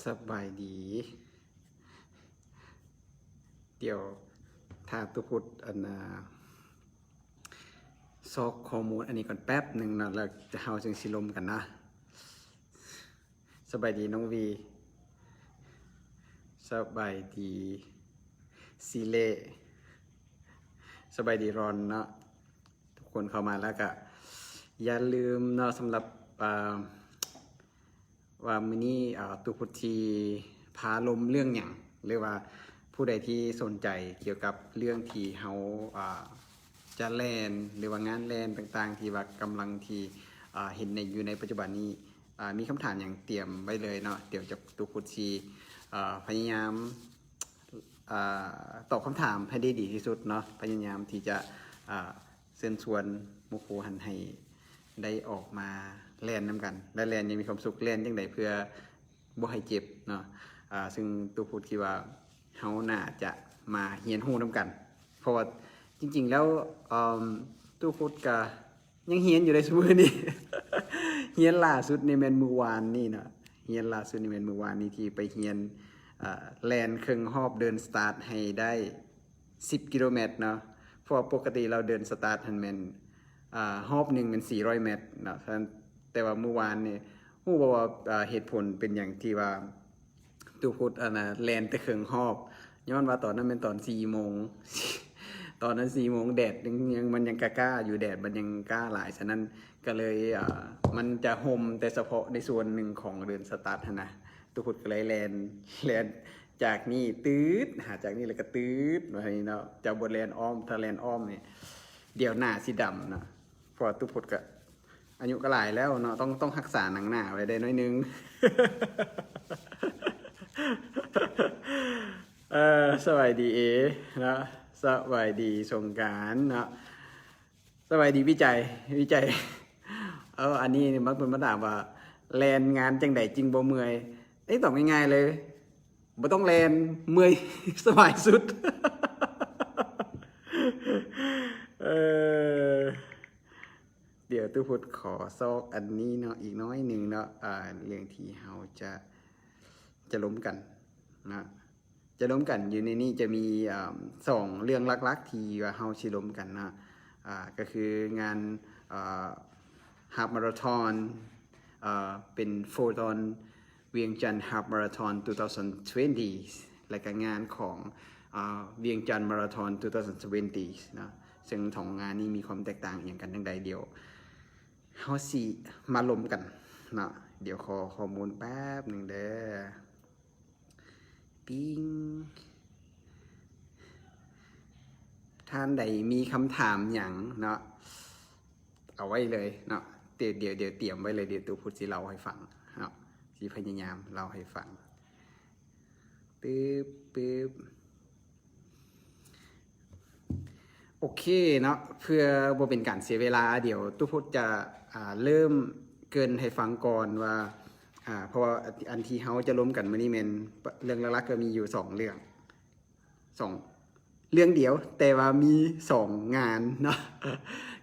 ສະບາຍດີ. ດຽວຖ້າຕຸພຸດ ອັນນ່າ ຊອກຂໍ້ມູນອັນນີ້ກ່ອນແປັບໜຶ່ງເນາະ ແລ້ວເຮົາຈຶ່ງຊິລົມກັນນະ. ສະບາຍດີນ້ອງວີ ສະບາຍດີຊີເລ ສະບາຍດີຣອນເນາະ. ທຸກຄົນເຂົ້າມາແລ້ວກະຢ່າລືມເນາະ ສຳລັບ ອ່າ ວ່າມື້ນີ້ ອ່າ ຕຸພຸດຊິພາລົມເລື່ອງຫຍັງ ຫຼືວ່າຜູ້ໃດທີ່ສົນໃຈກ່ຽວກັບເລື່ອງທີ່ເຮົາ ອ່າ ຈະແລ່ນ ຫຼືວ່າງານແລ່ນຕ່າງໆ ທີ່ວ່າກຳລັງທີ່ ອ່າ ເຫັນໃນ ຢູ່ໃນປັດຈຸບັນນີ້ ອ່າ ມີຄຳຖາມຫຍັງຕຽມໄວ້ເລີຍເນາະ. ດຽວຈະ ຕຸພຸດຊິ ອ່າ ພະຍາຍາມ ອ່າ ຕອບຄຳຖາມໃຫ້ໄດ້ດີທີ່ສຸດເນາະ, ພະຍາຍາມທີ່ຈະ ອ່າ ເຊີນຊວນໝູ່ຄູ່ຫັ້ນໃຫ້ໄດ້ອອກມາແລ່ນນຳກັນ ແລະ ແລ່ນຢ່າງມີຄວາມສຸກ, ແລ່ນຈັ່ງໃດເພື່ອບໍ່ໃຫ້ເຈັບເນາະ. ອ່າ ຊຶ່ງຕຸພຸດຄິດວ່າເຮົາໜ້າຈະມາຮຽນຮູ້ນຳກັນ ເພາະວ່າຈິງໆແລ້ວ ເອີ່ມ ຕຸພຸດກະ ຍັງຮຽນຢູ່ໃນຊຸມື້ນີ້. ຮຽນລ່າສຸດນີ້ແມ່ນມື້ວານນີ້ເນາະ, ຮຽນລ່າສຸດນີ້ແມ່ນມື້ວານນີ້ທີ່ໄປຮຽນ ເອີ່ ແລ່ນເຄິ່ງຮອບເດີນສະຕາດໃຫ້ໄດ້ສິບກິໂລແມັດເນາະ, ເພາະວ່າປົກກະຕິລາວເດີນສະຕາດຫັ້ນແມ່ນ ອ່າ ຮອບໜຶ່ງແມ່ນສີ່ຮ້ອຍແມັດເນາະ. ສະນັ້ນ ແຕ່ວ່າມື້ວານນີ້ ຮູ້ບໍ່ວ່າ ອ່າ ເຫດຜົນເປັນຫຍັງທີ່ວ່າ ຕຸພຸດ ອັນນ່າ ແລ່ນແຕ່ເຄິ່ງຮອບ ຍ້ອນວ່າຕອນນັ້ນແມ່ນຕອນສີ່ໂມງ, ຕອນນັ້ນສີ່ໂມງ ແດດຍັງ ຍັງ ມັນຍັງກ້າໆຢູ່, ແດດມັນຍັງກ້າຫຼາຍ, ສະນັ້ນກະເລີຍ ອ່າ ມັນຈະຮົ່ມແຕ່ສະເພາະໃນສ່ວນໜຶ່ງຂອງເດີນສະຕາດຫັ້ນນະ. ຕຸພຸດກະເລີຍແລ່ນ ແລ່ນຈາກນີ້ຕືດ ຫາຈາກນີ້ແລ້ວກະຕືດ ວ່າຊັ້ນເນາະ. ເຈົ້າບໍ່ແລ່ນອ້ອມ, ຖ້າແລ່ນອ້ອມນີ້ ດຽວໜ້າຊິດຳເນາະ, ເພາະວ່າຕຸພຸດກະ ອາຍຸກໍຫຼາຍແລ້ວເນາະ, ຕ້ອງ ຕ້ອງຮັກສາໜັງໜ້າໄວ້ໄດ້ໜ້ອຍໜຶ່ງ. ເອີ ສະບາຍດີເອເນາະ, ສະບາຍດີສົງການເນາະ, ສະບາຍດີວິໄຈ ວິໄຈ. ເອີ ອັນນີ້ມັນເພິ່ນມາຖາມວ່າ ແລ່ນງານຈັ່ງໃດຈຶ່ງບໍ່ເມື່ອຍ? ເອີ ຕອບງ່າຍໆເລີຍ ບໍ່ຕ້ອງແລ່ນ, ເມື່ອຍສະບາຍສຸດ. ເອີ ດຽວຕຸພຸດຂໍຊອກອັນນີ້ເນາະ ອີກໜ້ອຍໜຶ່ງເນາະ, ອ່າ ເລື່ອງທີ່ເຮົາຈະ ຈະລົມກັນເນາະ, ຈະລົມກັນ. ຢູ່ໃນນີ້ຈະມີ ອ່າ ສອງເລື່ອງຫຼັກໆທີ່ວ່າເຮົາຊິລົມກັນເນາະ, ອ່າ ກໍຄືງານ ອ່າ ຮາບມາລາທອນ ເປັນ Photon Vientiane Half Marathon two thousand twenty ແລະກະງານຂອງ ອາ Vientiane Marathon two thousand twenty ເນາະ, ເຊິ່ງສອງງານນີ້ມີຄວາມແຕກຕ່າງອີ່ຫຍັງກັນຈັ່ງໃດ ດຽວເຮົາຊິມາລົມກັນເນາະ. ດຽວຂໍຂໍ້ມູນແປັບໜຶ່ງເດີ. ປິງ. ທ່ານໃດມີຄຳຖາມຫຍັງເນາະ ເອົາໄວ້ເລີຍເນາະ, ດຽວ ດຽວ ດຽວຕຽມໄວ້ເລີຍ, ດຽວຕູ້ພຸດຊິເລົ່າໃຫ້ຟັງເນາະ, ຊິພະຍາຍາມເລົ່າໃຫ້ຟັງ. ປຶບ ປຶບ ໂອເຄເນາະ, ເພື່ອບໍ່ເປັນການເສຍເວລາ ດຽວຕູ້ພຸດຈະ ອ່າ ເລີ່ມເກີ່ນໃຫ້ຟັງກ່ອນວ່າ ອ່າ ເພາະວ່າອັນທີ່ເຮົາຈະລົມກັນມື້ນີ້ແມ່ນ ເລື່ອງຫຼັກໆກໍມີຢູ່ສອງເລື່ອງ ສອງເລື່ອງດຽວ ແຕ່ວ່າມີສອງງານເນາະ,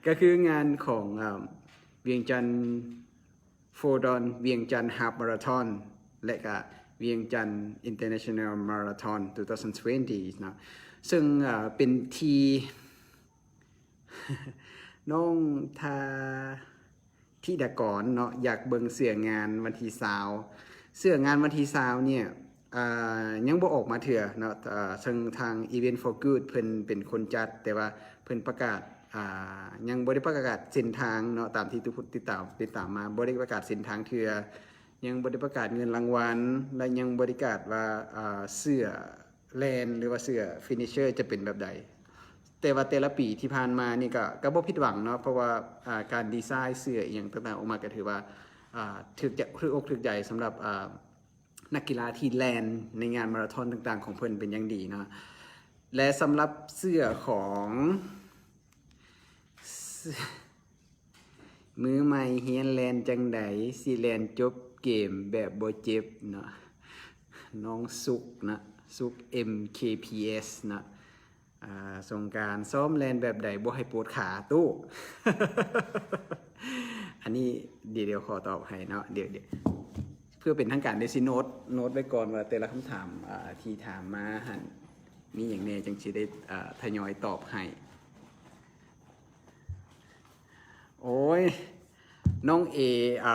ກໍຄືງານຂອງ ອ່າ ວຽງຈັນ Photon Vientiane Half Marathon ແລະກະ Vientiane International Marathon two thousand twenty ເນາະ, ເຊິ່ງ ເອີ່ ເປັນທີ່ ນ້ອງທາ ທິດາກອນເນາະ ຢາກເບິ່ງເສື້ອງານວັນທີຊາວ. ເສື້ອງານວັນທີຊາວເນ່ຍ ອ່າ ຍັງບໍ່ອອກມາເທື່ອເນາະ, ເຊິ່ງທາງ Event for Good ເພິ່ນເປັນຄົນຈັດ ແຕ່ວ່າເພິ່ນປະກາດ ອ່າ ຍັງບໍ່ໄດ້ປະກາດເສັ້ນທາງເນາະ, ຕາມທີ່ຕູ້ພຸດຕິດຕາມ ຕິດຕາມມາ ບໍ່ໄດ້ປະກາດເສັ້ນທາງເທື່ອ, ຍັງບໍ່ໄດ້ປະກາດເງິນລາງວັນ ແລະ ຍັງບໍ່ໄດ້ປະກາດວ່າ ອ່າ ເສື້ອ ແລ່ນ ຫຼືວ່າເສື້ອ finisher ຈະເປັນແບບໃດ. ແຕ່ວ່າແຕ່ລະປີທີ່ຜ່ານມານີ້ກໍ ກໍບໍ່ຜິດຫວັງເນາະ, ເພາະວ່າ ອ່າ ການດີໄຊເສື້ອອີ່ຫຍັງຕ່າງໆອອກມາ ກໍຖືວ່າ ອ່າ ຖືກໃຈ ຖືກອົກຖືກໃຈສຳລັບ ອ່າ ນັກກິລາທີ່ແລ່ນໃນງານມາລາທອນຕ່າງໆຂອງເພິ່ນເປັນຢ່າງດີເນາະ. ແລະ ສຳລັບເສື້ອຂອງ ມືໃໝ່ຮຽນແລ່ນຈັ່ງໃດ ຊິແລ່ນຈົບເກມແບບບໍ່ເຈັບເນາະ, ນ້ອງສຸກນະ ສຸກ ເອັມ ເຄ ພີ ເອສ ເນາະ. ອ່າ ສົງການຊ້ອມແລ່ນແບບໃດບໍ່ໃຫ້ປວດຂາຕູ້? ອັນນີ້ດຽວ ດຽວຂໍຕອບໃຫ້ເນາະ, ດຽວ ດຽວ ພື່ອເປັນທາງການ ເດຊິໂນດ ໂນດໄວ້ກ່ອນວ່າແຕ່ລະຄຳຖາມ ອ່າ ທີ່ຖາມມາຫັ້ນມີຫຍັງແດ່ ຈັ່ງຊິໄດ້ ອ່າ ທະຍອຍຕອບໃຫ້. ໂອ້ຍ ນ້ອງເອ ເອີ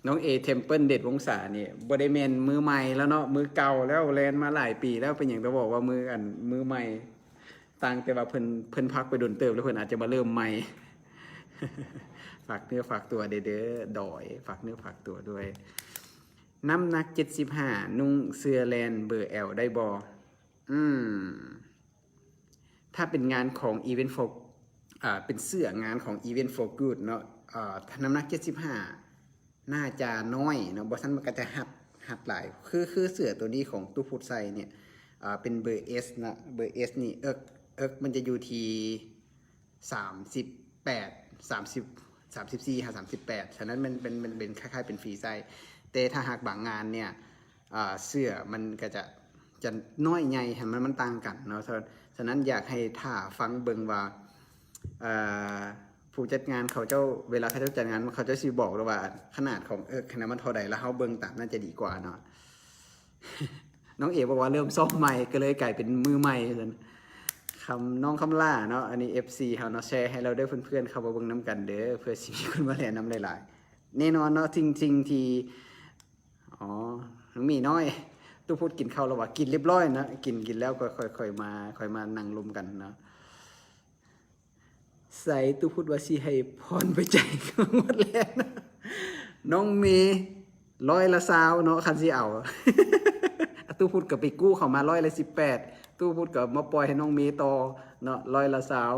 ນ້ອງເອ ເທັມເປິ້ນ ເດດວົງສານີ້ ບໍ່ໄດ້ແມ່ນມືໃໝ່ແລ້ວເນາະ ມືເກົ່າແລ້ວ ແລ່ນມາຫຼາຍປີແລ້ວ. ເປັນຫຍັງຕ້ອງບອກວ່າມື ອັນ ມືໃໝ່? ຕ່າງແຕ່ວ່າເພິ່ນ ເພິ່ນພັກໄປດົນເຕີບແລ້ວ ເພິ່ນອາດຈະມາເລີ່ມໃໝ່. ຝາກເນື້ອຝາກຕົວເດີ ເດີ ດອຍ ຝາກເນື້ອຝາກຕົວດ້ວຍ. ນ້ຳໜັກເຈັດສິບຫ້າ ນຸ່ງເສື້ອແລ່ນເບີແອລໄດ້ບໍ່? ອືມ ຖ້າເປັນງານຂອງ Event for ເປັນເສື້ອງານຂອງ Event for Good ເນາະ ເອີ ຖ້ານ້ຳໜັກເຈັດສິບຫ້າ ໜ້າຈະນ້ອຍເນາະ ບໍ່ຊັ້ນມັນກໍຈະຮັດ ຮັດຫຼາຍ. ຄື ຄືເສື້ອໂຕນີ້ຂອງຕູ້ພຸດໃສ່ເນຍ ເປັນເບີ S ເນາະ ເບີ S ນີ້ ເອິກ ເອິກມັນຈະຢູ່ທີ່ ສາມສິບແປດ ສາມສິບ ສາມສິບສີ່ຫາສາມສິບແປດ ສະນັ້ນມັນເປັນ ເປັນ ເປັນຄ້າຍໆເປັນຟຣີໄຊ. ແຕ່ຖ້າຫາກບາງງານເນຍ ເສື້ອມັນກໍຈະ ຈະນ້ອຍໃຫຍ່ ໃຫ້ມັນ ມັນຕ່າງກັນເນາະ. ສະ ສະນັ້ນຢາກໃຫ້ຖ້າຟັງເບິ່ງວ່າ ເອີ ຜູ້ຈັດງານເຂົາເຈົ້າ ເວລາເຂົາເຈົ້າຈັດງານ ເຂົາເຈົ້າຊິບອກເລີຍວ່າຂະໜາດຂອງເອິກຫັ້ນນະມັນເທົ່າໃດ ແລ້ວເຮົາເບິ່ງຕາມນັ້ນຈະດີກວ່າເນາະ. ນ້ອງເອບອກວ່າເລີ່ມຊ້ອມໃໝ່ ກໍເລີຍກາຍເປັນມືໃໝ່ ວ່າຊັ້ນ. ຄຳ ນ້ອງຄຳຫຼ້າເນາະ ອັນນີ້ ເອັຟຊີ ເຮົາເນາະ ແຊໃຫ້ລາວເດີເພື່ອນໆ ເຂົ້າມາເບິ່ງນຳກັນເດີ ເພື່ອຊິມີຄົນມາແລ່ນນຳຫຼາຍໆ. ແນ່ນອນເນາະ ສິ່ງ ສິ່ງທີ່ ອໍ ນ້ອງໝີນ້ອຍ ຕູ້ພຸດກິນເຂົ້າແລ້ວຫວາ? ກິນລຽບຮ້ອຍນະ ກິນ ກິນແລ້ວກໍຄ່ອຍ ຄ່ອຍມາ ຄ່ອຍມານັ່ງລົມກັນເນາະ. ໃສ ຕູ້ພຸດວ່າຊິໃຫ້ພອນໄປຈ່າຍເງິນໝົດແລ້ວ. ນ້ອງເມ ຮ້ອຍລະຊາວເນາະ ຄັນຊິເອົາ ຕູ້ພຸດກໍໄປກູ້ເຂົາມາຮ້ອຍລະສິບແປດ ຕູ້ພຸດກໍມາປ່ອຍໃຫ້ນ້ອງເມຕໍ່ເນາະ ຮ້ອຍລະຊາວ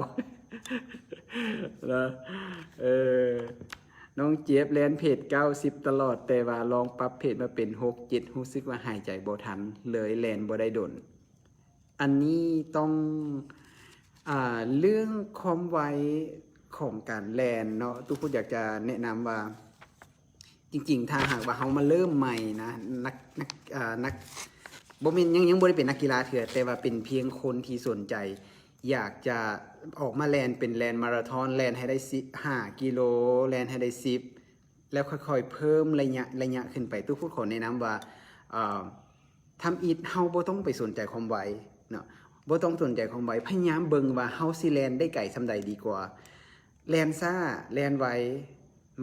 ເນາະ. ເອີ ນ້ອງເຈັບແລ່ນເພດເກົ້າສິບຕະຫຼອດ ແຕ່ວ່າລອງປັບເພດມາເປັນຫົກເຈັດ ຮູ້ສຶກວ່າຫາຍໃຈບໍ່ທັນ ເລີຍແລ່ນບໍ່ໄດ້ດົນ. ອັນນີ້ຕ້ອງ ອ່າ ເລື່ອງຄວາມໄວຂອງການແລ່ນເນາະ ຕູ້ພຸດຢາກຈະແນະນຳວ່າ ຈິງໆ ຖ້າຫາກວ່າເຮົາມາເລີ່ມໃໝ່ນະ ນັກ ນັກ ເອີ ນັກ ບໍ່ແມ່ນ ຍັງ ຍັງບໍ່ໄດ້ເປັນນັກກິລາເທື່ອ ແຕ່ວ່າເປັນພຽງຄົນທີ່ສົນໃຈ ຢາກຈະອອກມາແລ່ນເປັນແລ່ນມາລາທອນ ແລ່ນໃຫ້ໄດ້ສິບ ຫ້າກິໂລ ແລ່ນໃຫ້ໄດ້ສິບ ແລ້ວຄ່ອຍໆເພີ່ມໄລຍະ ໄລຍະຂຶ້ນໄປ. ຕູ້ພຸດຂໍແນະນຳວ່າ ເອີ ທຳອິດເຮົາບໍ່ຕ້ອງໄປສົນໃຈຄວາມໄວເນາະ ບໍ່ຕ້ອງສົນໃຈຄວາມໄວ ພະຍາຍາມເບິ່ງວ່າເຮົາຊິແລ່ນໄດ້ໄກສ່ຳໃດດີກວ່າ. ແລ່ນຊ້າ ແລ່ນໄວ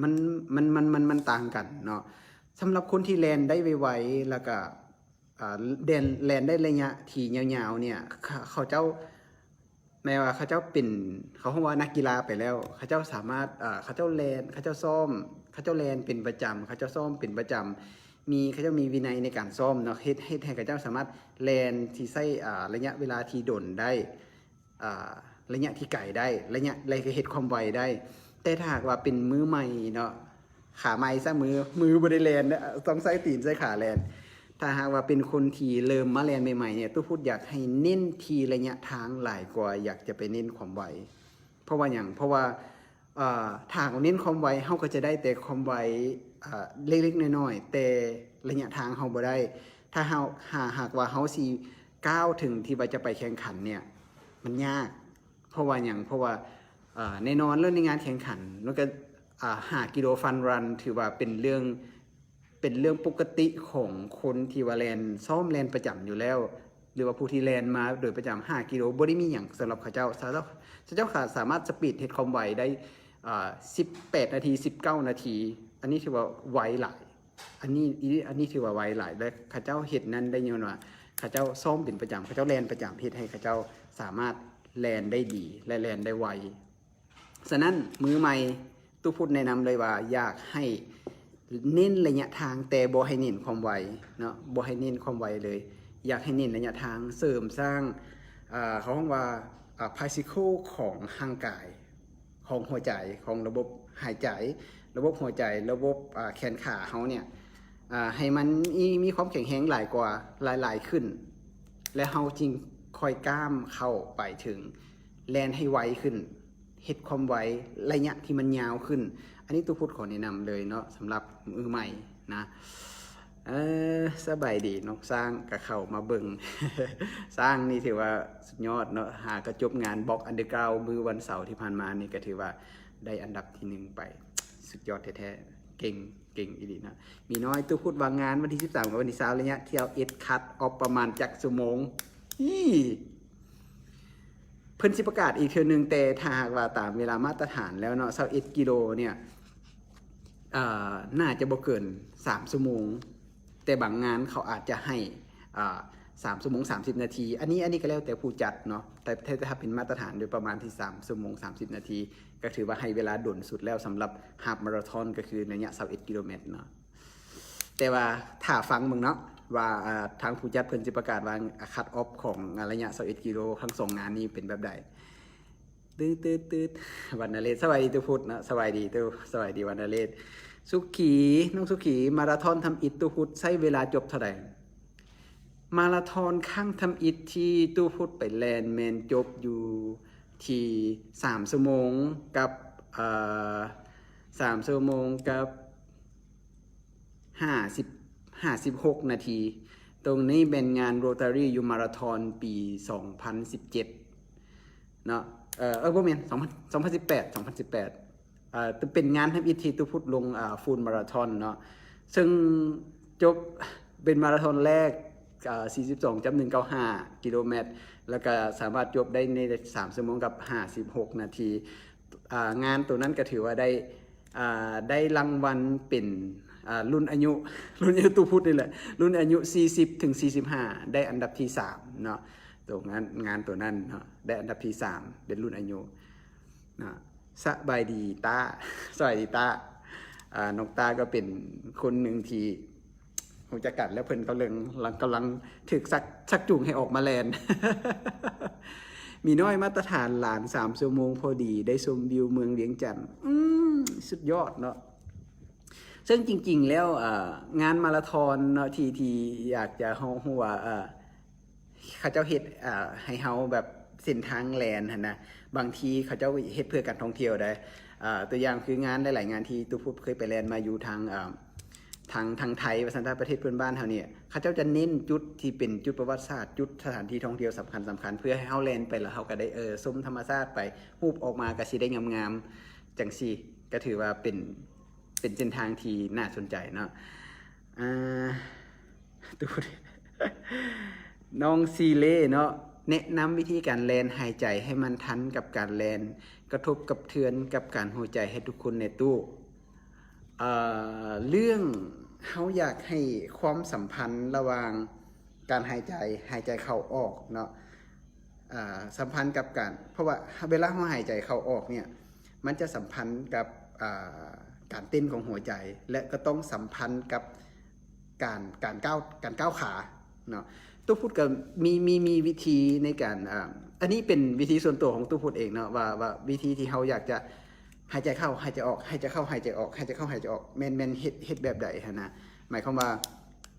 ມັນ ມັນ ມັນ ມັນ ມັນຕ່າງກັນເນາະ. ສຳລັບຄົນທີ່ແລ່ນໄດ້ໄວໆ ແລ້ວກະ ອ່າ ແລ່ນ ແລ່ນໄດ້ໄລຍະທີ່ຍາວໆ ເນຍ ເຂົາ ເຂົາເຈົ້າ ແມ່ນວ່າເຂົາເຈົ້າເປັນ ເຂົາເອີ້ນວ່ານັກກິລາໄປແລ້ວ ເຂົາເຈົ້າສາມາດ ເຂົາເຈົ້າແລ່ນ ເຂົາເຈົ້າຊ້ອມ ເຂົາເຈົ້າແລ່ນເປັນປະຈຳ ເຂົາເຈົ້າຊ້ອມເປັນປະຈຳ ມີ ເຂົາເຈົ້າມີວິໄນໃນການຊ້ອມເນາະ ເຮັດ ເຮັດໃຫ້ເຂົາເຈົ້າສາມາດແລ່ນທີ່ໃຊ້ ອ່າ ໄລຍະເວລາທີ່ດົນໄດ້ ອ່າ ໄລຍະທີ່ໄກໄດ້ ໄລຍະ ແລະ ເຮັດຄວາມໄວໄດ້. ແຕ່ຖ້າຫາກວ່າເປັນມືໃໝ່ເນາະ ຂາໃໝ່ຊະ ມື ມືບໍ່ໄດ້ແລ່ນເນາະ ຕ້ອງໃຊ້ຕີນໃຊ້ຂາແລ່ນ. ຖ້າຫາກວ່າເປັນຄົນທີ່ເລີ່ມມາແລ່ນໃໝ່ໆ ເນຍ ຕູ້ພຸດຢາກໃຫ້ເນັ້ນທີ່ໄລຍະທາງຫຼາຍກວ່າຢາກຈະໄປເນັ້ນຄວາມໄວ. ເພາະວ່າຫຍັງ? ເພາະວ່າ ເອີ ຖ້າເຮົາເນັ້ນຄວາມໄວ ເຮົາກໍຈະໄດ້ແຕ່ຄວາມໄວ ເອີ ເລັກໆ ນ້ອຍໆ ແຕ່ໄລຍະທາງເຮົາບໍ່ໄດ້. ຖ້າເຮົາ ຖ້າຫາກວ່າເຮົາຊິກ້າວເຖິງທີ່ວ່າຈະໄປແຂ່ງຂັນເນຍ ມັນຍາກ. ເພາະວ່າຫຍັງ? ເພາະວ່າ ເອີ ແນ່ນອນແລ້ວໃນງານແຂ່ງຂັນ ມັນກໍ ອ່າ ຫ້າກິໂລຟັນຣັນ ຖືວ່າເປັນເລື່ອງ ເປັນເລື່ອງປົກກະຕິຂອງຄົນທີ່ວ່າແລ່ນ ຊ້ອມແລ່ນປະຈຳຢູ່ແລ້ວ ຫຼືວ່າຜູ້ທີ່ແລ່ນມາໂດຍປະຈຳ ຫ້າກິໂລ ບໍ່ໄດ້ມີຫຍັງສຳລັບເຂົາເຈົ້າ. ເຂົາເຈົ້າ ເຂົາເຈົ້າສາມາດສະປີດເຮັດຄວາມໄວໄດ້ ເອີ ສິບແປດນາທີ ສິບເກົ້ານາທີ ອັນນີ້ຖືວ່າໄວຫຼາຍ. ອັນນີ້ ອັນນີ້ຖືວ່າໄວຫຼາຍ ແລະ ເຂົາເຈົ້າເຮັດນັ້ນໄດ້ຍ້ອນວ່າເຂົາເຈົ້າຊ້ອມເປັນປະຈຳ ເຂົາເຈົ້າແລ່ນປະຈຳ ເຮັດໃຫ້ເຂົາເຈົ້າສາມາດແລ່ນໄດ້ດີ ແລະ ແລ່ນໄດ້ໄວ. ສະນັ້ນ ມືໃໝ່ ຕູ້ພຸດແນະນຳເລີຍວ່າ ຢາກໃຫ້ເນັ້ນໄລຍະທາງ ແຕ່ບໍ່ໃຫ້ເນັ້ນຄວາມໄວເນາະ ບໍ່ໃຫ້ເນັ້ນຄວາມໄວເລີຍ. ຢາກໃຫ້ເນັ້ນໄລຍະທາງ ເສີມສ້າງ ເຂົາເອີ້ນວ່າ ເອີ ພາສຊິເຄິລຂອງຮ່າງກາຍ ຂອງຫົວໃຈ ຂອງລະບົບຫາຍໃຈ ລະບົບຫົວໃຈ ລະບົບ ເອີ ແຂນຂາເຮົາເນຍ ເອີ ໃຫ້ມັນມີ ມີຄວາມແຂງແຮງຫຼາຍກວ່າ ຫຼາຍໆຂຶ້ນ ແລະ ເຮົາຈຶ່ງຄ່ອຍກ້າມເຂົ້າໄປເຖິງ ແລ່ນໃຫ້ໄວຂຶ້ນ ເຮັດຄວາມໄວ ໄລຍະທີ່ມັນຍາວຂຶ້ນ. ອັນນີ້ຕູ້ພຸດຂໍແນະນຳເລີຍເນາະ ສຳລັບມືໃໝ່ນະ. ເອີ ສະບາຍດີ ນ້ອງຊ້າງກະເຂົ້າມາເບິ່ງ. ຊ້າງນີ້ຖືວ່າສຸດຍອດເນາະ ຫາກະຈົບງານ Block Underground ມື້ວັນເສົາທີ່ຜ່ານມານີ້ ກະຖືວ່າໄດ້ອັນດັບທີໜຶ່ງໄປ ສຸດຍອດແທ້ໆ. ເກັ່ງ ເກັ່ງອີ່ຫຼີເນາະ. ມີນ້ອຍ ຕູ້ພຸດວ່າງງານວັນທີສິບສາມກັບວັນທີຊາວ ໄລຍະຊາວເອັດ ຄັດອອບປະມານຈັກຊົ່ວໂມງ? ອີ່ ເພິ່ນຊິປະກາດອີກເທື່ອໜຶ່ງ, ແຕ່ຖ້າຫາກວ່າຕາມເວລາມາດຕະຖານແລ້ວເນາະ ຊາວເອັດກິໂລເນ່ຍ ເອີ ໜ້າຈະບໍ່ເກີນສາມຊົ່ວໂມງ, ແຕ່ບາງງານເຂົາອາດຈະໃຫ້ ອ່າ ສາມຊົ່ວໂມງສາມສິບນາທີ. ອັນນີ້ ອັນນີ້ກໍແລ້ວແຕ່ຜູ້ຈັດເນາະ, ແຕ່ ແຕ່ຖ້າເປັນມາດຕະຖານໂດຍປະມານທີ່ສາມຊົ່ວໂມງສາມສິບນາທີ ກໍຖືວ່າໃຫ້ເວລາດົນສຸດແລ້ວສຳລັບຮາບມາລາທອນ ກໍຄືໄລຍະຊາວເອັດກິໂລແມັດເນາະ. ແຕ່ວ່າຖ້າຟັງເບິ່ງເນາະ ວ່າ ອ່າ ທາງຜູ້ຈັດເພິ່ນຊິປະກາດວ່າ cut off ຂອງໄລຍະຊາວເອັດກິໂລ ທັງສອງງານນີ້ເປັນແບບໃດ. ຕຶດໆໆ ວັນນະເລດ ສະບາຍດີຕູ້ພຸດເນາະ, ສະບາຍດີຕູ້ ສະບາຍດີວັນນະເລດ. ສຸຂີ ນ້ອງສຸຂີ ມາລາທອນທຳອິດຕູ້ພຸດໃຊ້ເວລາຈົບເທົ່າໃດ? ມາລາທອນຄັ້ງທຳອິດທີ່ຕູ້ພຸດໄປແລ່ນແມ່ນຈົບຢູ່ທີ່ສາມຊົ່ວໂມງກັບ ເອີ ສາມຊົ່ວໂມງກັບ ຫ້າສິບ ຫ້າສິບຫົກນາທີ. ຕົງນີ້ແມ່ນງານ Rotary Youth Marathon ປີສອງພັນສິບເຈັດເນາະ, ເອີ ເອີ ບໍ່ແມ່ນ ສອງພັນ ສອງພັນສິບແປດ ສອງພັນສິບແປດ. ເອີ ເປັນງານທຳອິດທີ່ຕູ້ພຸດລົງ ອ່າ Full Marathon ເນາະ, ເຊິ່ງຈົບເປັນມາລາທອນແລກ ອ່າ ສີ່ສິບສອງຈຸດໜຶ່ງເກົ້າຫ້າກິໂລແມັດ ແລ້ວກໍສາມາດຈົບໄດ້ໃນສາມຊົ່ວໂມງກັບຫ້າສິບຫົກນາທີ. ອ່າ ງານໂຕນັ້ນກໍຖືວ່າໄດ້ ອ່າ ໄດ້ລາງວັນເປັນ ອ່າ ລຸ້ນອາຍຸ ລຸ້ນອາຍຸຕູ້ພຸດນີ້ແຫຼະ, ລຸ້ນອາຍຸສີ່ສິບເຖິງສີ່ສິບຫ້າ ໄດ້ອັນດັບທີສາມເນາະ. ໂຕງານ ງານໂຕນັ້ນເນາະ ໄດ້ອັນດັບທີສາມ ເປັນລຸ້ນອາຍຸເນາະ. ສະບາຍດີຕ້າ ສະບາຍດີຕ້າ. ອ່າ ນ້ອງຕ້າກໍເປັນຄົນໜຶ່ງທີ່ ຮູ້ຈັກກັນ ແລ້ວເພິ່ນກຳລັງ ກຳລັງຖືກຊັກ ຊັກຈູງໃຫ້ອອກມາແລ່ນ. ມີນ້ອຍມາດຕະຖານຫຼານສາມຊົ່ວໂມງພໍດີ ໄດ້ຊົມວິວເມືອງວຽງຈັນ. ອືມ ສຸດຍອດເນາະ. ເຊິ່ງຈິງໆແລ້ວ ເອີ ງານມາລາທອນເນາະ ທີ່ ທີ່ຢາກຈະ ເຮົາຮູ້ວ່າ ເອີ ເຂົາເຈົ້າເຮັດ ເອີ ໃຫ້ເຮົາແບບເສັ້ນທາງແລ່ນຫັ້ນນະ, ບາງທີເຂົາເຈົ້າເຮັດເພື່ອການທ່ອງທ່ຽວໄດ໋. ເອີ ຕົວຢ່າງຄືງານຫຼາຍໆງານທີ່ຕູ້ພຸດເຄີຍໄປແລ່ນມາຢູ່ທາງ ເອີ ທາງ ທາງໄທ ວ່າຊັ້ນຊະ, ປະເທດເພື່ອນບ້ານເຮົານີ້ ເຂົາເຈົ້າຈະເນັ້ນຈຸດທີ່ເປັນຈຸດປະຫວັດສາດ, ຈຸດສະຖານທີ່ທ່ອງທ່ຽວສຳຄັນໆ ເພື່ອໃຫ້ເຮົາແລ່ນໄປແລ້ວເຮົາກໍໄດ້ ເອີ ຊົມທຳມະຊາດໄປ, ຮູບອອກມາກໍຊິໄດ້ງາມໆ ຈັ່ງຊີ້ ກໍຖືວ່າເປັນ ເປັນເສັ້ນທາງທີ່ໜ້າສົນໃຈເນາະ. ອ່າ ຕູດ ນ້ອງຊີເລເນາະ ແນະນຳວິທີການແລ່ນ ຫາຍໃຈໃຫ້ມັນທັນກັບການແລ່ນ, ກະທົບກະເທືອນກັບການຫົວໃຈໃຫ້ທຸກຄົນແດ່ຕູ້. ເອີ ເລື່ອງເຮົາຢາກໃຫ້ຄວາມສຳພັນລະຫວ່າງການຫາຍໃຈ, ຫາຍໃຈເຂົ້າອອກເນາະ, ອ່າ ສຳພັນກັບການ ເພາະວ່າເວລາເຮົາຫາຍໃຈເຂົ້າອອກເນ່ຍ ມັນຈະສຳພັນກັບ ອ່າ ການເຕັ້ນຂອງຫົວໃຈ ແລະ ກໍຕ້ອງສຳພັນກັບການ ການກ້າວ ການກ້າວຂາເນາະ. ຕູ້ພຸດກໍມີ ມີ ມີວິທີໃນການ ອ່າ ອັນນີ້ເປັນວິທີສ່ວນຕົວຂອງຕູ້ພຸດເອງເນາະ ວ່າ ວ່າວິທີທີ່ເຮົາຢາກຈະຫາຍໃຈເຂົ້າ ຫາຍໃຈອອກ ຫາຍໃຈເຂົ້າ ຫາຍໃຈອອກ ຫາຍໃຈເຂົ້າ ຫາຍໃຈອອກ ແມ່ນ ແມ່ນເຮັດ ເຮັດແບບໃດຫັ້ນນະ. ໝາຍຄວາມວ່າ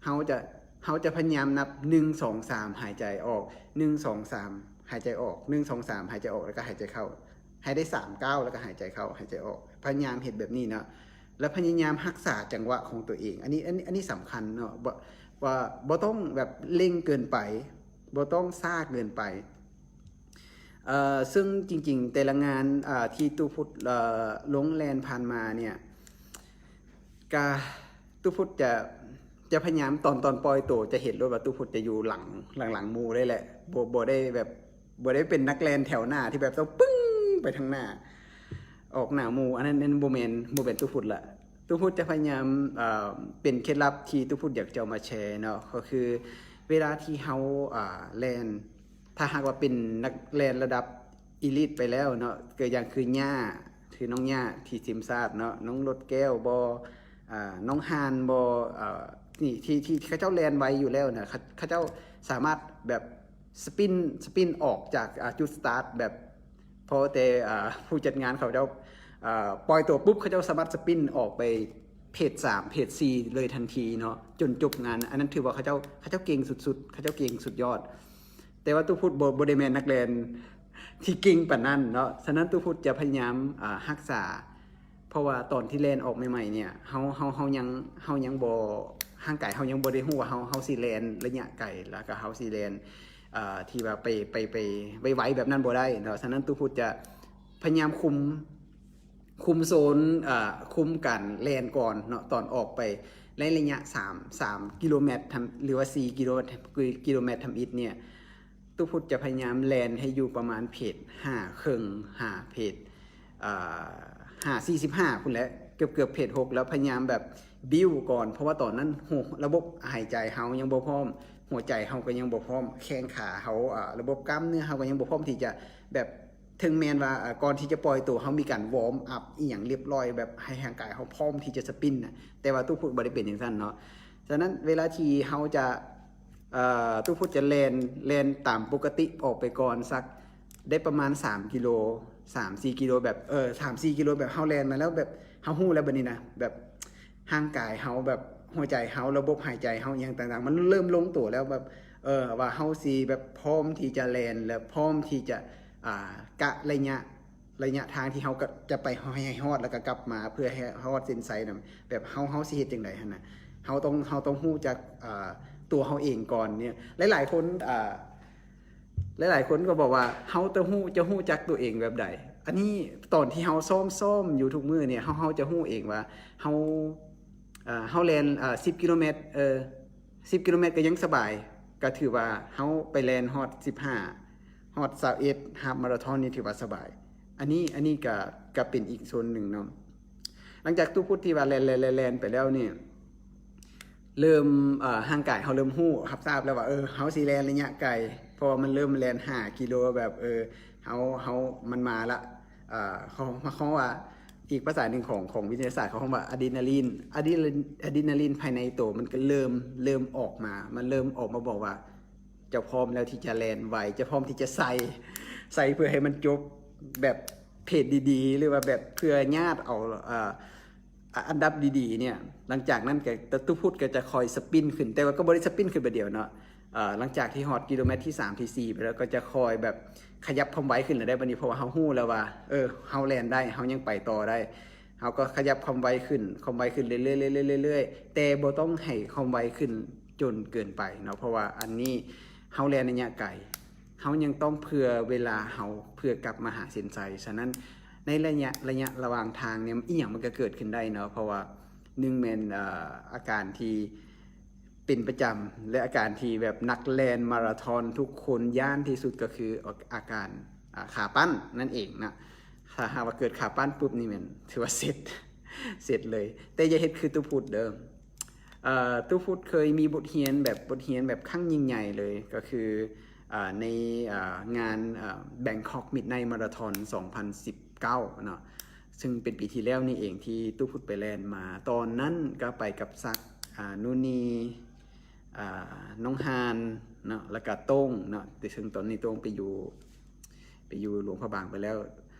ເຮົາຈະ ເຮົາຈະພະຍາຍາມນັບ ໜຶ່ງ ສອງ ສາມ ຫາຍໃຈອອກ ໜຶ່ງ ສອງ ສາມ ຫາຍໃຈອອກ ໜຶ່ງ ສອງ ສາມ ຫາຍໃຈອອກ ແລ້ວກໍຫາຍໃຈເຂົ້າ ໃຫ້ໄດ້ສາມກ້າວ ແລ້ວກໍຫາຍໃຈເຂົ້າ ຫາຍໃຈອອກ. ພະຍາຍາມເຮັດແບບນີ້ເນາະ ແລ້ວພະຍາຍາມຮັກສາຈັງຫວະຂອງຕົວເອງ. ອັນນີ້ ອັນນີ້ ອັນນີ້ສຳຄັນເນາະ ບໍ່ ວ່າບໍ່ຕ້ອງແບບເລັ່ງເກີນໄປ ບໍ່ຕ້ອງຊ້າເກີນໄປ. ເອີ ເຊິ່ງຈິງໆແຕ່ລະງານ ອ່າ ທີ່ຕູ້ພຸດ ເອີ ລົງແລ່ນຜ່ານມາເນ່ຍ ກະຕູ້ພຸດຈະ ຈະພະຍາຍາມ ຕອນ ຕອນປ່ອຍໂຕຈະເຫັນໂລດວ່າຕູ້ພຸດຈະຢູ່ຫຼັງ ຫຼັງໆໝູ່ເລີຍແຫຼະ ບໍ່ ບໍ່ໄດ້ແບບ ບໍ່ໄດ້ເປັນນັກແລ່ນແຖວໜ້າທີ່ແບບຕ້ອງປຶ້ງໄປທາງໜ້າ ອອກໜ້າໝູ່. ອັນນັ້ນ ນັ້ນບໍ່ແມ່ນ ບໍ່ແມ່ນຕູ້ພຸດລະ. ຕູ້ພຸດຈະພະຍາຍາມ ເອີ ເປັນເຄັດລັບທີ່ຕູ້ພຸດຢາກຈະເອົາມາແຊເນາະ ກໍຄືເວລາທີ່ເຮົາ ອ່າ ແລ່ນ ຖ້າຫາກວ່າເປັນນັກແລ່ນລະດັບອີລິດໄປແລ້ວເນາະ ກໍຢ່າງຄືຍ່າ ຄືນ້ອງຍ່າທີ່ທີມຊາດເນາະ ນ້ອງລົດແກ້ວບໍ ອ່າ ນ້ອງຮ່ານບໍ ອ່າ ນີ້ ທີ່ ທີ່ເຂົາເຈົ້າແລ່ນໄວຢູ່ແລ້ວນະ ເຂົາ ເຂົາເຈົ້າສາມາດແບບສະປິນ ສະປິນອອກຈາກ ອ່າ ຈຸດສະຕາດ ແບບພໍແຕ່ ອ່າ ຜູ້ຈັດງານເຂົາເຈົ້າ ອ່າ ປ່ອຍຕົວປຸບ ເຂົາເຈົ້າສາມາດສະປິນອອກໄປເພດສາມ ເພດສີ່ເລີຍທັນທີເນາະ ຈົນຈົບງານ. ອັນນັ້ນຖືວ່າເຂົາເຈົ້າ ເຂົາເຈົ້າເກັ່ງສຸດໆ ເຂົາເຈົ້າເກັ່ງສຸດຍອດ. ແຕ່ວ່າຕູ້ພຸດບໍ່ ບໍ່ໄດ້ແມ່ນນັກແລ່ນທີ່ເກັ່ງປານນັ້ນເນາະ ສະນັ້ນຕູ້ພຸດຈະພະຍາຍາມ ອ່າ ຮັກສາ ເພາະວ່າຕອນທີ່ແລ່ນອອກໃໝ່ໆເນ່ຍ ເຮົາ ເຮົາ ເຮົາຍັງ ເຮົາຍັງບໍ່ ຮ່າງກາຍເຮົາຍັງບໍ່ໄດ້ຮູ້ວ່າເຮົາ ເຮົາຊິແລ່ນໄລຍະໄກ ແລ້ວກໍເຮົາຊິແລ່ນ ເອີ ທີ່ວ່າໄປ ໄປ ໄປໄວໆແບບນັ້ນບໍ່ໄດ້ເນາະ. ສະນັ້ນຕູ້ພຸດຈະພະຍາຍາມຄຸມ ຄຸມໂຊນ ເອີ ຄຸມການແລ່ນກ່ອນເນາະ ຕອນອອກໄປໃນໄລຍະສາມ ສາມກິໂລແມັດທຳ ຫຼືວ່າສີ່ກິໂລ ກິໂລແມັດທຳອິດເນ່ຍ ຕູ້ພຸດຈະພະຍາຍາມແລ່ນໃຫ້ຢູ່ປະມານເພດຫ້າເຄິ່ງ ຫາເພດ ອ່າ ຫ້າສີ່ສິບຫ້າພຸ້ນແຫຼະ ເກືອບໆເພດຫົກ ແລ້ວພະຍາຍາມແບບບິວກ່ອນ ເພາະວ່າຕອນນັ້ນ ໂຮ ລະບົບຫາຍໃຈເຮົາຍັງບໍ່ພ້ອມ ຫົວໃຈເຮົາກໍຍັງບໍ່ພ້ອມ ແຂ້ງຂາເຮົາ ອ່າ ລະບົບກ້າມເນື້ອເຮົາກໍຍັງບໍ່ພ້ອມທີ່ຈະແບບ ເຖິງແມ່ນວ່າ ເອີ ກ່ອນທີ່ຈະປ່ອຍໂຕ ເຮົາມີການວອມອັບອີ່ຫຍັງລຽບລ້ອຍ ແບບໃຫ້ຮ່າງກາຍເຮົາພ້ອມທີ່ຈະສະປິນນະ ແຕ່ວ່າຕູ້ພຸດບໍ່ໄດ້ເປັນຈັ່ງຊັ້ນເນາະ. ສະນັ້ນເວລາທີ່ເຮົາຈະ ເອີ ຕູ້ພຸດຈະແລ່ນ ແລ່ນຕາມປົກກະຕິອອກໄປກ່ອນສັກໄດ້ປະມານສາມກິໂລ ສາມສີ່ກິໂລ ແບບ ເອີ ສາມສີ່ກິໂລ ແບບເຮົາແລ່ນມາແລ້ວ ແບບເຮົາຮູ້ແລ້ວບັດນີ້ນະ ແບບຮ່າງກາຍເຮົາ ແບບຫົວໃຈເຮົາ ລະບົບຫາຍໃຈເຮົາ ອີ່ຫຍັງຕ່າງໆ ມັນເລີ່ມລົງໂຕແລ້ວ ແບບ ເອີ ວ່າເຮົາຊິແບບພ້ອມທີ່ຈະແລ່ນ ແລະ ພ້ອມທີ່ຈະ ອ່າ ກະໄລຍະ ໄລຍະທາງທີ່ເຮົາກະຈະໄປໃຫ້ຮອດ ແລ້ວກະກັບມາເພື່ອໃຫ້ຮອດເສັ້ນໄຊນະ ແບບເຮົາ ເຮົາຊິເຮັດຈັ່ງໃດຫັ້ນນະ ເຮົາຕ້ອງ ເຮົາຕ້ອງຮູ້ຈັກ ອ່າ ຕົວເຮົາເອງກ່ອນເນ່ຍ ຫຼາຍໆຄົນ ອ່າ ຫຼາຍໆຄົນກໍບອກວ່າ ເຮົາຈະຮູ້ ຈະຮູ້ຈັກຕົວເອງແບບໃດ? ອັນນີ້ຕອນທີ່ເຮົາຊ້ອມ ຊ້ອມຢູ່ທຸກມື້ເນ່ຍ ເຮົາ ເຮົາຈະຮູ້ເອງວ່າເຮົາ ເອີ ເຮົາແລ່ນ ເອີ ສິບກິໂລແມັດ ເອີ ສິບກິໂລແມັດກໍຍັງສະບາຍ ກໍຖືວ່າເຮົາໄປແລ່ນຮອດສິບຫ້າ ຮອດຊາວເອັດ ຮາບມາລາທອນນີ້ຖືວ່າສະບາຍ. ອັນນີ້ ອັນນີ້ກໍ ກໍເປັນອີກສ່ວນໜຶ່ງເນາະ. ຫຼັງຈາກຕູ້ພຸດທີ່ວ່າແລ່ນ ແລ່ນ ແລ່ນ ແລ່ນໄປແລ້ວນີ້ ເລີ່ມ ເອີ ຮ່າງກາຍເຮົາເລີ່ມຮູ້ ຮັບຊາບແລ້ວວ່າ ເອີ ເຮົາຊິແລ່ນໄລຍະໄກ ເພາະວ່າມັນເລີ່ມແລ່ນຫ້າກິໂລ ແບບ ເອີ ເຮົາ ເຮົາ ມັນມາລະ ເອີ ເຂົາ ເຂົາວ່າ ອີກພາສາໜຶ່ງຂອງ ຂອງວິທະຍາສາດ ເຂົາເອີ້ນວ່າອາດຣີນາລີນ ອາດຣີນາລີນພາຍໃນໂຕມັນກໍເລີ່ມ ເລີ່ມອອກມາ ມັນເລີ່ມອອກມາບອກວ່າ ເຈົ້າພ້ອມແລ້ວທີ່ຈະແລ່ນໄວ ເຈົ້າພ້ອມທີ່ຈະໃສ່ ໃສ່ເພື່ອໃຫ້ມັນຈົບແບບເພດດີໆ ຫຼືວ່າແບບເພື່ອຍາດເອົາ ເອີ ອັນດັບດີໆ ເນ່ຍ. ຫຼັງຈາກນັ້ນກໍ ຕູ່ພຸດກໍຈະຄ່ອຍສະປິນຂຶ້ນ ແຕ່ວ່າກໍບໍ່ໄດ້ສະປິນຂຶ້ນບາດດຽວເນາະ. ເອີ ຫຼັງຈາກທີ່ຮອດກິໂລແມັດທີສາມ ທີສີ່ໄປແລ້ວ ກໍຈະຄ່ອຍແບບຂະຫຍັບຄວາມໄວຂຶ້ນແລ້ວໄດ໋ ບັດນີ້ ເພາະວ່າເຮົາຮູ້ແລ້ວວ່າ ເອີ ເຮົາແລ່ນໄດ້ ເຮົາຍັງໄປຕໍ່ໄດ້ ເຮົາກໍຂະຫຍັບຄວາມໄວຂຶ້ນ ຄວາມໄວຂຶ້ນເລື້ອຍໆ ເລື້ອຍໆ ແຕ່ບໍ່ຕ້ອງໃຫ້ຄວາມໄວຂຶ້ນຈົນເກີນໄປເນາະ ເພາະວ່າອັນນີ້ເຮົາແລ່ນໄລຍະໄກ ເຮົາຍັງຕ້ອງເຜື່ອເວລາເຮົາເພື່ອກັບມາຫາເສັ້ນໄຊ. ສະນັ້ນໃນໄລຍະ ໄລຍະລະຫວ່າງທາງເນ່ຍ ອີ່ຫຍັງມັນກໍເກີດຂຶ້ນໄດ້ເນາະ ເພາະວ່າໜຶ່ງແມ່ນ ເອີ ອາການທີ່ເປັນປະຈຳ ແລະ ອາການທີ່ແບບນັກແລ່ນມາລາທອນທຸກຄົນຢ້ານທີ່ສຸດກໍຄືອາ ອາການ ອ່າ ຂາປັ້ນນັ້ນເອງນະ. ຖ້າຫາກວ່າເກີດຂາປັ້ນປຸບນີ້ແມ່ນຖືວ່າເສັດ ເສັດເລີຍ. ແຕ່ຢ່າເຮັດຄືຕູ້ພຸດເດີ. ເອີ ຕູ້ພຸດເຄີຍມີບົດຮຽນແບບ ບົດຮຽນແບບຄັ້ງຍິ່ງໃຫຍ່ເລີຍ ກໍຄື ອ່າ ໃນ ອ່າ ງານ ອ່າ Bangkok Midnight Marathon ສອງພັນສິບເກົ້າເນາະ ຊຶ່ງເປັນປີທີ່ແລ້ວນີ້ເອງທີ່ຕູ້ພຸດໄປແລ່ນມາ. ຕອນນັ້ນກໍໄປກັບສັກ ອ່າ ນູນີ ອ່າ ນ້ອງຮານເນາະ ແລ້ວກະໂຕ້ງເນາະ ແຕ່ເຊິ່ງຕອນນີ້ໂຕ້ງໄປຢູ່ ໄປຢູ່ຫຼວງພະບາງໄປແລ້ວ.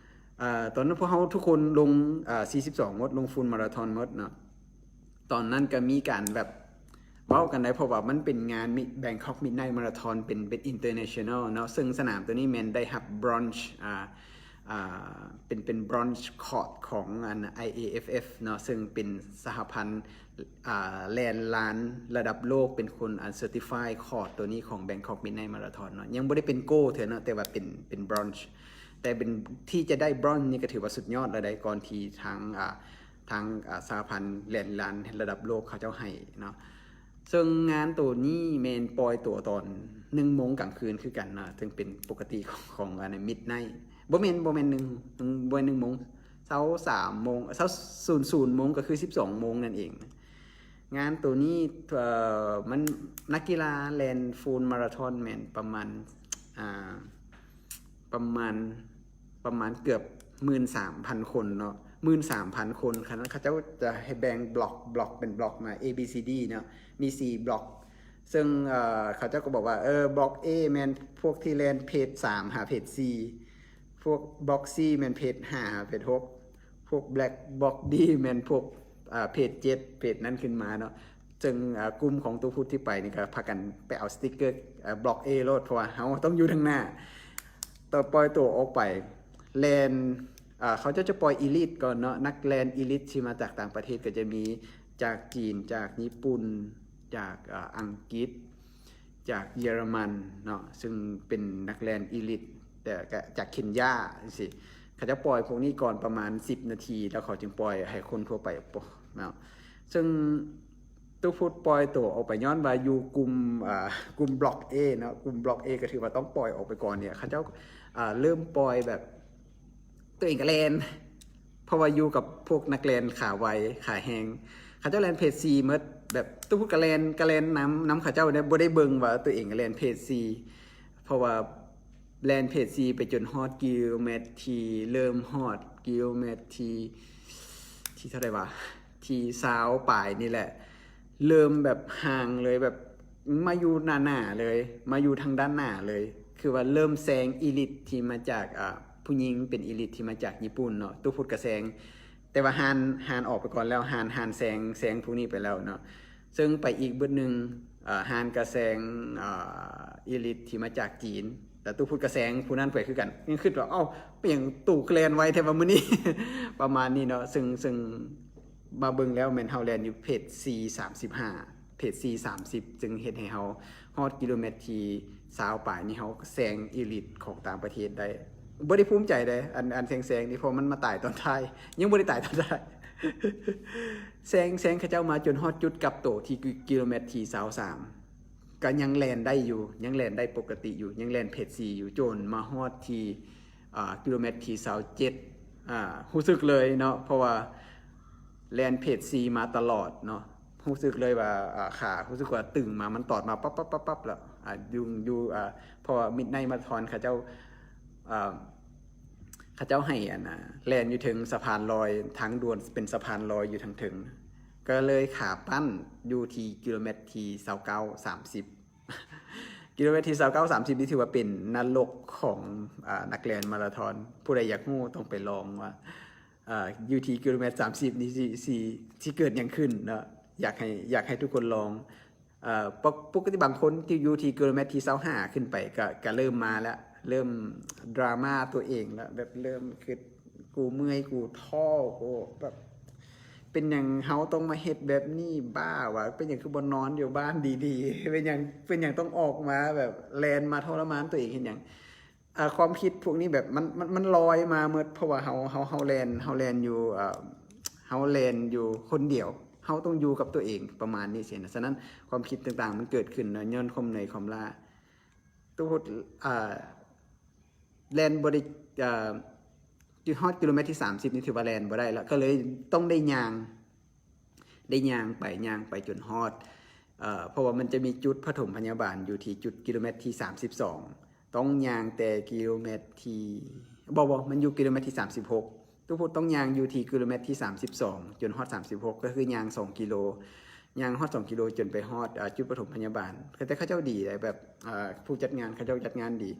ອ່າ ຕອນນັ້ນພວກເຮົາທຸກຄົນລົງ ອ່າ ສີ່ສິບສອງໝົດ ລົງ Full Marathon ໝົດເນາະ. ຕອນນັ້ນກະມີການແບບເວົ້າກັນໄດ້ ເພາະວ່າມັນເປັນງານ Mid- Bangkok Midnight Marathon ເປັນ ເປັນ international ເນາະ ເຊິ່ງສະໜາມໂຕນີ້ແມ່ນໄດ້ຮັບ bronze ອ່າ ອ່າ ເປັນ ເປັນ bronze court ຂອງອັນ ໄອເອເອັຟເອັຟ ເນາະ ເຊິ່ງເປັນສະຫະພັນ ອ່າ ແລ່ນລານລະດັບໂລກ ເປັນຄົນອັນ certify court ໂຕນີ້ຂອງ Bangkok Midnight Marathon ເນາະ. ຍັງບໍ່ໄດ້ເປັນ gold ເທື່ອເນາະ ແຕ່ວ່າເປັນ ເປັນ bronze ແຕ່ເປັນ ທີ່ຈະໄດ້ bronze ນີ້ກໍຖືວ່າສຸດຍອດແລ້ວໄດ໋ ກ່ອນທີ່ທາງ ອ່າ ທາງ ອ່າ ສະຫະພັນແລ່ນລານລະດັບໂລກເຂົາເຈົ້າໃຫ້ເນາະ. ເຊິ່ງງານໂຕນີ້ແມ່ນປ່ອຍຕົວຕອນໜຶ່ງໂມງກາງຄືນຄືກັນເນາະ ເຊິ່ງເປັນປົກກະຕິຂອງ ຂອງອັນ Midnight ບໍ່ແມ່ນ ບໍ່ແມ່ນໜຶ່ງ ບໍ່ແມ່ນໜຶ່ງໂມງ ເຊົ້າສາມໂມງ ເຊົ້າສູນໂມງ ກໍຄືສິບສອງໂມງນັ້ນເອງ. ງານໂຕນີ້ ເອີ ມັນ ນັກກິລາແລ່ນ Full Marathon ແມ່ນປະມານ ອ່າ ປະມານ ປະມານເກືອບໝື່ນສາມພັນຄົນເນາະ ໝື່ນສາມພັນຄົນ. ຄັນເຂົາເຈົ້າຈະໃຫ້ແບ່ງບລັອກ ບລັອກເປັນບລັອກມາ A B C D ເນາະ ມີສີ່ບລັອກ ເຊິ່ງ ເອີ ເຂົາເຈົ້າກໍບອກວ່າ ເອີ ບລັອກ A ແມ່ນພວກທີ່ແລ່ນເພດສາມຫາເພດສີ່ ພວກບລັອກ C ແມ່ນເພດຫ້າຫາເພດຫົກ ພວກ Black ບລັອກ D ແມ່ນພວກ ອ່າ ເພດເຈັດ ເພດນັ້ນຂຶ້ນມາເນາະ. ເຊິ່ງ ອ່າ ກຸ່ມຂອງຕູ້ພຸດທີ່ໄປນີ້ກໍພາກັນໄປເອົາສະຕິກເກີ ເອີ ບລັອກ A ໂລດ ເພາະວ່າເຮົາຕ້ອງຢູ່ທາງໜ້າ. ຕໍ່ ປ່ອຍຕົວອອກໄປແລ່ນ ອ່າ ເຂົາເຈົ້າຈະປ່ອຍ elite ກ່ອນເນາະ ນັກແລ່ນ elite ທີ່ມາຈາກຕ່າງປະເທດ ກໍຈະມີຈາກຈີນ ຈາກຍີ່ປຸ່ນ ຈາກ ອ່າ ອັງກິດ ຈາກເຢຍລະມັນເນາະ ເຊິ່ງເປັນນັກແລ່ນ elite ແຕ່ກໍຈາກເຄນຢາຈັ່ງຊີ້. ເຂົາເຈົ້າປ່ອຍພວກນີ້ກ່ອນປະມານສິບນາທີ ແລ້ວເຂົາຈຶ່ງປ່ອຍໃຫ້ຄົນທົ່ວໄປເນາະ. ເຊິ່ງຕູ້ພຸດປ່ອຍໂຕອອກໄປຍ້ອນວ່າຢູ່ກຸ່ມ ອ່າ ກຸ່ມບລັອກ A ເນາະ, ກຸ່ມບລັອກ A ກໍຖືວ່າຕ້ອງປ່ອຍອອກໄປກ່ອນເນຍ. ເຂົາເຈົ້າ ອ່າ ເລີ່ມປ່ອຍແບບ ຕົວເອງກໍແລ່ນ ເພາະວ່າຢູ່ກັບພວກນັກແລ່ນຂາໄວ ຂາແຮງ ເຂົາເຈົ້າແລ່ນເພຈສີ່ໝົດ. ແບບຕູ້ພຸດກໍແລ່ນ ກໍແລ່ນນຳ ນຳເຂົາເຈົ້າເດ້ ບໍ່ໄດ້ເບິ່ງວ່າຕົວເອງກໍແລ່ນເພຈສີ່ ເພາະວ່າແລ່ນເພຈສີ່ໄປຈົນຮອດກິໂລແມັດທີ່ ເລີ່ມຮອດກິໂລແມັດທີ່ ທີ່ເທົ່າໃດວະ ທີ່ຊາວປາຍນີ້ແຫຼະ ເລີ່ມແບບຫ່າງເລີຍ ແບບມາຢູ່ໜ້າໆເລີຍ ມາຢູ່ທາງດ້ານໜ້າເລີຍ. ຄືວ່າເລີ່ມແຊງອີລິດທີ່ມາຈາກ ອ່າ ຜູ້ຍິງເປັນອີລິດທີ່ມາຈາກຍີ່ປຸ່ນເນາະ. ຕູ້ພຸດກະແຊງ ແຕ່ວ່າຮານ ຮານອອກໄປກ່ອນແລ້ວ ຮານ ຮານແຊງ ແຊງພວກນີ້ໄປແລ້ວເນາະ. ເຊິ່ງໄປອີກບຶດໜຶ່ງ ເອີ ຮານກະແຊງ ເອີ ອີລິດທີ່ມາຈາກຈີນ ແລ້ວຕູ້ພຸດກະແຊງຜູ້ນັ້ນໄປຄືກັນ. ຍັງຄິດວ່າ ເອົ້າ ເປັນຫຍັງຕູ້ຄືແລ່ນໄວແທ້ວະມື້ນີ້ ປະມານນີ້ເນາະ. ເຊິ່ງ ເຊິ່ງມາເບິ່ງແລ້ວແມ່ນເຮົາແລ່ນຢູ່ເພຈສີ່ສາມສິບຫ້າ ເພຈສີ່ສາມສິບ ຈຶ່ງເຮັດໃຫ້ເຮົາຮອດກິໂລແມັດທີ່ຊາວປາຍນີ້ ເຮົາແຊງອີລິດຂອງຕ່າງປະເທດໄດ້. ບໍ່ໄດ້ພູມໃຈເດ້ ອັນ ອັນແຊງໆນີ້ ເພາະມັນມາຕາຍຕອນທ້າຍ ຍັງບໍ່ໄດ້ຕາຍຕອນທ້າຍ ແຊງ ແຊງເຂົາເຈົ້າມາຈົນຮອດຈຸດກັບໂຕທີ່ກິໂລແມັດທີຊາວສາມ ກໍຍັງແລ່ນໄດ້ຢູ່ ຍັງແລ່ນໄດ້ປົກກະຕິຢູ່ ຍັງແລ່ນເພຈສີ່ຢູ່ ຈົນມາຮອດທີ່ ອ່າ ກິໂລແມັດທີຊາວເຈັດ ອ່າ ຮູ້ສຶກເລີຍເນາະ ເພາະວ່າແລ່ນເພຈສີ່ມາຕະຫຼອດເນາະ. ຮູ້ສຶກເລີຍວ່າ ອ່າ ຂາ ຮູ້ສຶກວ່າຕຶງມາ ມັນຕອດມາປັບໆໆໆ ແລ້ວ ອ່າ ຢູ່ ຢູ່ ອ່າ ເພາະວ່າມິດໄນມາຣາທອນເຂົາເຈົ້າ ອ່າ ເຂົາເຈົ້າໃຫ້ອັນນ່າ ແລ່ນຢູ່ເທິງສະພານລອຍ ທາງດ່ວນເປັນສະພານລອຍຢູ່ທາງເທິງ ກໍເລີຍຂາປັ້ນຢູ່ທີ່ກິໂລແມັດທີຊາວເກົ້າ ສາມສິບ ກິໂລແມັດທີຊາວເກົ້າ ສາມສິບນີ້ຖືວ່າເປັນນະລົກຂອງ ອ່າ ນັກແລ່ນມາຣາທອນ. ຜູ້ໃດຢາກຮູ້ຕ້ອງໄປລອງວ່າ ອ່າ ຢູ່ທີ່ກິໂລແມັດສາມສິບນີ້ ຊິ ຊິ ຊິເກີດຫຍັງຂຶ້ນເນາະ. ຢາກໃຫ້ ຢາກໃຫ້ທຸກຄົນລອງ ເອີ ປົກ ປົກກະຕິບາງຄົນທີ່ຢູ່ທີ່ກິໂລແມັດທີຊາວຫ້າຂຶ້ນໄປ ກະ ກະເລີ່ມມາແລ້ວ ເລີ່ມດຣາມາຕົວເອງແລ້ວ ແບບເລີ່ມຄິດ ກູເມື່ອຍ ກູທໍ້ ກູແບບ ເປັນຫຍັງເຮົາຕ້ອງມາເຮັດແບບນີ້ ບ້າຫວາ ເປັນຫຍັງຄືບໍ່ນອນຢູ່ບ້ານດີໆ ເປັນຫຍັງ ເປັນຫຍັງຕ້ອງອອກມາແບບແລ່ນມາທໍລະມານຕົວເອງເຮັດຫຍັງ. ອ່າ ຄວາມຄິດພວກນີ້ແບບມັນ ມັນ ມັນລອຍມາໝົດ ເພາະວ່າເຮົາ ເຮົາ ເຮົາແລ່ນ ເຮົາແລ່ນຢູ່ ເອີ ເຮົາແລ່ນຢູ່ຄົນດຽວ ເຮົາຕ້ອງຢູ່ກັບຕົວເອງ ປະມານນີ້ຊີ້ນະ. ສະນັ້ນຄວາມຄິດຕ່າງໆມັນເກີດຂຶ້ນເນາະ ຍ້ອນຄວາມເມື່ອຍຄວາມລ້າ. ຕູ້ພຸດ ອ່າ ແລ່ນບໍ່ໄດ້ ອ່າ ຢູ່ຮອດກິໂລແມັດທີສາມສິບນີ້ຖືວ່າແລ່ນບໍ່ໄດ້ລະ ກໍເລີຍຕ້ອງໄດ້ຍ່າງ ໄດ້ຍ່າງໄປ ຍ່າງໄປຈົນຮອດ ເອີ ເພາະວ່າມັນຈະມີຈຸດປະຖົມພະຍາບານຢູ່ທີ່ຈຸດກິໂລແມັດທີສາມສິບສອງ ຕ້ອງຍ່າງແຕ່ກິໂລແມັດທີ ບໍ່ ບໍ່ ມັນຢູ່ກິໂລແມັດທີສາມສິບຫົກ. ຕູ້ພຸດຕ້ອງຍ່າງຢູ່ທີ່ກິໂລແມັດທີສາມສິບສອງ ຈົນຮອດສາມສິບຫົກ ກໍຄືຍ່າງສອງກິໂລ ຍ່າງຮອດສອງກິໂລ ຈົນໄປຮອດ ອ່າ ຈຸດປະຖົມພະຍາບານ. ແຕ່ເຂົາເຈົ້າດີເດ້ ແບບ ອ່າ ຜູ້ຈັດງານເຂົາເຈົ້າຈັດງານດີ.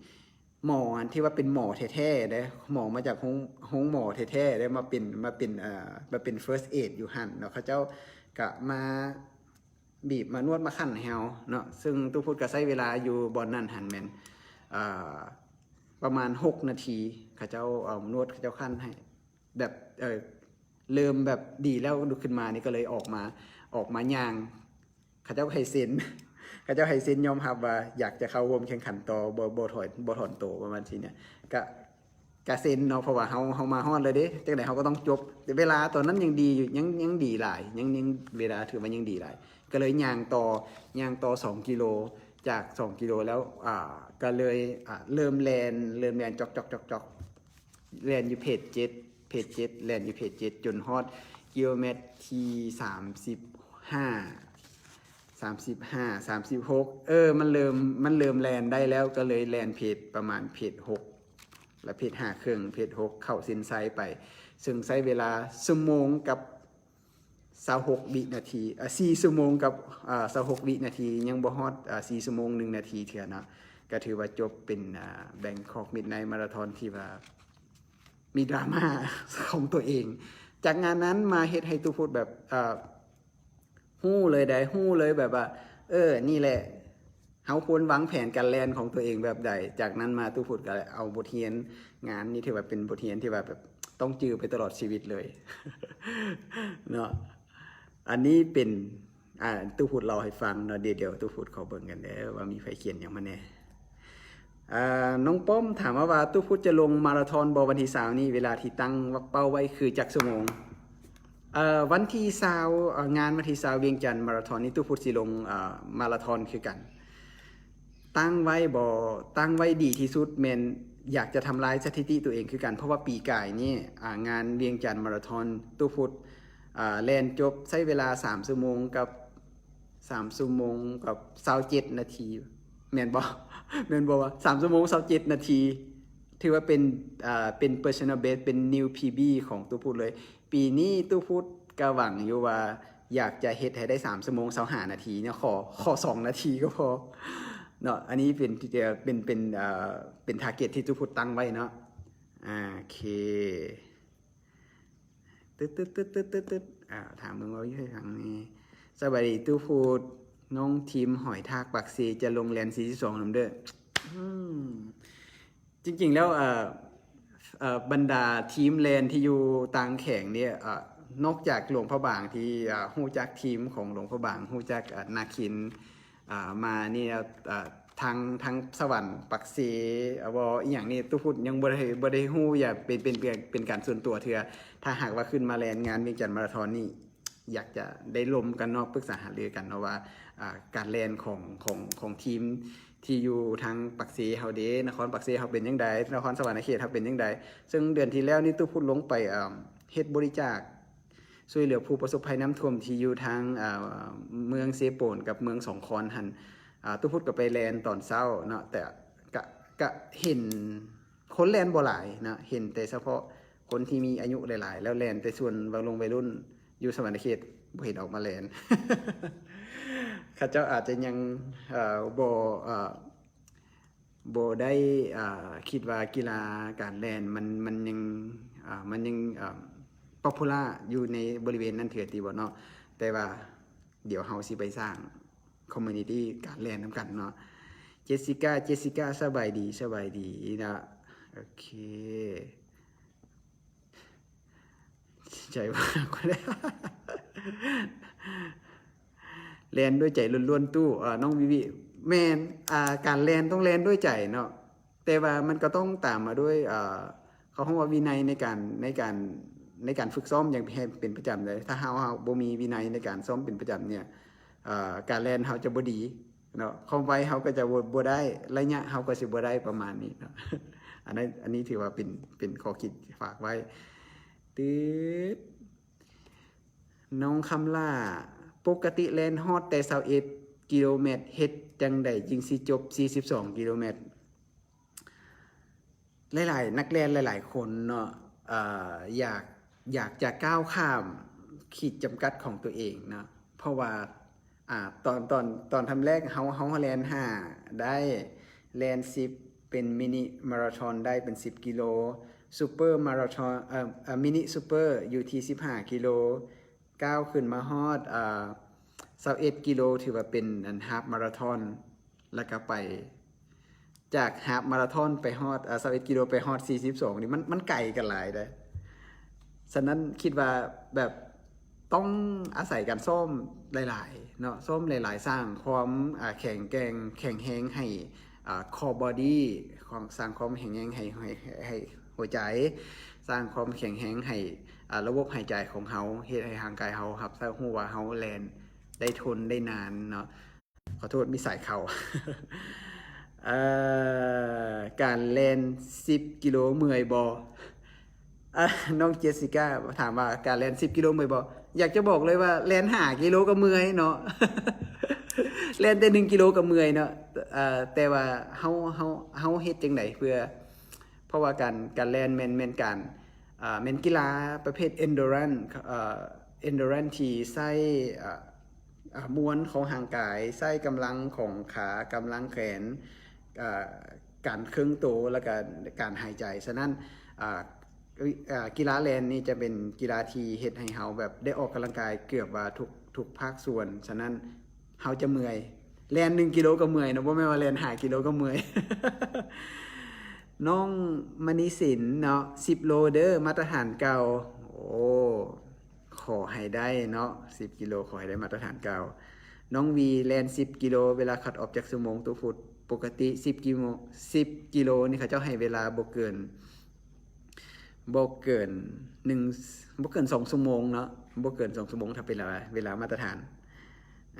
ໝໍອັນທີ່ວ່າເປັນໝໍແທ້ໆເດ້ ໝໍມາຈາກໂຮງ ໂຮງໝໍແທ້ໆເດ້ ມາເປັນ ມາເປັນ ເອີ ມາເປັນ first aid ຢູ່ຫັ້ນເນາະ. ເຂົາເຈົ້າກະມາ ບີບມານວດມາຂັນໃຫ້ເຮົາເນາະ. ເຊິ່ງຕູ້ພຸດກໍໃຊ້ເວລາຢູ່ບ່ອນນັ້ນຫັ້ນແມ່ນ ເອີ ປະມານຫົກນາທີ ເຂົາເຈົ້າເອົານວດ ເຂົາເຈົ້າຂັນໃຫ້ ແບບ ເອີ ເລີ່ມແບບດີແລ້ວ ລຸກຂຶ້ນມານີ້ກໍເລີຍອອກມາ ອອກມາຍ່າງ ເຂົາເຈົ້າໃຫ້ເຊັນ ເຂົາເຈົ້າໃຫ້ເຊັນຍອມຮັບວ່າຢາກຈະເຂົ້າຮ່ວມແຂ່ງຂັນຕໍ່ ບໍ່ ບໍ່ຖອຍ ບໍ່ຖອນໂຕ ປະມານຊີ້ນະ. ກະ ກະເຊັນເນາະ ເພາະວ່າເຮົາ ເຮົາມາຮອດແລ້ວເດ້ ຈັ່ງໃດເຮົາກໍຕ້ອງຈົບ. ແຕ່ເວລາຕອນນັ້ນຍັງດີຢູ່ ຍັງ ຍັງດີຫຼາຍ ຍັງ ຍັງ ເວລາຖືວ່າຍັງດີຫຼາຍ ກໍເລີຍຍ່າງຕໍ່ ຍ່າງຕໍ່ສອງກິໂລ ຈາກສອງກິໂລແລ້ວ ອ່າ ກໍເລີຍ ອ່າ ເລີ່ມແລ່ນ ເລີ່ມແລ່ນຈອກໆໆ ແລ່ນຢູ່ເພຈເຈັດ ເພຈເຈັດ ແລ່ນຢູ່ເພຈເຈັດ ຈົນຮອດກິໂລແມັດທີສາມສິບຫ້າ ສາມສິບຫ້າ ສາມສິບຫົກ ເອີ ມັນເລີ່ມ ມັນເລີ່ມແລ່ນໄດ້ແລ້ວ ກໍເລີຍແລ່ນເພຈປະມານເພຈຫົກ ແລະ ເພຈຫ້າເຄິ່ງ ເພຈຫົກ ເຂົ້າເສັ້ນໄຊໄປ ເຊິ່ງໃຊ້ເວລາຊົ່ວໂມງກັບຊາວຫົກວິນາທີ ເອີ ສີ່ຊົ່ວໂມງກັບ ເອີ ຊາວຫົກວິນາທີ ຍັງບໍ່ຮອດ ເອີ ສີ່ຊົ່ວໂມງໜຶ່ງນາທີເທື່ອເນາະ. ກໍຖືວ່າຈົບເປັນ ເອີ Bangkok Midnight Marathon ທີ່ວ່າມີດຣາມາຂອງຕົວເອງ. ຈາກງານນັ້ນມາເຮັດໃຫ້ຕູ້ພຸດແບບ ເອີ ຮູ້ເລີຍໃດ ຮູ້ເລີຍແບບວ່າ ເອີ ນີ້ແຫຼະ ເຮົາຄວນວາງແຜນການແລ່ນຂອງຕົວເອງແບບໃດ. ຈາກນັ້ນມາຕູ້ພຸດກໍເອົາບົດຮຽນ ງານນີ້ຖືວ່າເປັນບົດຮຽນທີ່ວ່າແບບຕ້ອງຈື່ໄປຕະຫຼອດຊີວິດເລີຍເນາະ. ອັນນີ້ເປັນ ອ່າ ຕູ້ພຸດເລົ່າໃຫ້ຟັງເນາະ. ດຽວ ດຽວຕູ້ພຸດຂໍເບິ່ງກັນເດີວ່າມີໃຜຂຽນຫຍັງມາແດ່. ເອີ ນ້ອງປ້ອມຖາມມາວ່າ ຕູ້ພຸດຈະລົງມາລາທອນບໍ່ວັນທີຊາວນີ້? ເວລາທີ່ຕັ້ງເປົ້າໄວ້ຄືຈັກຊົ່ວໂມງ? ເອີ ວັນທີຊາວ ເອີ ງານວັນທີຊາວວຽງຈັນມາລາທອນນີ້ ຕູ້ພຸດຊິລົງ ເອີ ມາລາທອນຄືກັນ. ຕັ້ງໄວ້ບໍ່? ຕັ້ງໄວ້ດີທີ່ສຸດແມ່ນຢາກຈະທຳລາຍສະຖິຕິຕົວເອງຄືກັນ ເພາະວ່າປີກາຍນີ້ ອາ ງານວຽງຈັນມາລາທອນ ຕູ້ພຸດ ອາ ແລ່ນຈົບໃຊ້ເວລາສາມຊົ່ວໂມງກັບ ສາມຊົ່ວໂມງກັບຊາວເຈັດນາທີ ແມ່ນບໍ່? ແມ່ນບໍ່ວ່າ ສາມຊົ່ວໂມງຊາວເຈັດນາທີ ຖືວ່າເປັນ ເປັນ personal best ເປັນ new ພີບີ ຂອງຕູ້ພຸດເລີຍ. ປີນີ້ຕູ້ພຸດກະຫວັງຢູ່ວ່າ ຢາກຈະເຮັດໃຫ້ໄດ້ສາມຊົ່ວໂມງຊາວຫ້ານາທີເນາະ ຂໍ ຂໍສອງນາທີກໍພໍເນາະ. ອັນນີ້ເປັນ ເປັນ ເປັນ ເປັນ ເປັນ target ທີ່ຕູ້ພຸດຕັ້ງໄວ້ເນາະ. ໂອເຄ ຕຶt ອ່າ ຖາມເບິ່ງວ່າຢູ່ໃສຟັງແດ່. ສະບາຍດີຕູ້ພຸດ ນ້ອງທີມຫອຍທາກປາກເຊຈະລົງແລ່ນສີ່ສິບສອງນຳເດີ້. ອືມ ຈິງໆແລ້ວ ເອີ ເອີ ບັນດາທີມແລ່ນທີ່ຢູ່ຕ່າງແຂວງນີ້ ເອີ ນອກຈາກຫຼວງພະບາງທີ່ ເອີ ຮູ້ຈັກທີມຂອງຫຼວງພະບາງ ຮູ້ຈັກ ເອີ ນາຄິນ ອ່າ ມານີ້ແລ້ວ ອ່າ ທາງ ທາງສະຫວັນ ປາກເຊ ບໍ່ ອີ່ຫຍັງນີ້ ຕູ້ພຸດຍັງບໍ່ໄດ້ ບໍ່ໄດ້ຮູ້ຢ່າງເປັນ ເປັນ ເປັນ ເປັນການສ່ວນຕົວເທື່ອ. ຖ້າຫາກວ່າຂຶ້ນມາແລ່ນງານວຽງຈັນມາລາທອນນີ້ ຢາກຈະໄດ້ລົມກັນເນາະ ປຶກສາຫາລືກັນເນາະວ່າ ອ່າ ການແລ່ນຂອງ ຂອງ ຂອງທີມທີ່ຢູ່ທາງປາກເຊເຮົາເດ ນະຄອນປາກເຊເຮົາເປັນຈັ່ງໃດ ນະຄອນສະຫວັນນະເຂດເຮົາເປັນຈັ່ງໃດ. ເຊິ່ງເດືອນທີ່ແລ້ວນີ້ ຕູ້ພຸດລົງໄປ ເອີ ເຮັດບໍລິຈາກ ຊ່ວຍເຫຼືອຜູ້ປະສົບໄພນ້ຳຖ້ວມທີ່ຢູ່ທາງ ເອີ ເມືອງເຊໂປນກັບເມືອງສອງຄອນຫັ້ນ. ອ່າ ຕູ້ພຸດກໍໄປແລ່ນຕອນເຊົ້າເນາະ ແຕ່ກະ ກະເຫັນຄົນແລ່ນບໍ່ຫຼາຍເນາະ ເຫັນແຕ່ສະເພາະຄົນທີ່ມີອາຍຸຫຼາຍໆ ແລ້ວແລ່ນແຕ່ສ່ວນວັຍລົງໄວລຸ້ນຢູ່ສະຫວັນນະເຂດບໍ່ເຫັນອອກມາແລ່ນ. ເຂົາເຈົ້າອາດຈະຍັງ ເອີ ບໍ່ ເອີ ບໍ່ໄດ້ ອ່າ ຄິດວ່າກິລາການແລ່ນມັນ ມັນຍັງ ອ່າ ມັນຍັງ ອ່າ popular ຢູ່ໃນບໍລິເວນນັ້ນເທື່ອຕິບໍ່ເນາະ. ແຕ່ວ່າດຽວເຮົາຊິໄປສ້າງ community ການແລ່ນນຳກັນເນາະ. ເຈສສິກາ ເຈສສິກາ ສະບາຍດີ ສະບາຍດີເນາະ. ໂອເຄ ໃຈວ່າ ແລ່ນດ້ວຍໃຈລ້ວນໆ ຕູ້ ເອີ ນ້ອງວິວິ ແມ່ນ ອ່າ ການແລ່ນຕ້ອງແລ່ນດ້ວຍໃຈເນາະ ແຕ່ວ່າມັນກໍຕ້ອງຕາມມາດ້ວຍ ເອີ ເຂົາເອີ້ນວ່າວິໄນໃນການ ໃນການ ໃນການຝຶກຊ້ອມຢ່າງໃຫ້ເປັນປະຈຳເລີຍ. ຖ້າເຮົາ ເຮົາບໍ່ມີວິໄນໃນການຊ້ອມເປັນປະຈຳເນີ້ຍ ເອີ ການແລ່ນເຮົາຈະບໍ່ດີເນາະ ຄວາມໄວເຮົາກໍຈະບໍ່ ບໍ່ໄດ້ ໄລຍະເຮົາກໍຊິບໍ່ໄດ້ ປະມານນີ້ເນາະ. ອັນນັ້ນ ອັນນີ້ຖືວ່າເປັນ ເປັນຂໍ້ຄິດຝາກໄວ້. ຕຶດ ນ້ອງຄຳຫຼ້າ ປົກກະຕິແລ່ນຮອດແຕ່ຊາວເອັດກິໂລແມັດ ເຮັດຈັ່ງໃດຈຶ່ງຊິຈົບສີ່ສິບສອງກິໂລແມັດ? ຫຼາຍໆ ນັກແລ່ນຫຼາຍໆຄົນເນາະ ເອີ ຢາກ ຢາກຈະກ້າວຂ້າມຂີດຈຳກັດຂອງຕົວເອງເນາະ ເພາະວ່າ ອ່າ ຕອນ ຕອນ ຕອນທຳແລກເຮົາ ເຮົາແລ່ນຫ້າໄດ້ ແລ່ນສິບ ເປັນມິນິມາລາທອນໄດ້ເປັນສິບກິໂລ ຊຸບເປີມາລາທອນ ເອີ ເອີ ມິນິຊຸບເປີຢູ່ທີ່ສິບຫ້າກິໂລ ກ້າວຂຶ້ນມາຮອດ ເອີ ຊາວເອັດກິໂລ ຖືວ່າເປັນອັນຮາບມາລາທອນ ແລ້ວກໍໄປ ຈາກຮາບມາລາທອນໄປຮອດ ເອີ ຊາວເອັດກິໂລໄປຮອດສີ່ສິບສອງນີ້ ມັນ ມັນໄກກັນຫຼາຍເດ້. ສະນັ້ນຄິດວ່າແບບຕ້ອງອາໄສການຊ້ອມຫຼາຍໆເນາະ ຊ້ອມຫຼາຍໆ ສ້າງຄວາມ ອ່າ ແຂງແກ່ງ ແຂງແຮງໃຫ້ ອ່າ core body ຂອງ ສ້າງຄວາມແຂງແຮງໃຫ້ ໃຫ້ ໃຫ້ ໃຫ້ຫົວໃຈ ສ້າງຄວາມແຂງແຮງໃຫ້ ອ່າ ລະບົບຫາຍໃຈຂອງເຮົາ ເຮັດໃຫ້ຮ່າງກາຍເຮົາຮັບ ຮູ້ວ່າເຮົາແລ່ນໄດ້ທົນໄດ້ນານເນາະ. ຂໍໂທດ ມີສາຍເຂົ້າ. ເອີ ການແລ່ນສິບກິໂລເມື່ອຍບໍ່? ອາ ນ້ອງເຈສສິກາຖາມວ່າ ການແລ່ນສິບກິໂລເມື່ອຍບໍ່? ຢາກຈະບອກເລີຍວ່າ ແລ່ນຫ້າກິໂລກໍເມື່ອຍເນາະ ແລ່ນແຕ່ໜຶ່ງກິໂລກໍເມື່ອຍເນາະ. ເອີ ແຕ່ວ່າເຮົາ ເຮົາ ເຮົາເຮັດຈັ່ງໃດເພື່ອ ເພາະວ່າການ ການແລ່ນແມ່ນ ແມ່ນການ ອ່າ ແມ່ນກິລາປະເພດ endurance ເອີ endurance ທີ່ໃຊ້ ອ່າ ອ່າ ມວນຂອງຮ່າງກາຍ ໃຊ້ກຳລັງຂອງຂາ ກຳລັງແຂນ ອ່າ ການເຄິ່ງໂຕ ແລ້ວກະການຫາຍໃຈ. ສະນັ້ນ ອ່າ ກິລາແລ່ນນີ້ຈະເປັນກິລາທີ່ເຮັດໃຫ້ເຮົາແບບໄດ້ອອກກຳລັງກາຍເກືອບວ່າທຸກ ທຸກພາກສ່ວນ. ສະນັ້ນ ເຮົາຈະເມື່ອຍ ແລ່ນໜຶ່ງກິໂລກໍເມື່ອຍເນາະ ບໍ່ແມ່ນວ່າແລ່ນຫ້າກິໂລກໍເມື່ອຍ. ນ້ອງມະນີສິນເນາະ ສິບໂລເດີ້ ມາດຕະຖານເກົ່າ. ໂອ້ ຂໍໃຫ້ໄດ້ເນາະ ສິບກິໂລ ຂໍໃຫ້ໄດ້ມາດຕະຖານເກົ່າ. ນ້ອງວີ ແລ່ນສິບກິໂລ ເວລາຄັດອອບຈັກຊົ່ວໂມງ? ຕູ້ພຸດ ປົກກະຕິສິບກິໂລ ສິບກິໂລນີ້ ເຂົາເຈົ້າໃຫ້ເວລາບໍ່ເກີນ ບໍ່ເກີນໜຶ່ງ ບໍ່ເກີນສອງຊົ່ວໂມງເນາະ ບໍ່ເກີນສອງຊົ່ວໂມງ ຖ້າເປັນເວລາມາດຕະຖານ.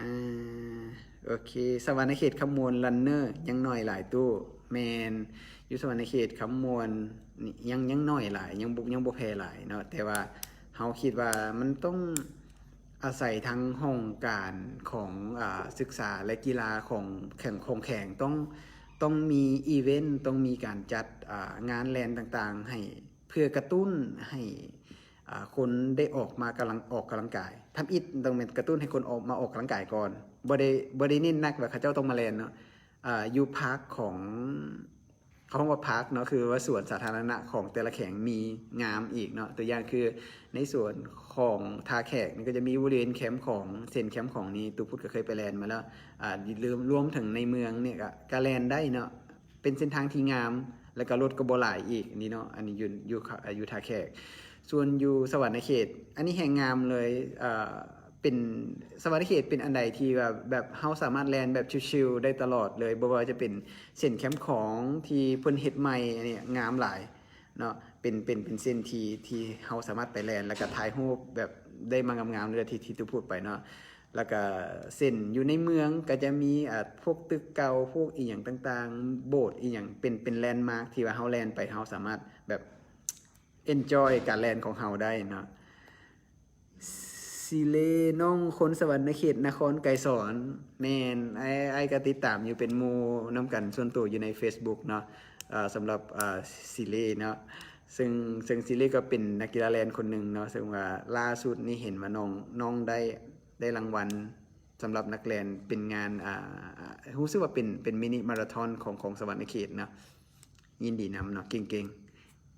ອາ ໂອເຄ ສະຫວັນນະເຂດຄຳມ່ວນ ຣັນເນີ ຍັງໜ້ອຍຫຼາຍຕູ້. ແມ່ນ ຢູ່ສະຫວັນນະເຂດຄຳມ່ວນນີ້ ຍັງ ຍັງໜ້ອຍຫຼາຍ ຍັງບໍ່ ຍັງບໍ່ແຜ່ຫຼາຍເນາະ ແຕ່ວ່າເຮົາຄິດວ່າມັນຕ້ອງ ອາໄສທາງຫ້ອງການຂອງ ອາ ສຶກສາ ແລະ ກິລາຂອງແຂວງ ຂອງແຂວງ ຕ້ອງ ຕ້ອງມີອີເວັນ ຕ້ອງມີການຈັດ ອາ ງານແລ່ນຕ່າງໆ ໃຫ້ ເພື່ອກະຕຸ້ນໃຫ້ ອາ ຄົນໄດ້ອອກມາກຳລັງ ອອກກຳລັງກາຍ. ທຳອິດຕ້ອງແມ່ນກະຕຸ້ນໃຫ້ຄົນອອກ ມາອອກກຳລັງກາຍກ່ອນ. ບໍ່ໄດ້ ບໍ່ໄດ້ເນັ້ນໜັກວ່າເຂົາເຈົ້າຕ້ອງມາແລ່ນເນາະ. ອາ ຢູ່ພາກຂອງ ເຂົາເອີ້ນວ່າພາກເນາະ ຄືວ່າສວນສາທາລະນະຂອງແຕ່ລະແຂວງມີງາມອີກເນາະ. ຕົວຢ່າງຄືໃນສວນຂອງທ່າແຂກນີ້ ກໍຈະມີບໍລິເວນແຄມຂອງ ເສັ້ນແຄມຂອງນີ້ ຕູ້ພຸດກໍເຄີຍໄປແລ່ນມາແລ້ວ. ອາ ລວມ ລວມເຖິງໃນເມືອງນີ້ກໍ ກໍແລ່ນໄດ້ເນາະ ເປັນເສັ້ນທາງທີ່ງາມ ແລ້ວກໍລົດກໍບໍ່ຫຼາຍອີກນີ້ເນາະ. ອັນນີ້ຢູ່ ຢູ່ ຢູ່ທ່າແຂກ. ສ່ວນຢູ່ສະຫວັນນະເຂດ ອັນນີ້ແຮ່ງງາມເລີຍ ເອີ ເປັນ ສະຫວັນນະເຂດເປັນອັນໃດທີ່ວ່າແບບເຮົາສາມາດແລ່ນແບບຊິວໆໄດ້ຕະຫຼອດເລີຍ ບໍ່ວ່າຈະເປັນເສັ້ນແຄມຂອງທີ່ເພິ່ນເຮັດໃໝ່ ອັນນີ້ງາມຫຼາຍເນາະ ເປັນ ເປັນ ເປັນເສັ້ນທີ່ ທີ່ເຮົາສາມາດໄປແລ່ນ ແລ້ວກໍຖ່າຍຮູບແບບໄດ້ມາງາມໆເລີຍ ທີ່ ທີ່ຕູ້ພຸດໄປເນາະ. ແລ້ວກໍເສັ້ນຢູ່ໃນເມືອງກໍຈະມີ ອາ ພວກຕຶກເກົ່າ ພວກອີ່ຫຍັງຕ່າງໆ ໂບດອີ່ຫຍັງ ເປັນ ເປັນແລນມາກທີ່ວ່າເຮົາແລ່ນໄປ ເຮົາສາມາດແບບ ເອັນຈອຍການແລ່ນຂອງເຮົາໄດ້ເນາະ. ຊີເລ ນ້ອງຄົນສະຫວັນນະເຂດ ນະຄອນໄກສອນ. ແມ່ນ ອ້າຍ ອ້າຍກໍຕິດຕາມຢູ່ ເປັນໝູ່ນຳກັນສ່ວນຕົວຢູ່ໃນເຟສບຸກເນາະ. ເອີ ສຳລັບ ເອີ ຊີເລເນາະ ເຊິ່ງ ເຊິ່ງຊີເລກໍເປັນນັກກິລາແລ່ນຄົນໜຶ່ງເນາະ ເຊິ່ງວ່າລ່າສຸດນີ້ເຫັນວ່ານ້ອງ ນ້ອງໄດ້ ໄດ້ລາງວັນ ສຳລັບນັກແລ່ນເປັນງານ ອາ ຮູ້ສຶກວ່າເປັນ ເປັນມິນິມາຣາທອນຂອງ ຂອງສະຫວັນນະເຂດເນາະ. ຍິນດີນຳເນາະ ເກັ່ງໆ.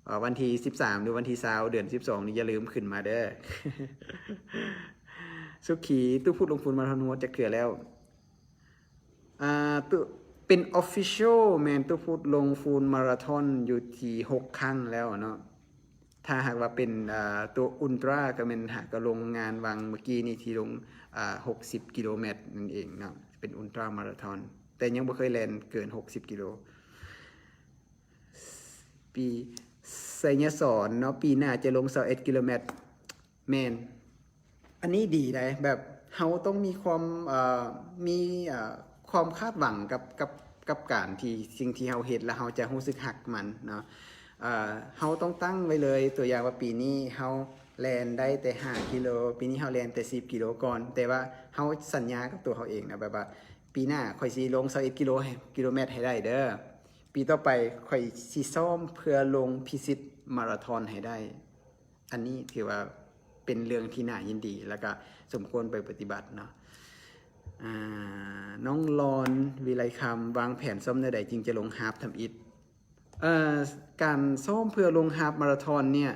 ເອີ ວັນທີສິບສາມ ຫຼື ວັນທີຊາວ ເດືອນສິບສອງນີ້ ຢ່າລືມຂຶ້ນມາເດີ. ສຸຂີ ຕູ້ພຸດລົງຟູນມາຣາທອນຮວດຈັກເທື່ອແລ້ວ? ອາ ຕູ້ ເປັນອອບຟິຊຽວ ແມ່ນ ຕູ້ພຸດລົງຟູນມາຣາທອນຢູ່ທີ່ຫົກຄັ້ງແລ້ວເນາະ. ຖ້າຫາກວ່າເປັນ ອາ ຕົວອຸນຕຣາ ກໍແມ່ນຫາກໍລົງງານຫວ່າງເມື່ອກີ້ນີ້ທີ່ລົງ ອາ ຫົກສິບກິໂລແມັດນັ້ນເອງເນາະ ເປັນອຸນຕຣາມາຣາທອນ ແຕ່ຍັງບໍ່ເຄີຍແລ່ນເກີນຫົກສິບກິໂລ. ປີ ໄຊຍະສອນເນາະ ປີໜ້າຈະລົງຊາວເອັດກິໂລແມັດ. ແມ່ນ ອັນນີ້ດີໃດ໋ ແບບເຮົາຕ້ອງມີຄວາມ ເອີ ມີ ເອີ ຄວາມຄາດຫວັງກັບ ກັບ ກັບການທີ່ ສິ່ງທີ່ເຮົາເຮັດ ແລ້ວເຮົາຈະຮູ້ສຶກຮັກມັນເນາະ. ເອີ ເຮົາຕ້ອງຕັ້ງໄວ້ເລີຍ ຕົວຢ່າງວ່າປີນີ້ເຮົາແລ່ນໄດ້ແຕ່ຫ້າກິໂລ ປີນີ້ເຮົາແລ່ນແຕ່ສິບກິໂລກ່ອນ ແຕ່ວ່າເຮົາສັນຍາກັບຕົວເຮົາເອງນະ ແບບວ່າປີໜ້າຂ້ອຍຊິລົງຊາວເອັດກິໂລ ກິໂລແມັດໃຫ້ໄດ້ເດີ ປີຕໍ່ໄປຂ້ອຍຊິຊ້ອມເພື່ອລົງພິຊິດມາຣາທອນໃຫ້ໄດ້. ອັນນີ້ຖືວ່າເປັນເລື່ອງທີ່ໜ້າຍິນດີ ແລ້ວກະສົມຄວນໄປປະຕິບັດເນາະ. ອາ ນ້ອງລອນ ວິໄລຄຳ ວາງແຜນຊ້ອມແນວໃດຈຶ່ງຈະລົງຮາບທຳອິດ? ເອີ ການຊ້ອມເພື່ອລົງຮາບມາຣາທອນເນີ້ຍ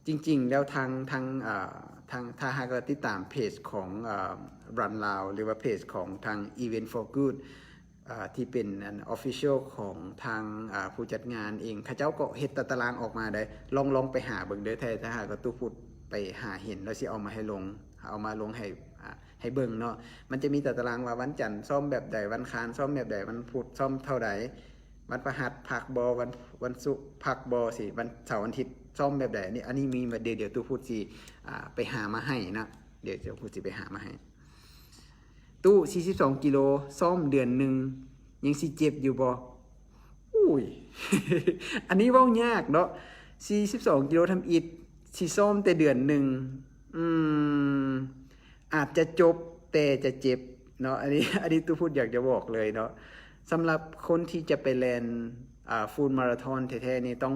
ຈິງໆແລ້ວທາງ ທາງ ອາ ທາງ ຖ້າຫາກວ່າຕິດຕາມເພຈຂອງ ອາ ຣັນລາວ ຫຼືວ່າເພຈຂອງທາງ Event for Good ອາ ທີ່ເປັນອັນ official ຂອງທາງ ອາ ຜູ້ຈັດງານເອງ ເຂົາເຈົ້າກໍເຮັດຕາຕະລາງອອກມາໄດ໋. ລອງ ລອງໄປຫາເບິ່ງເດີ ແທ້ ຖ້າຫາກວ່າຕູ້ພຸດໄປຫາເຫັນ ແລ້ວຊິເອົາມາໃຫ້ລົງ ເອົາມາລົງໃຫ້ ອາ ໃຫ້ເບິ່ງເນາະ. ມັນຈະມີຕາຕະລາງວ່າວັນຈັນຊ້ອມແບບໃດ ວັນຄານຊ້ອມແບບໃດ ວັນພຸດຊ້ອມເທົ່າໃດ ວັນພະຫັດພັກບໍ່ ວັນ ວັນສຸກພັກບໍ່ ຊີ້ ວັນເສົາວັນທິດຊ້ອມແບບໃດ. ອັນນີ້ ອັນນີ້ມີ ດຽວ ດຽວຕູ້ພຸດຊິ ອາ ໄປຫາມາໃຫ້ນະ ດຽວຕູ້ພຸດຊິໄປຫາມາໃຫ້. ຕູ້ ສີ່ສິບສອງກິໂລ ຊ້ອມເດືອນໜຶ່ງ ຍັງຊິເຈັບຢູ່ບໍ່? ອຸ້ຍ ອັນນີ້ເວົ້າຍາກເນາະ ສີ່ສິບສອງກິໂລທຳອິດ ຊິຊ້ອມແຕ່ເດືອນໜຶ່ງ ອືມ ອາດຈະຈົບ ແຕ່ຈະເຈັບເນາະ. ອັນນີ້ ອັນນີ້ຕູ້ພຸດຢາກຈະບອກເລີຍເນາະ ສຳລັບຄົນທີ່ຈະໄປແລ່ນ ອາ ຟູນມາຣາທອນແທ້ໆນີ້ ຕ້ອງ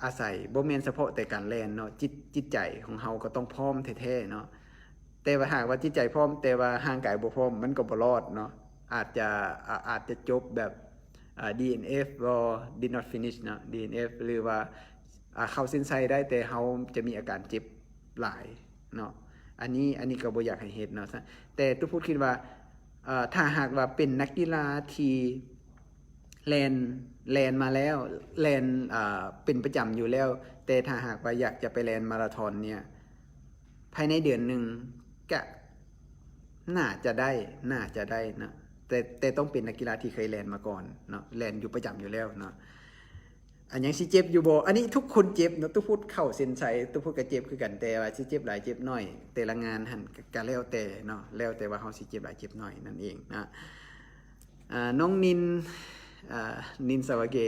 ອາໄສ ບໍ່ແມ່ນສະເພາະແຕ່ການແລ່ນເນາະ ຈິດ ຈິດໃຈຂອງເຮົາກໍຕ້ອງພ້ອມແທ້ໆເນາະ. ແຕ່ວ່າຫາກວ່າຈິດໃຈພ້ອມ ແຕ່ວ່າຮ່າງກາຍບໍ່ພ້ອມ ມັນກໍບໍ່ລອດເນາະ ອາດຈະ ອາ ອາດຈະຈົບແບບ ອາ DNF ບໍ່ did not finish ເນາະ DNF ຫຼືວ່າ ອາ ເຂົ້າເສັ້ນໄຊໄດ້ ແຕ່ເຮົາຈະມີອາການເຈັບຫຼາຍເນາະ. ອັນນີ້ ອັນນີ້ກໍບໍ່ຢາກໃຫ້ເຮັດເນາະ ແຕ່ຕູ້ພຸດຄິດວ່າ ເອີ ຖ້າຫາກວ່າເປັນນັກກິລາທີ່ ແລ່ນ ແລ່ນມາແລ້ວ ແລ່ນ ເອີ ເປັນປະຈຳຢູ່ແລ້ວ ແຕ່ຖ້າຫາກວ່າຢາກຈະໄປແລ່ນມາຣາທອນເນີ້ຍ ພາຍໃນເດືອນໜຶ່ງກະໜ້າຈະໄດ້ ໜ້າຈະໄດ້ນະ. ແ ແຕ່ ແຕ່ຕ້ອງເປັນນັກກິລາທີ່ເຄີຍແລ່ນມາກ່ອນເນາະ ແລ່ນຢູ່ປະຈຳຢູ່ແລ້ວເນາະ. ອັນຫຍັງ ຊິເຈັບຢູ່ບໍ່? ອັນນີ້ທຸກຄົນເຈັບເນາະ, ຕຸພຸດເຂົ້າເສັ້ນໄຊ ຕຸພຸດກໍເຈັບຄືກັນ, ແຕ່ວ່າຊິເຈັບຫຼາຍເຈັບໜ້ອຍ ແຕ່ລະງານຫັ້ນ ກະ ກະແລ້ວແຕ່ເນາະ, ແລ້ວແຕ່ວ່າເຮົາຊິເຈັບຫຼາຍເຈັບໜ້ອຍນັ້ນເອງນະ. ອ່າ ນ້ອງນິນ ອ່າ ນິນສາວະເກ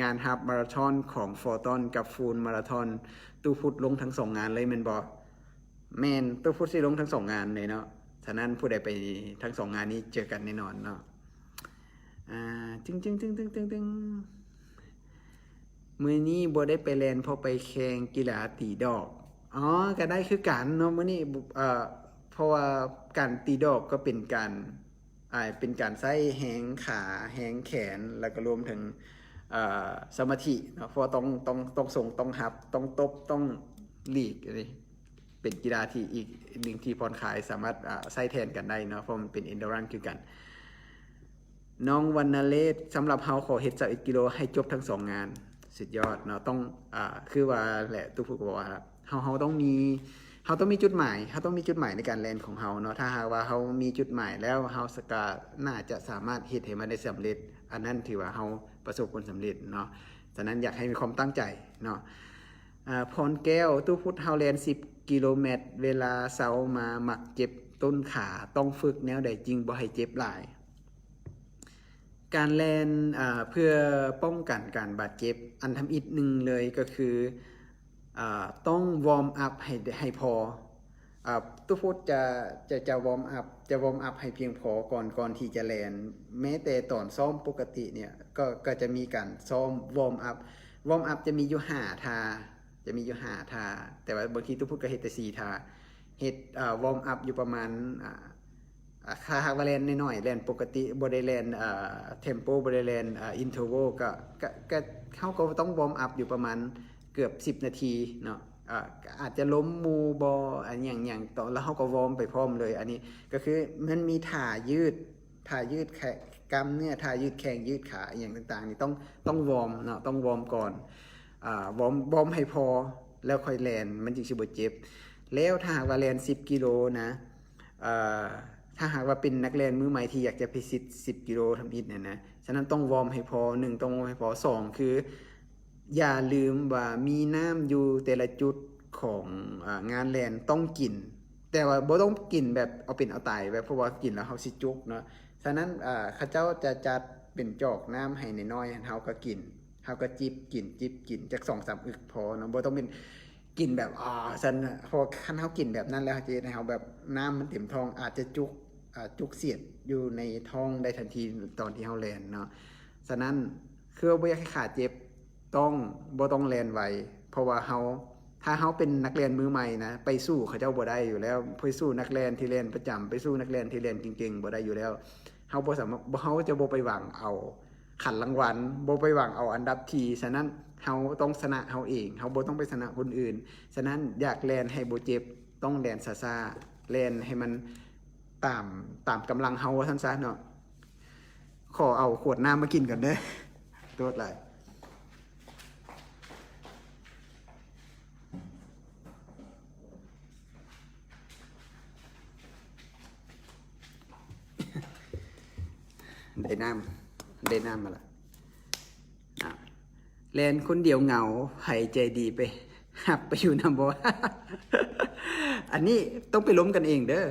ງານຮາບມາລາທອນຂອງຟອຕອນກັບຟູນມາລາທອນ ຕຸພຸດລົງທັງສອງງານເລີຍແມ່ນບໍ່? ແມ່ນ, ຕຸພຸດຊິລົງທັງສອງງານເລີຍເນາະ. ສະນັ້ນຜູ້ໃດໄປທັງສອງງານນີ້ເຈີກັນແນ່ນອນເນາະ. ອ່າ ຕຶງໆໆໆໆ ມື້ນີ້ບໍ່ໄດ້ໄປແລ່ນ ເພາະໄປແຂ່ງກິລາຕີດອກ. ອໍ ກໍໄດ້ຄືກັນເນາະ ມື້ນີ້ ເອີ ເພາະວ່າການຕີດອກກໍເປັນການ ອ່າ ເປັນການໃຊ້ແຮງຂາ ແຮງແຂນ ແລ້ວກໍລວມເຖິງ ເອີ ສະມາທິເນາະ ເພາະວ່າຕ້ອງ ຕ້ອງ ຕ້ອງສົ່ງ ຕ້ອງຮັບ ຕ້ອງຕົບ ຕ້ອງຫຼີກ ອັນນີ້ ເປັນກິລາທີ່ອີກໜຶ່ງທີ່ຜ່ອນຄາຍ ສາມາດ ອ່າ ໃຊ້ແທນກັນໄດ້ເນາະ ເພາະມັນເປັນ endurance ຄືກັນ. ນ້ອງວັນນະເລດ ສຳລັບເຮົາຂໍເຮັດຊາວເອັດກິໂລໃຫ້ຈົບທັງສອງງານ. ສຸດຍອດເນາະ ຕ້ອງ ອ່າ ຄືວ່າແຫຼະ ຕຸພຸດກໍບອກວ່າ ເຮົາ ເຮົາຕ້ອງມີ ເຮົາຕ້ອງມີຈຸດໝາຍ ເຮົາຕ້ອງມີຈຸດໝາຍໃນການແລ່ນຂອງເຮົາເນາະ. ຖ້າຫາກວ່າເຮົາມີຈຸດໝາຍແລ້ວ ເຮົາສະ ກະໜ້າຈະສາມາດເຮັດໃຫ້ມັນໄດ້ສຳເລັດ, ອັນນັ້ນຖືວ່າເຮົາປະສົບຜົນສຳເລັດເນາະ. ສະນັ້ນຢາກໃຫ້ມີຄວາມຕັ້ງໃຈເນາະ. ອ່າ ພອນແກ້ວ ຕຸພຸດ ເຮົາແລ່ນສິບກິໂລແມັດ ເວລາເຊົາມາມັກເຈັບຕົ້ນຂາ ຕ້ອງຝຶກແນວໃດຈຶ່ງບໍ່ໃຫ້ເຈັບຫຼາຍ? ການແລ່ນ ອ່າ ເພື່ອປ້ອງກັນການບາດເຈັບ ອັນທຳອິດໜຶ່ງເລີຍກໍຄື ອ່າ ຕ້ອງວອມອັບໃຫ້ ໃຫ້ພໍ. ອ່າ ຕຸພຸດຈະ ຈະ ຈະວອມອັບ ຈະວອມອັບໃຫ້ພຽງພໍກ່ອນ ກ່ອນທີ່ຈະແລ່ນ. ແມ້ແຕ່ຕອນຊ້ອມປົກກະຕິເນຍ ກໍ ກໍຈະມີການຊ້ອມວອມອັບ. ວອມອັບຈະມີຢູ່ຫ້າທ່າ ຈະມີຢູ່ຫ້າທ່າ ແຕ່ວ່າບາງທີຕຸພຸດກໍເຮັດແຕ່ສີ່ທ່າ. ເຮັດ ເອີ ວອມອັບຢູ່ປະມານ ອ່າ ອ່າ ຖ້າຫາກວ່າແລ່ນນ້ອຍໆ ແລ່ນປົກກະຕິ ບໍ່ໄດ້ແລ່ນ ອ່າ ເທັມໂປ ບໍ່ໄດ້ແລ່ນ ອ່າ ອິນເທີເວີ ກໍ ກໍ ກໍ ເຮົາກໍຕ້ອງວອມອັບຢູ່ປະມານເກືອບສິບນາທີເນາະ. ອ່າ ອາດຈະລົ້ມໝູ່ບໍ່ ອັນຫຍັງຫຍັງ ແລ້ວເຮົາກໍວອມໄປພ້ອມເລີຍ. ອັນນີ້ກໍຄືມັນມີທ່າຢືດ ທ່າຢືດແຂ- ກ້າມເນື້ອ ທ່າຢືດແຂ້ງ ຢືດຂາ ອີ່ຫຍັງຕ່າງໆນີ້ ຕ້ອງ ຕ້ອງວອມເນາະ ຕ້ອງວອມກ່ອນ. ອ່າ ວອມ ວອມໃຫ້ພໍ ແລ້ວຄ່ອຍແລ່ນ ມັນຈຶ່ງຊິບໍ່ເຈັບ. ແລ້ວຖ້າຫາກວ່າແລ່ນສິບກິໂລນະ ເອີ ຖ້າຫາກວ່າເປັນນັກແລ່ນມືໃໝ່ທີ່ຢາກຈະພິຊິດສິບກິໂລທຳອິດນັ້ນນະ ສະນັ້ນຕ້ອງວອມໃຫ້ພໍ ໜຶ່ງ ຕ້ອງວອມໃຫ້ພໍ ສອງ ຄືຢ່າລືມວ່າມີນ້ຳຢູ່ແຕ່ລະຈຸດຂອງ ອາ ງານແລ່ນຕ້ອງກິນ ແຕ່ວ່າບໍ່ຕ້ອງກິນແບບເອົາເປັນເອົາຕາຍ ແບບ ເພາະວ່າກິນແລ້ວເຮົາຊິຈຸກເນາະ. ສະນັ້ນ ອາ ເຂົາເຈົ້າຈະຈັດເປັນຈອກນ້ຳໃຫ້ນ້ອຍໆ ເຮົາກໍກິນ ເຮົາກໍຈິບກິນ ຈິບກິນຈັກສອງສາມອຶກພໍເນາະ ບໍ່ຕ້ອງເປັນ ກິນແບບ ອາ ຊັ້ນນະ ເພາະວ່າຄັນເຮົາກິນແບບນັ້ນແລ້ວ ເຮົາຈະເຮັດໃຫ້ເຮົາແບບນ້ຳມັນເຕັມທ້ອງ ອາດຈະຈຸກ ອາ ຈຸກສຽດຢູ່ໃນທ້ອງໄດ້ທັນທີຕອນທີ່ເຮົາແລ່ນເນາະ. ສະນັ້ນ ຄືວ່າບໍ່ຢາກໃຫ້ຂາເຈັບ ຕ້ອງ ບໍ່ຕ້ອງແລ່ນໄວ ເພາະວ່າເຮົາ ຖ້າເຮົາເປັນນັກແລ່ນມືໃໝ່ນະ ໄປສູ້ເຂົາເຈົ້າບໍ່ໄດ້ຢູ່ແລ້ວ ໄປສູ້ນັກແລ່ນທີ່ແລ່ນປະຈຳ ໄປສູ້ນັກແລ່ນທີ່ແລ່ນເກັ່ງໆ ບໍ່ໄດ້ຢູ່ແລ້ວ. ເຮົາບໍ່ສາມາດ ເຮົາຈະບໍ່ໄປຫວັງເອົາ ຂັນລາງວັນ ບໍ່ໄປຫວັງເອົາອັນດັບທີ ສະນັ້ນເຮົາຕ້ອງຊະນະເຮົາເອງ ເຮົາບໍ່ຕ້ອງໄປຊະນະຄົນອື່ນ. ສະນັ້ນຢາກແລ່ນໃຫ້ບໍ່ເຈັບ ຕ້ອງແລ່ນຊ້າໆ ແລ່ນໃຫ້ມັນຕາມ ຕາມກຳລັງເຮົາ ວ່າຊັ້ນຊະເນາະ. ຂໍເອົາຂວດນ້ຳມາກິນກ່ອນເດີ ໂທດຫຼາຍ. ໄດ້ນ້ຳ ໄດ້ນ້ຳມາລະ. ອ້າວ ແລ່ນຄົນດຽວເຫງົາ ໃຜໃຈດີໄປຮັບໄປຢູ່ນຳບໍ່? ອັນນີ້ຕ້ອງໄປລົມກັນເອງເດີ.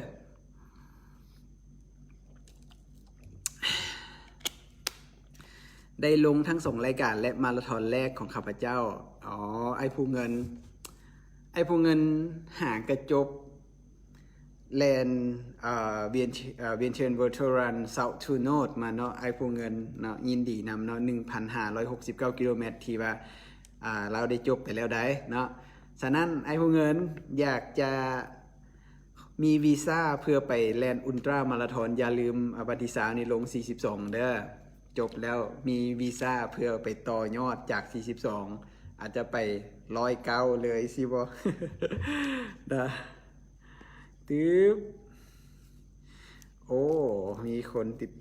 ໄດ້ລົງທັງສອງລາຍການ ແລະ ມາລາທອນແລກຂອງຂ້າພະເຈົ້າ. ອໍ ອ້າຍພູເງິນ ອ້າຍພູເງິນຫາກະຈົບແລ່ນ ເອີ ວຽນ ເອີ ວຽນເທີນ ເວີເທີຣັນ ເຊົາທູໂນດ ມາເນາະ ອ້າຍພູເງິນເນາະ. ຍິນດີນຳເນາະ ໜຶ່ງພັນຫ້າຮ້ອຍຫົກສິບເກົ້າກິໂລແມັດ ທີ່ວ່າ ອ່າ ລາວໄດ້ຈົບໄປແລ້ວໃດ໋ເນາະ. ສະນັ້ນ ອ້າຍຜູ້ເງິນ ຢາກຈະມີວີຊາເພື່ອໄປແລ່ນອຸນຕຣາມາລາທອນ ຢ່າລືມ ອາ ວັນທີຊາວນີ້ລົງສີ່ສິບສອງເດີ. ຈົບແລ້ວມີວີຊາເພື່ອໄປຕໍ່ຍອດຈາກສີ່ສິບສອງ ອາດຈະໄປຮ້ອຍເກົ້າເລີຍຊິບໍ່? ນະ ຕຶບ ໂອ້ ມີຄົນຕິດ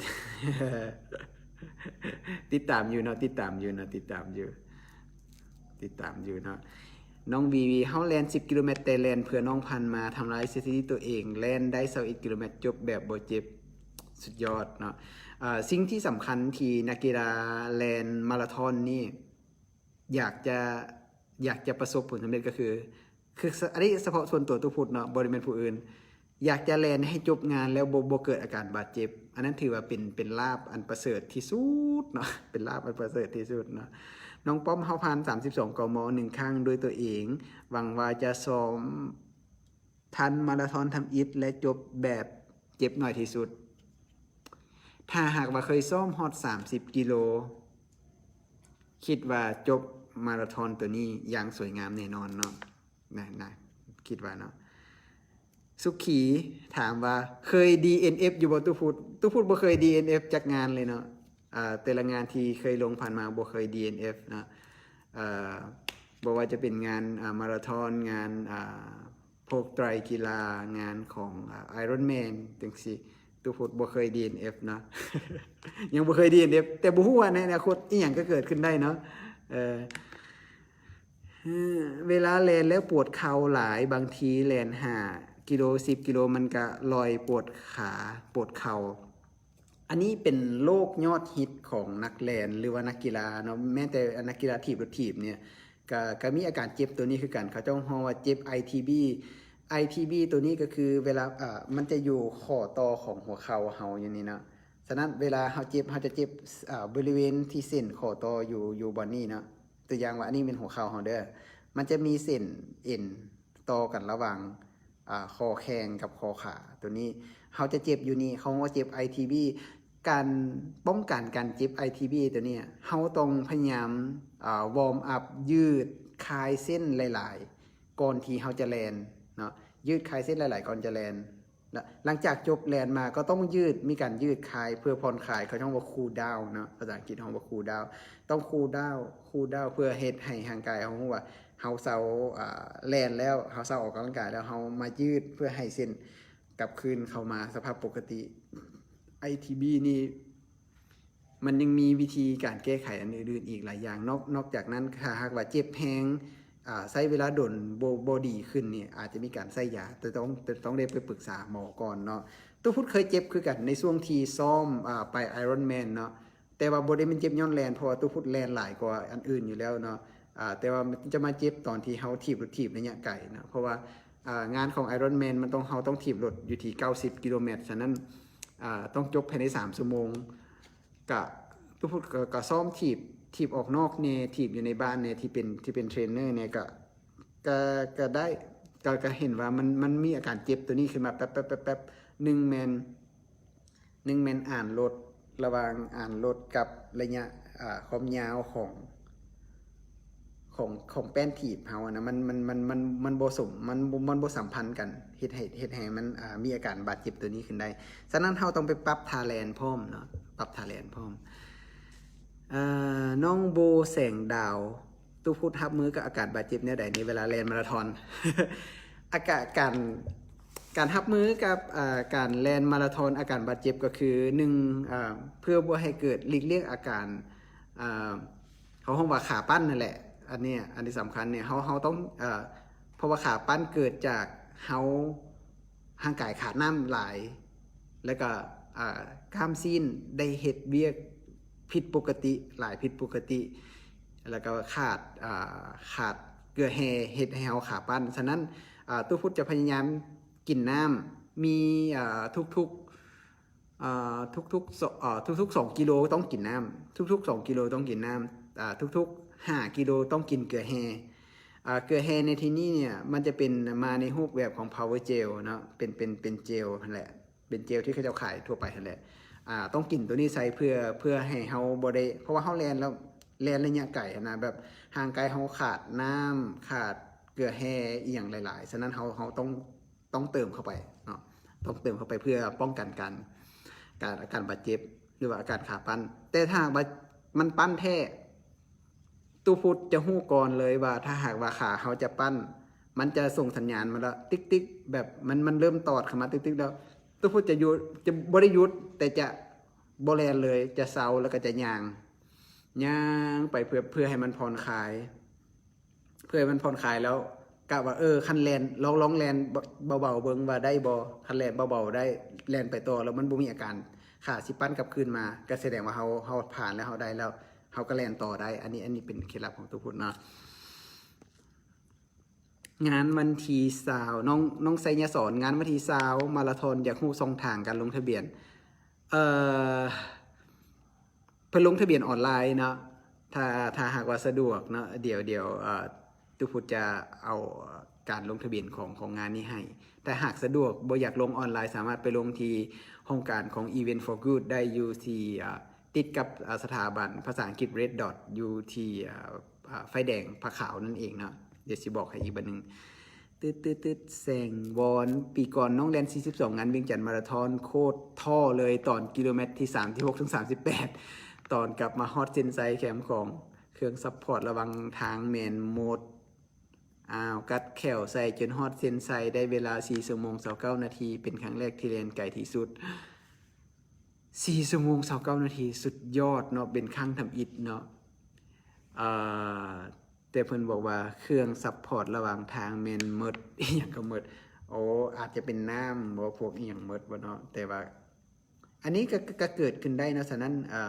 ຕິດຕາມຢູ່ເນາະ ຕິດຕາມຢູ່ເນາະ ຕິດຕາມຢູ່ ຕິດຕາມຢູ່ເນາະ. ນ້ອງວີວີ ເຮົາແລ່ນສິບກິໂລແມັດ ແຕ່ແລ່ນເພື່ອນ້ອງພັນມາທຳລາຍສະຖິຕິຕົວເອງ ແລ່ນໄດ້ຊາວເອັດກິໂລແມັດ ຈົບແບບບໍ່ເຈັບ. ສຸດຍອດເນາະ. ເອີ ສິ່ງທີ່ສຳຄັນທີ່ນັກກິລາແລ່ນມາລາທອນນີ້ ຢາກຈະ ຢາກຈະປະສົບຜົນສຳເລັດກໍຄື ຄື ອັນນີ້ສະເພາະສ່ວນຕົວຕູ້ພຸດເນາະ ບໍ່ໄດ້ແມ່ນຜູ້ອື່ນ ຢາກຈະແລ່ນໃຫ້ຈົບງານແລ້ວບໍ່ ບໍ່ເກີດອາການບາດເຈັບ. ອັນນັ້ນຖືວ່າເປັນ ເປັນລາບອັນປະເສີດທີ່ສຸດເນາະ ເປັນລາບອັນປະເສີດທີ່ສຸດເນາະ. ນ້ອງປ້ອມ ເຮົາຜ່ານ ສາມສິບສອງ ກມ ໜຶ່ງຄັ້ງດ້ວຍຕົວເອງ ຫວັງວ່າຈະຊ້ອມທັນມາລາທອນທຳອິດ ແລະ ຈົບແບບເຈັບໜ້ອຍທີ່ສຸດ. ຖ້າຫາກວ່າເຄີຍຊ້ອມຮອດ ສາມສິບ ກິໂລ ຄິດວ່າຈົບມາລາທອນໂຕນີ້ຢ່າງສວຍງາມແນ່ນອນເນາະ ນະ ນະ ຄິດວ່າເນາະ. ສຸຂີຖາມວ່າ ເຄີຍ DNF ຢູ່ບໍ່ຕູ້ພຸດ? ຕູ້ພຸດບໍ່ເຄີຍ DNF ຈັກງານເລີຍເນາະ. ອ່າ ແຕ່ລະງານທີ່ເຄີຍລົງຜ່ານມາບໍ່ເຄີຍ DNF ເນາະ. ເອີ ບໍ່ວ່າຈະເປັນງານ ອ່າ ມາລາທອນ ງານ ອ່າ ພວກໄຕຣກິລາ ງານຂອງ ອ່າ Ironman ຈັ່ງຊີ້ ຕູ້ພຸດບໍ່ເຄີຍ DNF ເນາະ ຍັງບໍ່ເຄີຍ DNF ແຕ່ບໍ່ຮູ້ວ່າໃນອະນາຄົດອີ່ຫຍັງກໍເກີດຂຶ້ນໄດ້ເນາະ. ເອີ ເວລາແລ່ນແລ້ວປວດເຂົ່າຫຼາຍ ບາງທີແລ່ນ ຫ້າ ກິໂລ ສິບ ກິໂລ ມັນກະລອຍປວດຂາ ປວດເຂົ່າ. ອັນນີ້ເປັນໂລກຍອດຮິດຂອງນັກແລ່ນ ຫຼືວ່ານັກກິລາເນາະ ແມ້ແຕ່ນັກກິລາຖີບລົດຖີບເນີ້ຍ ກະ ກະມີອາການເຈັບໂຕນີ້ຄືກັນ. ເຂົາເຈົ້າຮ້ອງວ່າເຈັບ ITB. ITB ໂຕນີ້ກໍຄືເວລາ ເອີ ມັນຈະຢູ່ຂໍ້ຕໍ່ຂອງຫົວເຂົ່າເຮົາຢູ່ນີ້ເນາະ. ສະນັ້ນເວລາເຮົາເຈັບ ເຮົາຈະເຈັບ ເອີ ບໍລິເວນທີ່ເສັ້ນຂໍ້ຕໍ່ຢູ່ ຢູ່ບ່ອນນີ້ເນາະ. ຕົວຢ່າງວ່າອັນນີ້ແມ່ນຫົວເຂົ່າເຮົາເດີ ມັນຈະມີເສັ້ນເອັນຕໍ່ກັນລະຫວ່າງ ອ່າ ຂໍ້ແຂ້ງກັບຂໍ້ຂາ. ໂຕນີ້ເຮົາຈະເຈັບຢູ່ນີ້ ເຂົາເອີ້ນວ່າເຈັບ ITB. ການປ້ອງກັນການເຈັບ ITB ໂຕນີ້ ເຮົາຕ້ອງພະຍາຍາມ ອ່າ ວອມອັບ ຢືດຄາຍເສັ້ນຫຼາຍໆ ກ່ອນທີ່ເຮົາຈະແລ່ນເນາະ ຢືດຄາຍເສັ້ນຫຼາຍໆ ກ່ອນຈະແລ່ນ. ແລະ ຫຼັງຈາກຈົບແລ່ນມາກໍຕ້ອງຢືດ ມີການຢືດຄາຍເພື່ອຜ່ອນຄາຍ ເຂົາເອີ້ນວ່າ cool down ເນາະ ພາສາອັງກິດເຮົາວ່າ cool down ຕ້ອງ cool down cool down ເພື່ອເຮັດໃຫ້ຮ່າງກາຍເຮົາຮູ້ວ່າເຮົາເຊົາ ອ່າ ແລ່ນແລ້ວ ເຮົາເຊົາອອກກຳລັງກາຍແລ້ວ ເຮົາມາຢືດເພື່ອໃຫ້ເສັ້ນກັບຄືນເຂົ້າມາສະພາບປົກກະຕິ. ITB ນີ້ ມັນຍັງມີວິທີການແກ້ໄຂອັນອື່ນໆອີກຫຼາຍຢ່າງ. ນອກ ນອກຈາກນັ້ນ ຖ້າຫາກວ່າເຈັບແຮງ ອ່າ ໃຊ້ເວລາດົນ ບໍ່ ບໍ່ດີຂຶ້ນນີ້ ອາດຈະມີການໃຊ້ຢາ ແຕ່ຕ້ອງ ແຕ່ຕ້ອງໄດ້ໄປປຶກສາໝໍກ່ອນເນາະ. ຕູ້ພຸດເຄີຍເຈັບຄືກັນ ໃນຊ່ວງທີ່ຊ້ອມ ອ່າ ໄປ Ironman ເນາະ ແຕ່ວ່າບໍ່ໄດ້ແມ່ນເຈັບຍ້ອນແລ່ນ ເພາະວ່າຕູ້ພຸດແລ່ນຫຼາຍກວ່າອັນອື່ນຢູ່ແລ້ວເນາະ. ອ່າ ແຕ່ວ່າຈະມາເຈັບຕອນທີ່ເຮົາຖີບລົດຖີບໄລຍະໄກເນາະ ເພາະວ່າ ອ່າ ງານຂອງ Ironman ມັນຕ້ອງ ເຮົາຕ້ອງຖີບລົດຢູ່ທີ່ເກົ້າສິບກິໂລແມັດ ສະນັ້ນ ອ່າ ຕ້ອງຈົບພາຍໃນສາມຊົ່ວໂມງ. ກະ ຕູ້ພຸດກະ ກະຊ້ອມຖີບ ຖີບອອກນອກແດ່ ຖີບຢູ່ໃນບ້ານແດ່ ທີ່ເປັນ ທີ່ເປັນເທຣນເນີແດ່ ກະ ກະ ກະໄດ້ ກະ ກະເຫັນວ່າມັນ ມັນມີອາການເຈັບໂຕນີ້ຂຶ້ນມາແປັບໆໆໆ. ໜຶ່ງແມ່ນ ໜຶ່ງແມ່ນອານລົດ ລະຫວ່າງອານລົດກັບໄລຍະ ອ່າ ຄວາມຍາວຂອງ ຂອງ ຂອງແປ້ນຖີບເຮົານະ ມັນ ມັນ ມັນ ມັນ ມັນບໍ່ສົມ ມັນ ມັນບໍ່ສຳພັນກັນ ເຮັດໃຫ້ ເຮັດໃຫ້ມັນ ອ່າ ມີອາການບາດເຈັບໂຕນີ້ຂຶ້ນໄດ້. ສະນັ້ນເຮົາຕ້ອງໄປປັບທ່າແລ່ນພ້ອມເນາະ ປັບທ່າແລ່ນພ້ອມ. ເອີ ນ້ອງໂບແສງດາວ ຕູ້ພຸດຮັບມືກັບອາການບາດເຈັບແນວໃດໃນເວລາແລ່ນມາລາທອນ? ອາການ ການ ການຮັບມືກັບ ເອີ ການແລ່ນມາລາທອນ ອາການບາດເຈັບກໍຄື ໜຶ່ງ ເອີ ເພື່ອບໍ່ໃຫ້ເກີດ ຫຼີກລ່ຽງອາການ ເອີ ເຂົາຮ້ອງວ່າຂາປັ້ນນັ້ນແຫຼະ. ອັນນີ້ ອັນທີ່ສຳຄັນນີ້ ເຮົາ ເຮົາຕ້ອງ ເອີ ເພາະວ່າຂາປັ້ນເກີດຈາກເຮົາ ຮ່າງກາຍຂາດນ້ຳຫຼາຍ ແລ້ວກໍ ອ່າ ກ້າມຊີ້ນໄດ້ເຮັດວຽກຜິດປົກກະຕິ ຫຼາຍຜິດປົກກະຕິ ແລ້ວກໍຂາດ ອ່າ ຂາດເກືອແຮ່ ເຮັດໃຫ້ເຮົາຂາປັ້ນ. ສະນັ້ນ ອ່າ ຕູ້ພຸດຈະພະຍາຍາມກິນນ້ຳ ມີ ອ່າ ທຸກໆ ອ່າ ທຸກໆ ສ- ເອີ ທຸກໆສອງກິໂລຕ້ອງກິນນ້ຳ ທຸກໆສອງກິໂລຕ້ອງກິນນ້ຳ ອ່າ ທຸກໆຫ້າກິໂລຕ້ອງກິນເກືອແຮ່. ອ່າ ເກືອແຮ່ໃນທີ່ນີ້ເນ່ຍ ມັນຈະເປັນມາໃນຮູບແບບຂອງ Power Gel ເນາະ ເປັນ ເປັນ ເປັນເຈວຫັ້ນແຫຼະ ເປັນເຈວທີ່ເຂົາເຈົ້າຂາຍທົ່ວໄປຫັ້ນແຫຼະ. ອ່າ ຕ້ອງກິນໂຕນີ້ໃສ່ເພື່ອ ເພື່ອໃຫ້ເຮົາບໍ່ໄດ້ ເພາະວ່າເຮົາແລ່ນແລ້ວ ແລ່ນໄລຍະໄກຫັ້ນນະ ແບບຮ່າງກາຍເຮົາຂາດນ້ຳ ຂາດເກືອແຮ່ອີ່ຫຍັງຫຼາຍໆ ສະນັ້ນເຮົາ ເຮົາຕ້ອງ ຕ້ອງເຕີມເຂົ້າໄປເນາະ ຕ້ອງເຕີມເຂົ້າໄປເພື່ອປ້ອງກັນການ ການ ອາການບາດເຈັບ ຫຼືວ່າອາການຂາປັ້ນ. ແຕ່ຖ້າຫາກວ່າມັນປັ້ນແທ້ ຕູ້ພຸດຈະຮູ້ກ່ອນເລີຍວ່າ ຖ້າຫາກວ່າຂາເຮົາຈະປັ້ນ ມັນຈະສົ່ງສັນຍານມາແລ້ວ ຕິກໆ ແບບມັນ ມັນເລີ່ມຕອດເຂົ້າມາຕິກໆ ແລ້ວ ຕູ້ພຸດຈະຢຸດ ຈະບໍ່ໄດ້ຢຸດ ແຕ່ຈະບໍ່ແລ່ນເລີຍ ຈະເຊົາ ແລ້ວກໍຈະຍ່າງ ຍ່າງໄປເພື່ອ ເພື່ອໃຫ້ມັນຜ່ອນຄາຍ ເພື່ອໃຫ້ມັນຜ່ອນຄາຍແລ້ວ ກະວ່າ ເອີ ຄັນແລ່ນ ລອງ ລອງແລ່ນເບົາໆເບິ່ງວ່າໄດ້ບໍ່? ຄັນແລ່ນເບົາໆໄດ້ ແລ່ນໄປຕໍ່ ແລ້ວມັນບໍ່ມີອາການ ຂາຊິປັ່ນກັບຄືນມາ ກໍສະແດງວ່າເຮົາ ເຮົາຜ່ານແລ້ວ ເຮົາໄດ້ແລ້ວ ເຮົາກໍແລ່ນຕໍ່ໄດ້. ອັນນີ້ ອັນນີ້ເປັນເຄັດລັບຂອງຕຸພຸດເນາະ. ງານວັນທີຊາວ ນ້ອງ ນ້ອງໄຊຍະສອນ ງານວັນທີຊາວມາລາທອນ ຢາກຮູ້ຊ່ອງທາງການລົງທະບຽນ. ເອີ ເພິ່ນລົງທະບຽນອອນລາຍເນາະ ຖ້າ ຖ້າຫາກວ່າສະດວກເນາະ ດຽວ ດຽວ ເອີ ຕຸພຸດຈະເອົາການລົງທະບຽນຂອງ ຂອງງານນີ້ໃຫ້. ແຕ່ຫາກສະດວກບໍ່ຢາກລົງອອນລາຍ ສາມາດໄປລົງທີ່ຫ້ອງການຂອງ Event for Good ໄດ້ ຢູ່ທີ່ ເອີ ຕິດກັບ ເອີ ສະຖາບັນພາສາອັງກິດ Red Dot ຢູ່ທີ່ ເອີ ເອີ ໄຟແດງຜາຂາວນັ້ນເອງເນາະ. ດຽວຊິບອກໃຫ້ອີກບາດໜຶ່ງ. ຕຶດ ຕຶດ ຕຶດ ແສງວອນ ປີກ່ອນນ້ອງແລ່ນສີ່ສິບສອງ ງານວຽງຈັນມາລາທອນ ໂຄດທໍ້ເລີຍ ຕອນກິໂລແມັດທີສາມສິບຫົກ ເຖິງ ສາມສິບແປດ ຕອນກັບມາຮອດເສັ້ນໄຊແຄມຂອງ ເຄື່ອງຊັບພອດລະຫວ່າງທາງແມ່ນໝົດ. ອ້າວ ກັດແຂ້ວໃສ່ຈົນຮອດເສັ້ນໄຊ ໄດ້ເວລາສີ່ຊົ່ວໂມງຊາວເກົ້ານາທີ ເປັນຄັ້ງແລກທີ່ແລ່ນໄກທີ່ສຸດ. ສີ່ຊົ່ວໂມງຊາວເກົ້ານາທີ ສຸດຍອດເນາະ ເປັນຄັ້ງທຳອິດເນາະ. ເອີ ແຕ່ເພິ່ນບອກວ່າເຄື່ອງຊັບພອດລະຫວ່າງທາງແມ່ນໝົດ ອີຫຍັງກໍໝົດ. ໂອ້ ອາດຈະເປັນນ້ຳບໍ ພວກອີຫຍັງໝົດບໍເນາະ. ແຕ່ວ່າອັນນີ້ກໍ ກໍເກີດຂຶ້ນໄດ້ເນາະ. ສະນັ້ນ ເອີ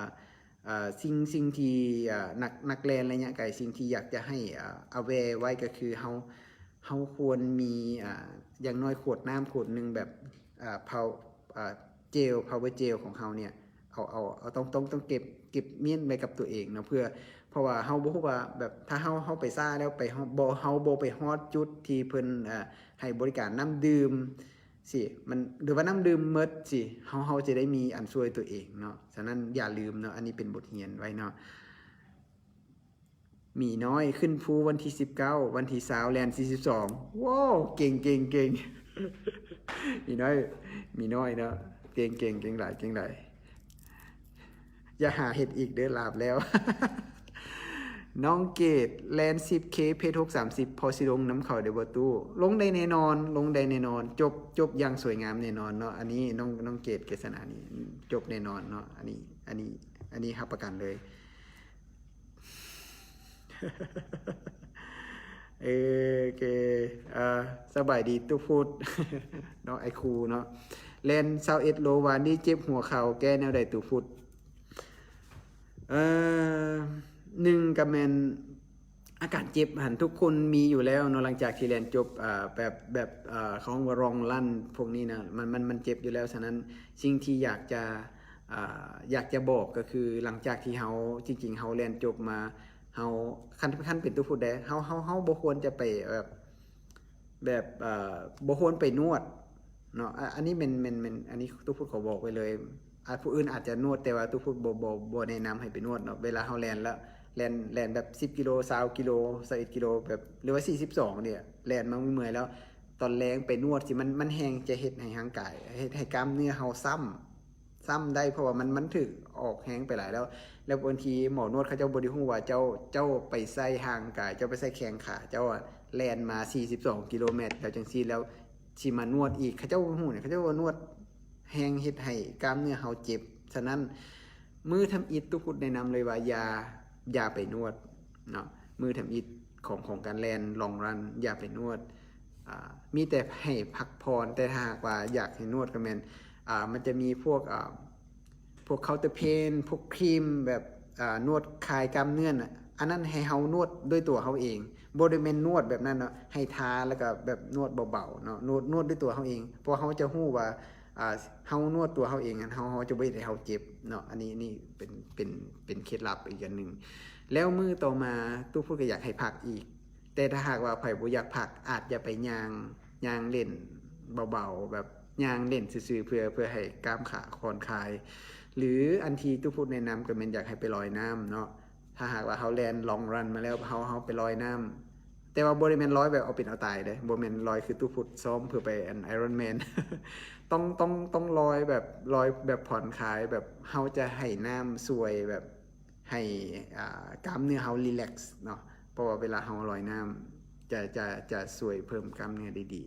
ເອີ ສິ່ງ ສິ່ງທີ່ ເອີ ນັກ ນັກແລ່ນໄລຍະໄກ ສິ່ງທີ່ຢາກຈະໃຫ້ ເອີ aware ໄວ້ກໍຄືເຮົາ ເຮົາຄວນມີ ເອີ ຢ່າງໜ້ອຍຂວດນ້ຳຂວດໜຶ່ງ ແບບ ເອີ pow- ເອີ gel power gel ຂອງເຮົານີ້ ເອົາ ເອົາ ເອົາ ຕ້ອງ ຕ້ອງ ຕ້ອງເກັບ ເກັບມ້ຽນໄວ້ກັບຕົວເອງເນາະ. ເພື່ອ ເພາະວ່າເຮົາບໍ່ຮູ້ວ່າແບບ ຖ້າເຮົາ ເຮົາໄປຊ້າແລ້ວ ໄປ ເຮົາ ບໍ່ ເຮົາບໍ່ໄປຮອດຈຸດທີ່ເພິ່ນ ເອີ ໃຫ້ບໍລິການນ້ຳດື່ມ ຊິ ມັນ ຫຼືວ່ານ້ຳດື່ມໝົດ ຊິ ເຮົາ ເຮົາຈະໄດ້ມີອັນຊ່ວຍຕົວເອງເນາະ. ສະນັ້ນຢ່າລືມເນາະ ອັນນີ້ເປັນບົດຮຽນໄວ້ເນາະ. ໝີນ້ອຍຂຶ້ນພູວັນທີສິບເກົ້າ ວັນທີຊາວແລ່ນສີ່ສິບສອງ. ວ້າວ ເກັ່ງ ເກັ່ງ ເກັ່ງ ໝີນ້ອຍ ໝີນ້ອຍເນາະ ເກັ່ງ ເກັ່ງ ເກັ່ງຫຼາຍ ເກັ່ງຫຼາຍ. ຢ່າຫາເຮັດອີກເດີ້ ຫຼາບແລ້ວ. ນ້ອງເກດແລ່ນສິບເຄ ເພຈຫົກສາມສິບ ພໍຊິລົງນຳເຂົາໄດ້ບໍ່ຕູ້? ລົງໄດ້ແນ່ນອນ ລົງໄດ້ແນ່ນອນ ຈົບ ຈົບຢ່າງສວຍງາມແນ່ນອນເນາະ. ອັນນີ້ນ້ອງ ນ້ອງເກດ ເກດສະໜານີ້ ຈົບແນ່ນອນເນາະ. ອັນນີ້ ອັນນີ້ ອັນນີ້ຮັບປະກັນເລີຍ. ເອີ ໂອເຄ ເອີ ສະບາຍດີຕຸພຸດເນາະ ໄອ້ຄູເນາະ. ແລ່ນຊາວເອັດໂລ ວານນີ້ເຈັບຫົວເຂົ່າ ແກ້ແນວໃດຕຸພຸດ? ເອີ ໜຶ່ງກໍແມ່ນ ອາການເຈັບຫັ້ນທຸກຄົນມີຢູ່ແລ້ວເນາະ ຫຼັງຈາກທີ່ແລ່ນຈົບ ເອີ ແບບ ແບບ ເອີ ເຂົາເອີ້ນວ່າ long run ພວກນີ້ນະ ມັນ ມັນ ມັນເຈັບຢູ່ແລ້ວ. ສະນັ້ນ ສິ່ງທີ່ຢາກຈະ ເອີ ຢາກຈະບອກກໍຄື ຫຼັງຈາກທີ່ເຮົາ ຈິງໆ ເຮົາແລ່ນຈົບມາ ເຮົາ ຄັນ ຄັນເປັນຕຸພຸດເດ້ ເຮົາ ເຮົາ ເຮົາບໍ່ຄວນຈະໄປແບບ ແບບ ເອີ ບໍ່ຄວນໄປນວດເນາະ. ອາ ອັນນີ້ແມ່ນ ແມ່ນ ແມ່ນ ອັນນີ້ຕຸພຸດຂໍບອກໄວ້ເລີຍ. ອາ ຜູ້ອື່ນອາດຈະນວດ ແຕ່ວ່າຕຸພຸດບໍ່ ບໍ່ ບໍ່ແນະນຳໃຫ້ໄປນວດເນາະ. ເວລາເຮົາແລ່ນແລ້ວ ແລ່ນ ແລ່ນແບບສິບກິໂລ ຊາວກິໂລ ຊາວເອັດກິໂລ ແບບ ຫຼືວ່າສີ່ສິບສອງນີ້ ແລ່ນມາເມື່ອຍໆແລ້ວ ຕອນແລງໄປນວດຊິ ມັນ ມັນແຮ່ງຈະເຮັດໃຫ້ຮ່າງກາຍ ເຮັດໃຫ້ກ້າມເນື້ອເຮົາຊ້ຳ ຊ້ຳໄດ້ ເພາະວ່າມັນ ມັນຖືກອອກແຮງໄປຫຼາຍແລ້ວ. ແລ້ວບາງທີໝໍນວດເຂົາເຈົ້າບໍ່ໄດ້ຮູ້ວ່າເຈົ້າ ເຈົ້າໄປໃຊ້ຮ່າງກາຍ ເຈົ້າໄປໃຊ້ແຂ້ງຂາ ເຈົ້າອະແລ່ນມາສີ່ສິບສອງກິໂລແມັດ ແລ້ວຈັ່ງຊີ້ ແລ້ວຊິມານວດອີກ ເຂົາເຈົ້າບໍ່ຮູ້ນີ້ ເຂົາເຈົ້າວ່ານວດແຮງເຮັດໃຫ້ກ້າມເນື້ອເຮົາເຈັບ. ສະນັ້ນ ມື້ທຳອິດຕຸພຸດແນະນຳເລີຍວ່າ ຢ່າ ຢ່າໄປນວດເນາະ. ມື້ທຳອິດຂອງ ຂອງການແລ່ນ long run ຢ່າໄປນວດ. ອາ ມີແຕ່ໃຫ້ພັກຜ່ອນ ແຕ່ຖ້າຫາກວ່າຢາກໃຫ້ນວດກໍແມ່ນ ອາ ມັນຈະມີພວກ ອາ ພວກ collagen ພວກຄຣີມແບບ ອາ ນວດຄາຍກ້າມເນື້ອນະ ອັນນັ້ນໃຫ້ເຮົານວດດ້ວຍຕົວເຮົາເອງ ບໍ່ໄດ້ແມ່ນນວດແບບນັ້ນເນາະ ໃຫ້ທາແລ້ວກໍແບບນວດເບົາໆເນາະ ນວດ ນວດດ້ວຍຕົວເຮົາເອງ ເພາະເຮົາຈະຮູ້ວ່າ ອາ ເຮົານວດຕົວເຮົາເອງ ເຮົາ ເຮົາຈະບໍ່ເຮັດໃຫ້ເຮົາເຈັບເນາະ. ອັນນີ້ ນີ້ເປັນ ເປັນ ເປັນເຄັດລັບອີກອັນໜຶ່ງ. ແລ້ວມື້ຕໍ່ມາ ຕຸພຸດກໍຢາກໃຫ້ພັກອີກ ແຕ່ຖ້າຫາກວ່າໃຜບໍ່ຢາກພັກ ອາດຈະໄປຍ່າງ ຍ່າງເລ່ນເບົາໆ ແບບຍ່າງເລ່ນຊື່ໆ ເພື່ອ ເພື່ອໃຫ້ກ້າມຂາຜ່ອນຄາຍ ຫຼື ອັນທີ່ຕຸພຸດແນະນຳກໍແມ່ນຢາກໃຫ້ໄປລອຍນ້ຳເນາະ. ຖ້າຫາກວ່າເຮົາແລ່ນ long run ມາແລ້ວ ເຮົາ ເຮົາໄປລອຍນ້ຳ ແຕ່ວ່າບໍ່ໄດ້ແມ່ນລອຍແບບເອົາເປັນເອົາຕາຍເດ້ ບໍ່ແມ່ນລອຍຄືຕຸພຸດຊ້ອມເພື່ອໄປອັນ Ironman ຕ້ອງ ຕ້ອງ ຕ້ອງລອຍແບບ ລອຍແບບຜ່ອນຄາຍ ແບບເຮົາຈະໃຫ້ນ້ຳຊ່ວຍແບບ ໃຫ້ ອ່າ ກ້າມເນື້ອເຮົາ relax ເນາະ ເພາະວ່າເວລາເຮົາລອຍນ້ຳ ຈະ ຈະ ຈະຊ່ວຍເພີ່ມກ້າມເນື້ອໄດ້ດີ.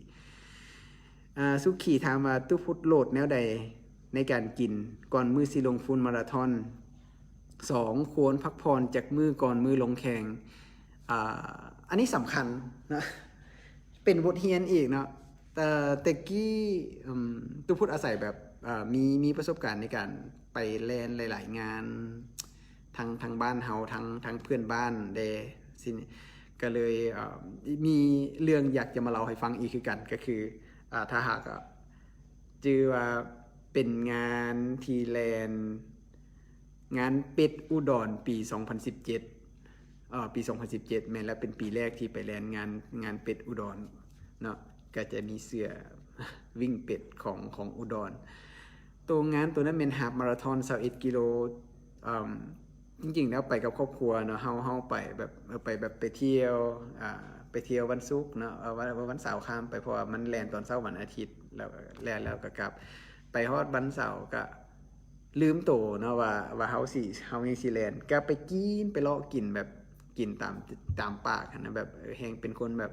ອ່າ ສຸຂີຖາມວ່າ ຕຸພຸດໂຫຼດແນວໃດໃນການກິນ ກ່ອນມື້ຊິລົງຟູ້ມາລາທອນ? ສອງ ຄວນພັກຜ່ອນຈັກມື້ກ່ອນມື້ລົງແຂ່ງ? ອ່າ ອັນນີ້ສຳຄັນນະ ເປັນບົດຮຽນອີກເນາະ. ແຕ່ ແຕ່ກີ້ ອືມ ຕູ້ພຸດອາໄສແບບ ເອີ ມີ ມີປະສົບການໃນການໄປແລ່ນຫຼາຍໆງານ ທັງ ທັງບ້ານເຮົາ ທັງ ທັງເພື່ອນບ້ານແດ່ ຊິ ກໍເລີຍ ເອີ ມີເລື່ອງຢາກຈະມາເລົ່າໃຫ້ຟັງອີກຄືກັນ ກໍຄື ອາ ຖ້າຫາກ ອາ ຈື່ວ່າເປັນງານທີ່ແລ່ນ ງານເປັດອຸດອນປີສອງພັນສິບເຈັດ ເອີ ປີສອງພັນສິບເຈັດ ແມ່ນແລ້ວ ເປັນປີແລກທີ່ໄປແລ່ນງານ ງານເປັດອຸດອນເນາະ ກໍຈະມີເສື້ອວິ່ງເປັດຂອງ ຂອງອຸດອນ. ໂຕງານໂຕນັ້ນແມ່ນຮາບມາລາທອນຊາວເອັດກິໂລ ອາ ຈິງໆແລ້ວໄປກັບຄອບຄົວເນາະ ເຮົາ ເຮົາໄປແບບ ເອີ ໄປແບບໄປທ່ຽວ ອາ ໄປທ່ຽວວັນສຸກເນາະ ເອີ ວັນ ວັນເສົາຂ້າມໄປ ເພາະວ່າມັນແລ່ນຕອນເຊົ້າວັນອາທິດ ແລ້ວ ແລ່ນແລ້ວກໍກັບ ໄປຮອດວັນເສົາກໍລືມໂຕເນາະວ່າ ວ່າເຮົາຊິ ເຮົາຍັງຊິແລ່ນ ກໍໄປກິນ ໄປເລາະກິນແບບ ກິນຕາມ ຕາມປາກຫັ້ນນະ ແບບ ເອີ ແຮ່ງເປັນຄົນແບບ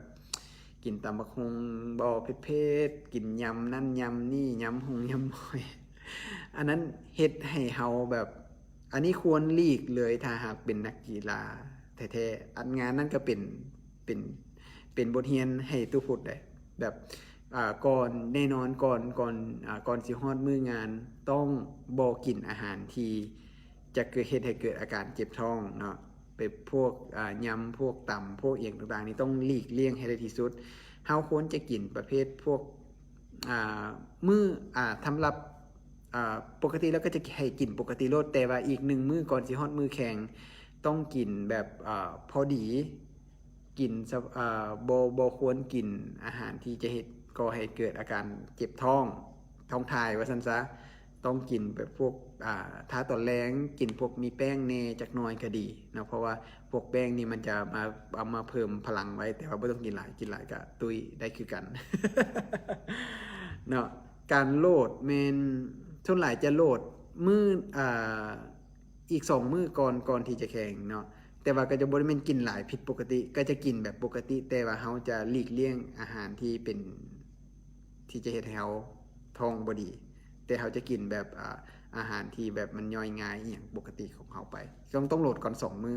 ກິນຕຳບັກຫຸ່ງບໍ່ເຜັດໆ ກິນຍຳນັ້ນຍຳນີ້ ຍຳຫົງຍຳຫອຍ ອັນນັ້ນເຮັດໃຫ້ເຮົາແບບ ອັນນີ້ຄວນຫຼີກເລີຍ ຖ້າຫາກເປັນນັກກິລາແທ້ໆ ອັນງານນັ້ນກໍເປັນ ເປັນ ເປັນບົດຮຽນໃຫ້ຕູ້ພຸດໄດ໋ ແບບ ອາ ກ່ອນ ແນ່ນອນ ກ່ອນ ກ່ອນ ອາ ກ່ອນຊິຮອດມື້ງານ ຕ້ອງບໍ່ກິນອາຫານທີ່ຈະເກີດ ເຮັດໃຫ້ເກີດອາການເຈັບທ້ອງເນາະ ເປັນພວກ ອາ ຍຳ ພວກຕຳ ພວກອີ່ຫຍັງຕ່າງໆນີ້ ຕ້ອງຫຼີກລ່ຽງໃຫ້ໄດ້ທີ່ສຸດ. ເຮົາຄວນຈະກິນປະເພດພວກ ອາ ມື້ ອາ ສຳລັບ ອາ ປົກກະຕິແລ້ວກໍຈະໃຫ້ກິນປົກກະຕິໂລດ ແຕ່ວ່າອີກໜຶ່ງມື້ກ່ອນຊິຮອດມື້ແຂ່ງ ຕ້ອງກິນແບບ ອາ ພໍດີ ກິນ ອາ ບໍ່ ບໍ່ຄວນກິນອາຫານທີ່ຈະເຮັດກໍ່ໃຫ້ເກີດອາການເຈັບທ້ອງ ທ້ອງຖ່າຍວ່າຊັ້ນຊະ. ຕ້ອງກິນແບບພວກ ອາ ຖ້າຕອນແລງກິນພວກມີແປ້ງແດ່ຈັກໜ້ອຍກໍດີເນາະ ເພາະວ່າພວກແປ້ງນີ້ມັນຈະມາ ເອົາມາເພີ່ມພະລັງໄວ້ ແຕ່ວ່າບໍ່ຕ້ອງກິນຫຼາຍ ກິນຫຼາຍກໍຕຸ້ຍໄດ້ຄືກັນເນາະ. ການໂລດແມ່ນ ສ່ວນຫຼາຍຈະໂລດມື້ ອາ ອີກສອງມື້ກ່ອນ ກ່ອນທີ່ຈະແຂ່ງເນາະ ແຕ່ວ່າກໍຈະບໍ່ໄດ້ແມ່ນກິນຫຼາຍຜິດປົກກະຕິ ກໍຈະກິນແບບປົກກະຕິ ແຕ່ວ່າເຮົາຈະຫຼີກລ່ຽງອາຫານທີ່ເປັນ ທີ່ຈະເຮັດໃຫ້ເຮົາທ້ອງບໍ່ດີ ແຕ່ເຮົາຈະກິນແບບ ອາ ອາຫານທີ່ແບບມັນຍ່ອຍງ່າຍອີ່ຫຍັງປົກກະຕິຂອງເຮົາໄປ. ຕ້ອງ ຕ້ອງໂລດກ່ອນສອງມື້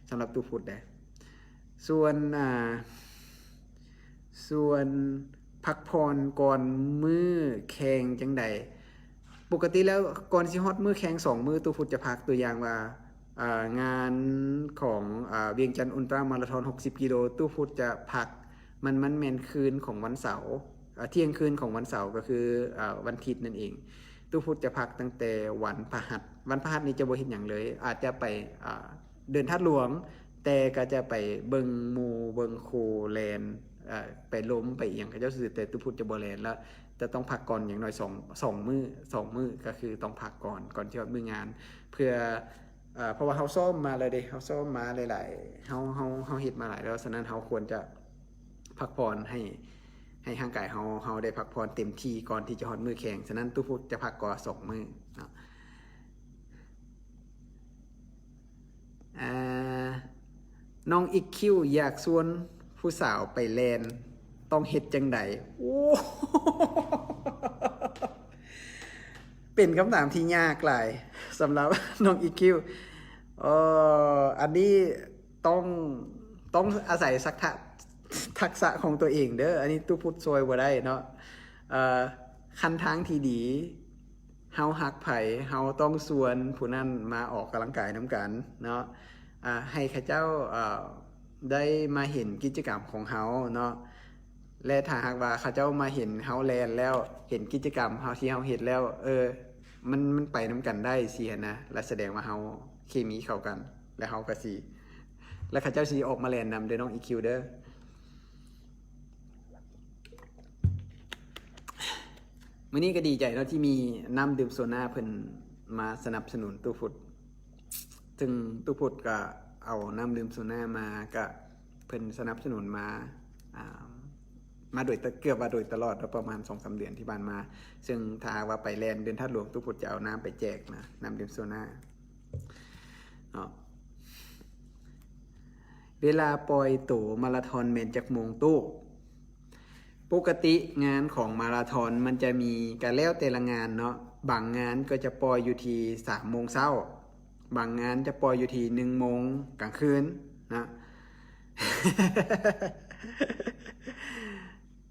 ສຳລັບຕູ້ພຸດເດ້. ສ່ວນ ອາ ສ່ວນພັກຜ່ອນກ່ອນມື້ແຂ່ງຈັ່ງໃດ? ປົກກະຕິແລ້ວກ່ອນຊິຮອດມື້ແຂ່ງສອງມື້ ຕູ້ພຸດຈະພັກ. ຕົວຢ່າງວ່າ ອາ ງານຂອງ ອາ ວຽງຈັນອຸນຕຣາມາລາທອນຫົກສິບກິໂລ ຕູ້ພຸດຈະພັກ ມັນ ມັນແມ່ນຄືນຂອງວັນເສົາ ອາ ທ່ຽງຄືນຂອງວັນເສົາ ກໍຄື ອາ ວັນທິດນັ້ນເອງ. ຕູ້ພຸດຈະພັກຕັ້ງແຕ່ວັນພະຫັດ ວັນພະຫັດນີ້ຈະບໍ່ເຮັດຫຍັງເລີຍ ອາດຈະໄປ ອາ ເດີນທາດຫຼວງ ແຕ່ກໍຈະໄປເບິ່ງໝູ່ເບິ່ງຄູ່ແລ່ນ ອາ ໄປລົມໄປອີ່ຫຍັງເຂົາເຈົ້າຊື່ໆ ແຕ່ຕູ້ພຸດຈະບໍ່ແລ່ນ ແລ້ວຈະຕ້ອງພັກກ່ອນຢ່າງໜ້ອຍສອງ ສອງມື້ ສອງມື້ ກໍຄືຕ້ອງພັກກ່ອນ ກ່ອນທີ່ຮອດມື້ງານ ເພື່ອ ເພາະວ່າເຮົາຊ້ອມມາແລ້ວເດ້ ເຮົາຊ້ອມມາຫຼາຍໆ ເຮົາ ເຮົາ ເຮົາເຮັດມາຫຼາຍແລ້ວ ສະນັ້ນເຮົາຄວນຈະພັກຜ່ອນໃຫ້ ໃຫ້ຮ່າງກາຍເຮົາ ເຮົາໄດ້ພັກຜ່ອນເຕັມທີ່ກ່ອນທີ່ຈະຮອດມື້ແຂ່ງ. ສະນັ້ນຕູ້ພຸດຈະພັກກ່ອນສອງມື້ເນາະ. ອາ ນ້ອງອີກຄິວຢາກຊວນຜູ້ສາວໄປແລ່ນ ຕ້ອງເຮັດຈັ່ງໃດ? ໂອ້ ເປັນຄຳຖາມທີ່ຍາກຫຼາຍສຳລັບນ້ອງອີກຄິວ. ເອີ ອັນນີ້ຕ້ອງ ຕ້ອງອາໄສສັກທະ ທັກສະຂອງຕົວເອງເດີ ອັນນີ້ຕູ້ພຸດຊ່ວຍບໍ່ໄດ້ເນາະ. ເອີ ຄັນທາງທີ່ດີ ເຮົາຮັກໃຜ ເຮົາຕ້ອງຊວນຜູ້ນັ້ນມາອອກກຳລັງກາຍນຳກັນເນາະ ອາ ໃຫ້ເຂົາເຈົ້າ ເອີ ໄດ້ມາເຫັນກິດຈະກຳຂອງເຮົາເນາະ ແລະ ຖ້າຫາກວ່າເຂົາເຈົ້າມາເຫັນເຮົາແລ່ນແລ້ວ ເຫັນກິດຈະກຳເຮົາທີ່ເຮົາເຮັດແລ້ວ ເອີ ມັນ ມັນໄປນຳກັນໄດ້ຊີ້ຫັ້ນນະ ລະສະແດງວ່າເຮົາເຄມີເຂົ້າກັນ ແລະ ເຮົາກໍຊິ ແລະ ເຂົາເຈົ້າຊິອອກມາແລ່ນນຳເດີ ນ້ອງອີກຄິວເດີ. ມື້ນີ້ກໍດີໃຈເນາະ ທີ່ມີນ້ຳດື່ມໂຊນາເພິ່ນມາສະໜັບສະໜູນຕູ້ພຸດ ເຊິ່ງຕູ້ພຸດກໍເອົານ້ຳດື່ມໂຊນາມາ ກໍເພິ່ນສະໜັບສະໜູນມາ ອາ ມາໂດຍຕະ ເກືອບວ່າໂດຍຕະຫຼອດເນາະ ປະມານສອງສາມເດືອນທີ່ຜ່ານມາ. ເຊິ່ງຖ້າຫາກວ່າໄປແລ່ນເດີນທາດຫຼວງ ຕູ້ພຸດຈະເອົານ້ຳໄປແຈກນະ ນ້ຳດື່ມໂຊນາເນາະ. ເວລາປ່ອຍໂຕມາລາທອນແມ່ນຈັກໂມງຕູ້? ປົກກະຕິງານຂອງມາລາທອນມັນຈະມີ ກະແລ້ວແຕ່ລະງານເນາະ ບາງງານກໍຈະປ່ອຍຢູ່ທີ່ສາມໂມງເຊົ້າ ບາງງານຈະປ່ອຍຢູ່ທີ່ໜຶ່ງໂມງກາງຄືນນະ.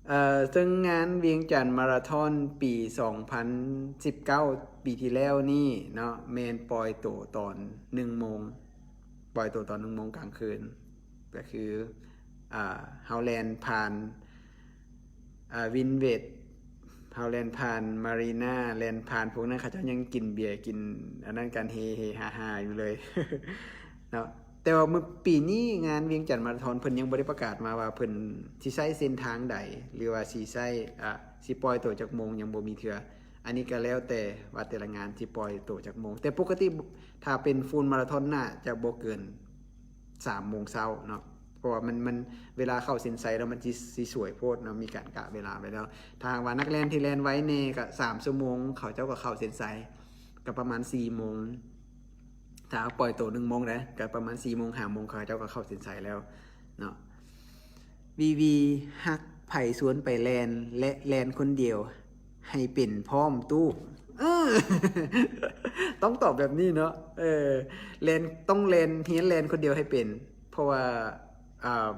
ເຊິ່ງງານວຽງຈັນມາລາທອນປີສອງພັນສິບເກົ້າ ປີທີ່ແລ້ວນີ້ເນາະ ແມ່ນປ່ອຍໂຕຕອນໜຶ່ງໂມງ ປ່ອຍໂຕຕອນໜຶ່ງໂມງກາງຄືນ ກໍຄື ອ່າ ເຮົາແລ່ນຜ່ານ ອ່າ ວິນເວດ ເຮົາແລ່ນຜ່ານມາຣີນາ ແລ່ນຜ່ານພວກນັ້ນ ເຂົາເຈົ້າຍັງກິນເບຍ ກິນອັນນັ້ນກັນ ເຮໆຮາໆຢູ່ເລີຍເນາະ. ແຕ່ວ່າມື້ ປີນີ້ງານວຽງຈັນມາລາທອນ ເພິ່ນຍັງບໍ່ໄດ້ປະກາດມາວ່າເພິ່ນຊິໃຊ້ເສັ້ນທາງໃດ ຫຼືວ່າຊິໃຊ້ ອ່າ ຊິປ່ອຍໂຕຈັກໂມງ ຍັງບໍ່ມີເທື່ອ. ອັນນີ້ກໍແລ້ວແຕ່ວ່າແຕ່ລະງານຊິປ່ອຍໂຕຈັກໂມງ ແຕ່ປົກກະຕິຖ້າເປັນຟູລມາລາທອນໜ້າຈະບໍ່ເກີນສາມໂມງເຊົ້າເນາະ ເພາະວ່າມັນ ມັນ ເວລາເຂົ້າເສັ້ນໄຊແລ້ວມັນຊິ ຊິສວຍໂພດເນາະ ມີການກະເວລາໄວ້ແລ້ວ. ຖ້າຫາກວ່ານັກແລ່ນທີ່ແລ່ນໄວແດ່ກໍສາມຊົ່ວໂມງ ເຂົາເຈົ້າກໍເຂົ້າເສັ້ນໄຊ ກໍປະມານສີ່ໂມງ ຖ້າເຮົາປ່ອຍໂຕໜຶ່ງໂມງເດ້ ກໍປະມານສີ່ໂມງ ຫ້າໂມງ ເຂົາເຈົ້າກໍເຂົ້າເສັ້ນໄຊແລ້ວເນາະ. ວີວີ ຮັກໃຜຊວນໄປແລ່ນ ແລະ ແລ່ນຄົນດຽວໃຫ້ເປັນພ້ອມຕູ້. ເອີ ຕ້ອງຕອບແບບນີ້ເນາະ ເອີ ແລ່ນ ຕ້ອງແລ່ນ ຮຽນແລ່ນຄົນດຽວໃຫ້ເປັນ ເພາະວ່າ ອ່າ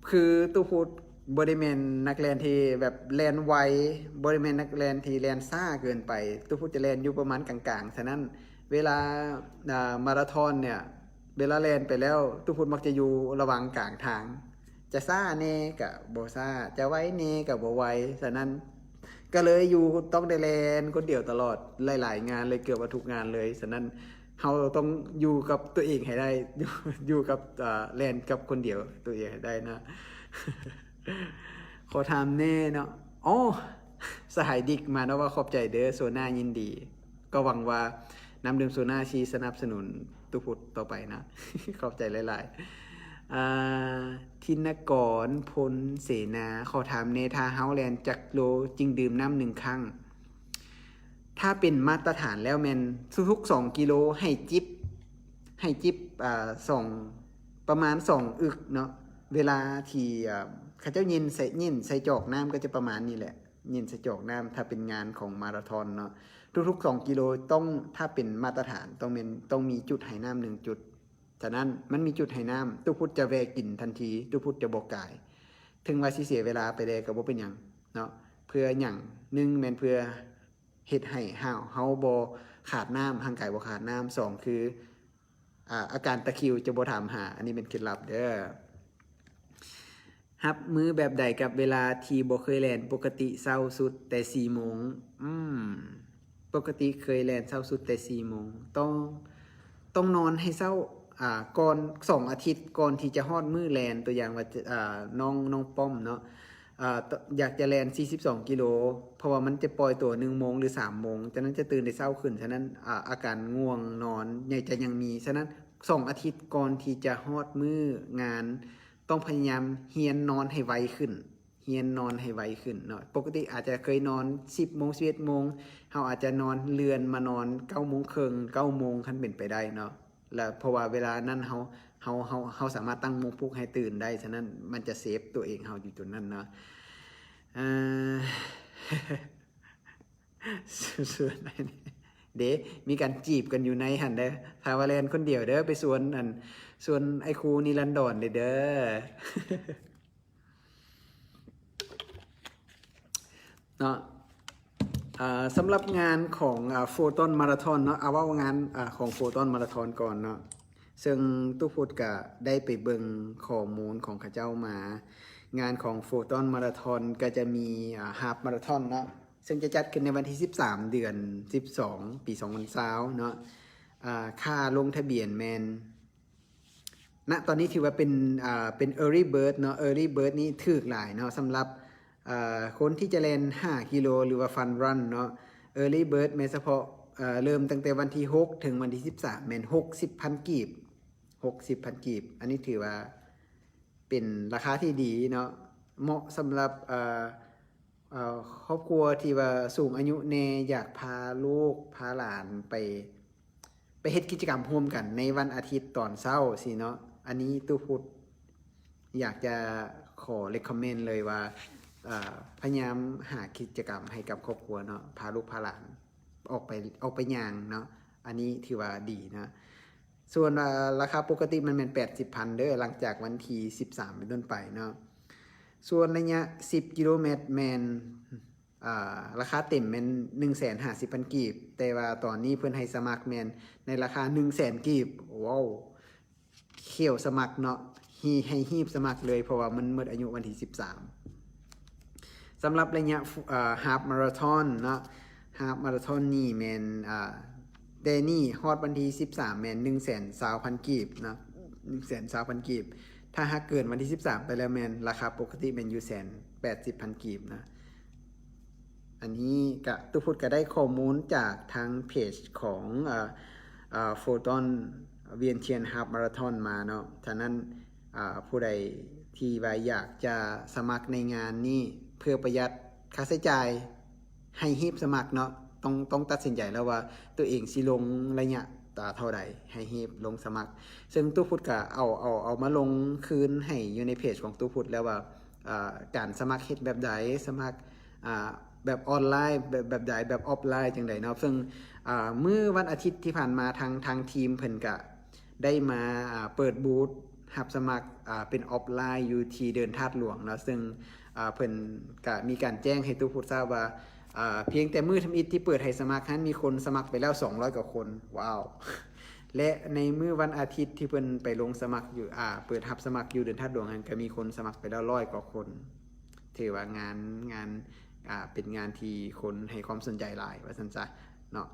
ຄືຕູ້ພຸດບໍ່ໄດ້ແມ່ນນັກແລ່ນທີ່ແບບແລ່ນໄວ ບໍ່ໄດ້ແມ່ນນັກແລ່ນທີ່ແລ່ນຊ້າເກີນໄປ ຕູ້ພຸດຈະແລ່ນຢູ່ປະມານກາງໆ. ສະນັ້ນເວລາ ອ່າ ມາລາທອນເນີ້ຍ ເວລາແລ່ນໄປແລ້ວ ຕູ້ພຸດມັກຈະຢູ່ລະຫວ່າງກາງທາງ ຈະຊ້າແດ່ກະບໍ່ຊ້າ ຈະໄວແດ່ກະບໍ່ໄວ. ສະນັ້ນກໍເລີຍຢູ່ ຕ້ອງໄດ້ແລ່ນຄົນດຽວຕະຫຼອດ ຫຼາຍໆງານເລີຍ ເກືອບວ່າທຸກງານເລີຍ. ສະນັ້ນເຮົາຕ້ອງຢູ່ກັບຕົວເອງໃຫ້ໄດ້ ຢູ່ ຢູ່ກັບ ເອີ ແລ່ນກັບຄົນດຽວຕົວເອງໃຫ້ໄດ້ນະ. ຂໍຖາມແດ່ເນາະ ອໍ ສະຫາຍດິກມາເນາະວ່າ ຂອບໃຈເດີໂຊນາ ຍິນດີ. ກໍຫວັງວ່ານ້ຳດື່ມໂຊນາຊິສະໜັບສະໜູນຕູ້ພຸດຕໍ່ໄປນະ ຂອບໃຈຫຼາຍໆ. ອ່າ ທິນນະກອນ ພົນເສນາ ຂໍຖາມແດ່ ຖ້າເຮົາແລ່ນຈັກໂລຈຶ່ງດື່ມນ້ຳໜຶ່ງຄັ້ງ? ຖ້າເປັນມາດຕະຖານແລ້ວແມ່ນທຸກໆສອງກິໂລໃຫ້ຈິບ ໃຫ້ຈິບ ອ່າ ສອງ ປະມານສອງອຶກເນາະ. ເວລາທີ່ ອ່າ ເຂົາເຈົ້າຍິນໃສ່ ຍິນໃສ່ຈອກນ້ຳກໍຈະປະມານນີ້ແຫຼະ ຍິນໃສ່ຈອກນ້ຳ ຖ້າເປັນງານຂອງມາລາທອນເນາະ ທຸກໆສອງກິໂລຕ້ອງ ຖ້າເປັນມາດຕະຖານຕ້ອງແມ່ນ ຕ້ອງມີຈຸດໃຫ້ນ້ຳໜຶ່ງຈຸດ. ສະນັ້ນມັນມີຈຸດໃຫ້ນ້ຳ ຕູ້ພຸດຈະແວ່ກິນທັນທີ ຕູ້ພຸດຈະບໍ່ກາຍ ເຖິງວ່າຊິເສຍເວລາໄປແດ່ກໍບໍ່ເປັນຫຍັງເນາະ. ເພື່ອຫຍັງ? ໜຶ່ງແມ່ນເພື່ອເຮັດໃຫ້ເຮົາ ເຮົາບໍ່ຂາດນ້ຳ ຮ່າງກາຍບໍ່ຂາດນ້ຳ. ສອງຄື ອາ ອາການຕະຄຣິວຈະບໍ່ຖາມຫາ. ອັນນີ້ເປັນເຄັດລັບເດີ. ຮັບມືແບບໃດກັບເວລາທີ່ບໍ່ເຄີຍແລ່ນ? ປົກກະຕິເຊົ້າສຸດແຕ່ສີ່ໂມງ. ອືມ ປົກກະຕິເຄີຍແລ່ນເຊົ້າສຸດແຕ່ສີ່ໂມງ. ຕ້ອງ ຕ້ອງນອນໃຫ້ເຊົ້າ ອ່າ ກ່ອນ ສອງອາທິດກ່ອນທີ່ຈະຮອດມື້ແລ່ນ. ຕົວຢ່າງວ່າ ອ່າ ນ້ອງ ນ້ອງປ້ອມເນາະ ອ່າ ຢາກຈະແລ່ນສີ່ສິບສອງກິໂລ ເພາະວ່າມັນຈະປ່ອຍຕົວໜຶ່ງໂມງ ຫຼື ສາມໂມງ ຈາກນັ້ນຈະຕື່ນແຕ່ເຊົ້າຂຶ້ນ. ສະນັ້ນ ອ່າ ອາການງ່ວງນອນຍັງ ຈະຍັງມີ. ສະນັ້ນສອງອາທິດກ່ອນທີ່ຈະຮອດມື້ງານ ຕ້ອງພະຍາຍາມຮຽນນອນໃຫ້ໄວຂຶ້ນ ຮຽນນອນໃຫ້ໄວຂຶ້ນເນາະ. ປົກກະຕິອາດຈະເຄີຍນອນສິບໂມງ ສິບເອັດໂມງ ເຮົາອາດຈະນອນເລື່ອນມານອນເກົ້າໂມງເຄິ່ງ ເກົ້າໂມງ ຄັນເປັນໄປໄດ້ເນາະ. ແລະ ເພາະວ່າເວລານັ້ນເຮົາ ເຮົາ ເຮົາ ເຮົາສາມາດຕັ້ງມຸກປຸກໃຫ້ຕື່ນໄດ້. ສະນັ້ນມັນຈະເຊບຕົວເອງເຮົາຢູ່ຈຸດນັ້ນເນາະ. ເອີ ເດ້ ມີການຈີບກັນຢູ່ໃນຫັ້ນເດີ. ຖ້າວ່າແລ່ນຄົນດຽວເດີ ໄປຊວນ ອັນ ຊວນອ້າຍຄູນິລັນດອນເດ້ເດີ ເນາະ. ອ່າ ສຳລັບງານຂອງ ອ່າ ໂຟຕອນມາລາທອນເນາະ ເອົາເວົ້າງານ ອ່າ ຂອງໂຟຕອນມາລາທອນກ່ອນເນາະ ເຊິ່ງຕູ້ພຸດກະໄດ້ໄປເບິ່ງຂໍ້ມູນຂອງເຂົາເຈົ້າມາ. ງານຂອງໂຟຕອນມາລາທອນກະຈະມີ ອ່າ ຮາບມາລາທອນເນາະ ເຊິ່ງຈະຈັດຂຶ້ນໃນວັນທີສິບສາມ ເດືອນສິບສອງ ປີສອງພັນຊາວເນາະ. ອ່າ ຄ່າລົງທະບຽນແມ່ນ ນະຕອນນີ້ຖືວ່າເປັນ ອ່າ ເປັນ early bird ເນາະ early bird ນີ້ຖືກຫຼາຍເນາະ ສຳລັບ ອ່າ ຄົນທີ່ຈະແລ່ນຫ້າກິໂລ ຫຼືວ່າ fun run ເນາະ. early bird ແມ່ນສະເພາະ ເລີ່ມຕັ້ງແຕ່ວັນທີຫົກ ເຖິງວັນທີສິບສາມ ແມ່ນຫົກສິບພັນກີບ ຫົກສິບພັນກີບ. ອັນນີ້ຖືວ່າເປັນລາຄາທີ່ດີເນາະ ເໝາະສຳລັບ ເອີ ເອີ ຄອບຄົວທີ່ວ່າສູງອາຍຸແດ່ ຢາກພາລູກພາຫຼານໄປ ໄປເຮັດກິດຈະກຳຮ່ວມກັນໃນວັນອາທິດຕອນເຊົ້າຊີ້ເນາະ. ອັນນີ້ຕູ້ພຸດຢາກຈະຂໍ recommend ເລີຍວ່າ ເອີ ພະຍາຍາມຫາກິດຈະກຳໃຫ້ກັບຄອບຄົວເນາະ ພາລູກພາຫຼານອອກໄປ ອອກໄປຍ່າງເນາະ ອັນນີ້ຖືວ່າດີເນາະ. ສ່ວນ ເອີ ລາຄາປົກກະຕິມັນແມ່ນແປດສິບພັນເດີ ຫຼັງຈາກວັນທີສິບສາມເປັນຕົ້ນໄປເນາະ. ສ່ວນໄລຍະສິບກິໂລແມັດແມ່ນ ອ່າ ລາຄາເຕັມແມ່ນໜຶ່ງແສນຫ້າສິບພັນກີບ, ແຕ່ວ່າຕອນນີ້ເພິ່ນໃຫ້ສະໝັກແມ່ນໃນລາຄາໜຶ່ງແສນກີບ. ວ້າວ ຂ້ຽວສະໝັກເນາະ, ຮີ ໃຫ້ຮີບສະໝັກເລີຍ ເພາະວ່າມັນໝົດອາຍຸວັນທີສິບສາມ. ສຳລັບໄລຍະ ອ່າ ຮາຟມາລາທອນເນາະ, ຮາຟມາລາທອນນີ້ແມ່ນ ອ່າ ແຕ່ນີ້ຮອດວັນທີສິບສາມແມ່ນໜຶ່ງແສນຊາວພັນກີບເນາະ, ໜຶ່ງແສນຊາວພັນກີບ. ຖ້າຫາກເກີນວັນທີສິບສາມໄປແລ້ວແມ່ນລາຄາປົກກະຕິແມ່ນຢູ່ແສນແປດສິບພັນກີບນະ. ອັນນີ້ກະ ຕູ້ພຸດກະໄດ້ຂໍ້ມູນຈາກທາງເພຈຂອງ ເອີ ເອີ Photon Vientiane Half Marathon ມາເນາະ. ສະນັ້ນ ອ່າ ຜູ້ໃດທີ່ວ່າຢາກຈະສະໝັກໃນງານນີ້ ເພື່ອປະຢັດຄ່າໃຊ້ຈ່າຍ ໃຫ້ຮີບສະໝັກເນາະ, ຕ້ອງ ຕ້ອງຕັດສິນໃຈແລ້ວວ່າຕົວເອງຊິລົງໄລຍະ ຕາ ເທົ່າໃດ ໃຫ້ຮີບລົງສະໝັກ. ເຊິ່ງຕູ້ພຸດກະເອົາ ເອົາ ເອົາມາລົງຄືນໃຫ້ຢູ່ໃນເພຈຂອງຕູ້ພຸດແລ້ວວ່າ ອ່າ ການສະໝັກເຮັດແບບໃດ, ສະໝັກ ອ່າ ແບບອອນລາຍ ແບບ ແບບໃດ, ແບບອອຟລາຍຈັ່ງໃດເນາະ. ເຊິ່ງ ອ່າ ມື້ວັນອາທິດທີ່ຜ່ານມາ ທາງ ທາງທີມເພິ່ນກະໄດ້ມາ ອ່າ ເປີດບູດຮັບສະໝັກ ອ່າ ເປັນອອຟລາຍຢູ່ທີ່ເດີ່ນທາດຫຼວງເນາະ. ເຊິ່ງ ອ່າ ເພິ່ນກະມີການແຈ້ງໃຫ້ຕູ້ພຸດຊາບວ່າ ອ່າ ພຽງແຕ່ມື້ທຳອິດທີ່ເປີດໃຫ້ສະໝັກຫັ້ນ ມີຄົນສະໝັກໄປແລ້ວສອງຮ້ອຍກວ່າຄົນ. ວ້າວ! ແລະ ໃນມື້ວັນອາທິດທີ່ເພິ່ນໄປລົງສະໝັກຢູ່ ອ່າ ເປີດຮັບສະໝັກຢູ່ເດີ່ນທາດຫຼວງຫັ້ນ ກະມີຄົນສະໝັກໄປແລ້ວຮ້ອຍກວ່າຄົນ. ຖືວ່າງານ ງານ ອ່າ ເປັນງານທີ່ຄົນໃຫ້ຄວາມສົນໃຈຫຼາຍວ່າຊັ້ນຊະເນາະ.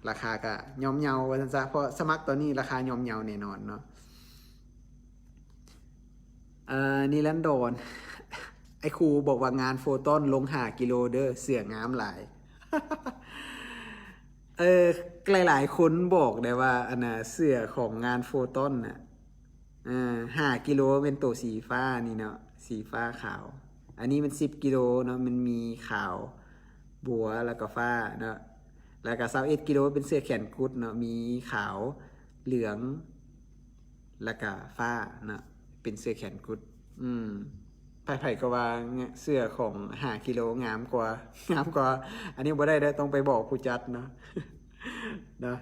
ລາຄາກະຍ່ອມເຍົາວ່າຊັ້ນຊະ, ເພາະສະໝັກຕອນນີ້ລາຄາຍ່ອມເຍົາແນ່ນອນເນາະ. ເອີ ນິລັນດອນ ໄອ້ຄູບອກວ່າງານໂຟຕອນລົງຫ້າກິໂລເດີ ເສື້ອງາມຫຼາຍ. ເອີ ຫຼາຍໆຄົນບອກໄດ້ວ່າ ອັນນ່າ ເສື້ອຂອງງານໂຟຕອນນະ ເອີ ຫ້າກິໂລແມ່ນໂຕສີຟ້ານີ້ເນາະ, ສີຟ້າຂາວ. ອັນນີ້ມັນສິບກິໂລເນາະ, ມັນມີຂາວ ບົວ ແລ້ວກໍຟ້າເນາະ, ແລ້ວກໍຊາວເອັດກິໂລເປັນເສື້ອແຂນກຸດເນາະ, ມີຂາວ ເຫຼືອງ ແລ້ວກະຟ້າເນາະ, ເປັນເສື້ອແຂນກຸດ. ອືມ ໃຜໆກໍວ່າເສື້ອຂອງຫ້າກິໂລງາມກວ່າ ງາມກວ່າ. ອັນນີ້ບໍ່ໄດ້ເດີ, ຕ້ອງໄປບອກຜູ້ຈັດເນາະ ເນາະ.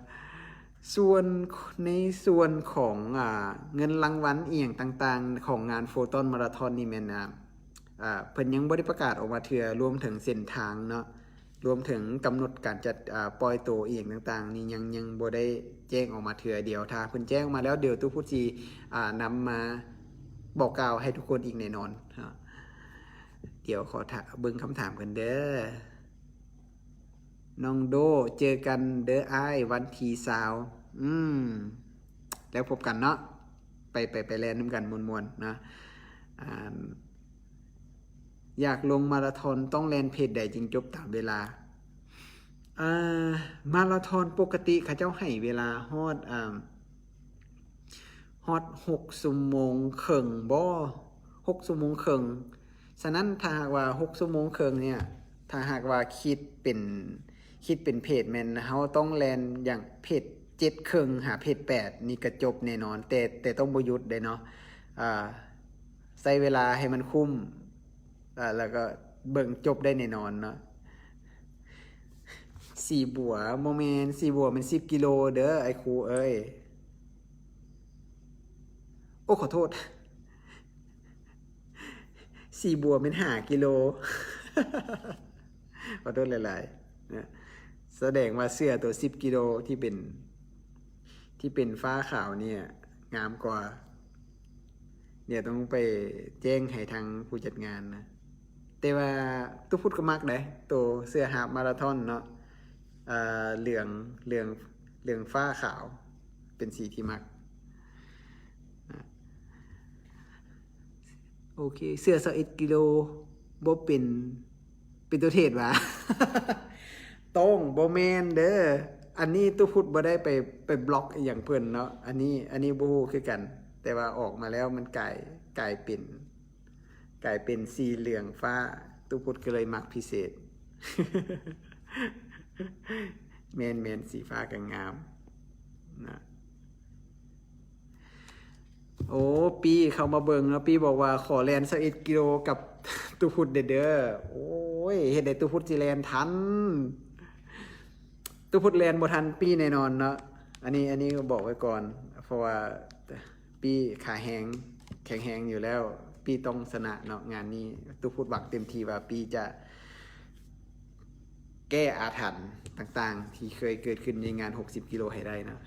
ສ່ວນ ໃນສ່ວນຂອງ ອ່າ ເງິນລາງວັນອີ່ຫຍັງຕ່າງໆຂອງງານໂຟຕອນມາລາທອນນີ້ແມ່ນ ອ່າ ອ່າ ເພິ່ນຍັງບໍ່ໄດ້ປະກາດອອກມາເທື່ອ, ລວມເຖິງເສັ້ນທາງເນາະ. ລວມເຖິງກຳນົດການຈັດ ອ່າ ປ່ອຍໂຕອີ່ຫຍັງຕ່າງໆນີ້ ຍັງ ຍັງບໍ່ໄດ້ແຈ້ງອອກມາເທື່ອ. ດຽວຖ້າເພິ່ນແຈ້ງອອກມາແລ້ວ ດຽວຕູ້ພຸດຊິ ອ່າ ນຳມາບອກກ່າວໃຫ້ທຸກຄົນອີກແນ່ນອນເນາະ. ດຽວຂໍເບິ່ງຄຳຖາມກັນເດີ. ນ້ອງໂດ ເຈີກັນເດີອ້າຍ ວັນທີຊາວ. ອືມ ແລ້ວພົບກັນເນາະ, ໄປ ໄປ ໄປແລ່ນນຳກັນມ່ວນໆເນາະ. ອ່າ ຢາກລົງມາລາທອນຕ້ອງແລ່ນເພຈໃດຈຶ່ງຈົບຕາມເວລາ? ອ່າ ມາລາທອນປົກກະຕິເຂົາເຈົ້າໃຫ້ເວລາຮອດ ອ່າ ຮອດຫົກຊົ່ວໂມງເຄິ່ງບໍ? ຫົກຊົ່ວໂມງເຄິ່ງ. ສະນັ້ນ ຖ້າຫາກວ່າຫົກຊົ່ວໂມງເຄິ່ງເນີ້ຍ ຖ້າຫາກວ່າຄິດເປັນ ຄິດເປັນເພຈແມ່ນເຮົາຕ້ອງແລ່ນຢ່າງເພຈເຈັດເຄິ່ງຫາເພຈແປດນີ້ກະຈົບແນ່ນອນ, ແຕ່ ແຕ່ຕ້ອງບໍ່ຢຸດເດ້ເນາະ. ອ່າ ໃຊ້ເວລາໃຫ້ມັນຄຸ້ມ ອ່າ ແລ້ວກໍເບິ່ງຈົບໄດ້ແນ່ນອນເນາະ. ສີບົວ ບໍ່ແມ່ນ, ສີບົວແມ່ນສິບກິໂລເດີ ໄອ້ຄູເອີຍ. ໂອ້ ຂໍໂທດ, ສີບົວແມ່ນຫ້າກິໂລ. ຂໍໂທດຫຼາຍໆນະ, ສະແດງວ່າເສື້ອໂຕສິບກິໂລທີ່ເປັນ ທີ່ເປັນຟ້າຂາວເນີ້ຍງາມກວ່າ. ດຽວຕ້ອງໄປແຈ້ງໃຫ້ທາງຜູ້ຈັດງານນະ. ແຕ່ວ່າຕູ້ພຸດກໍມັກເດ້ ໂຕເສື້ອຮາບມາລາທອນເນາະ, ເອີ ເຫຼືອງ ເຫຼືອງ ເຫຼືອງຟ້າຂາວ ເປັນສີທີ່ມັກ. ໂອເຄ ເສື້ອຊາວເອັດກິໂລບໍ່ເປັນ ເປັນຕົວເທດຫວາ? ຕ້ອງ ບໍ່ແມ່ນເດີ. ອັນນີ້ຕູ້ພຸດບໍ່ໄດ້ໄປ ໄປບລັອກອີ່ຫຍັງເພິ່ນເນາະ. ອັນນີ້ ອັນນີ້ບໍ່ຮູ້ຄືກັນ, ແຕ່ວ່າອອກມາແລ້ວມັນກາຍ ກາຍເປັນ ກາຍເປັນສີເຫຼືອງຟ້າ, ຕູ້ພຸດກໍເລີຍມັກພິເສດ. ແມ່ນໆ ສີຟ້າກໍງາມນະ. ໂອ້ ປີ້ເຂົ້າມາເບິ່ງເນາະ, ປີ້ບອກວ່າ ຂໍແລ່ນຊາວເອັດກິໂລກັບຕູ້ພຸດແດ່ເດີ. ໂອ້ຍ ເຮັດໃດຕູ້ພຸດຊິແລ່ນທັນ? ຕູ້ພຸດແລ່ນບໍ່ທັນປີ້ແນ່ນອນເນາະ. ອັນນີ້ ອັນນີ້ກໍບອກໄວ້ກ່ອນ, ເພາະວ່າປີ້ຂາແຮງ ແຂງແຮງຢູ່ແລ້ວ, ປີຕ້ອງຊະນະເນາະ ງານນີ້. ຕູ້ພຸດຫວັງເຕັມທີ່ວ່າປີຈະແກ້ອາຖັນຕ່າງໆ ທີ່ເຄີຍເກີດຂຶ້ນໃນງານຫົກສິບກິໂລໃຫ້ໄດ້ເນາະ.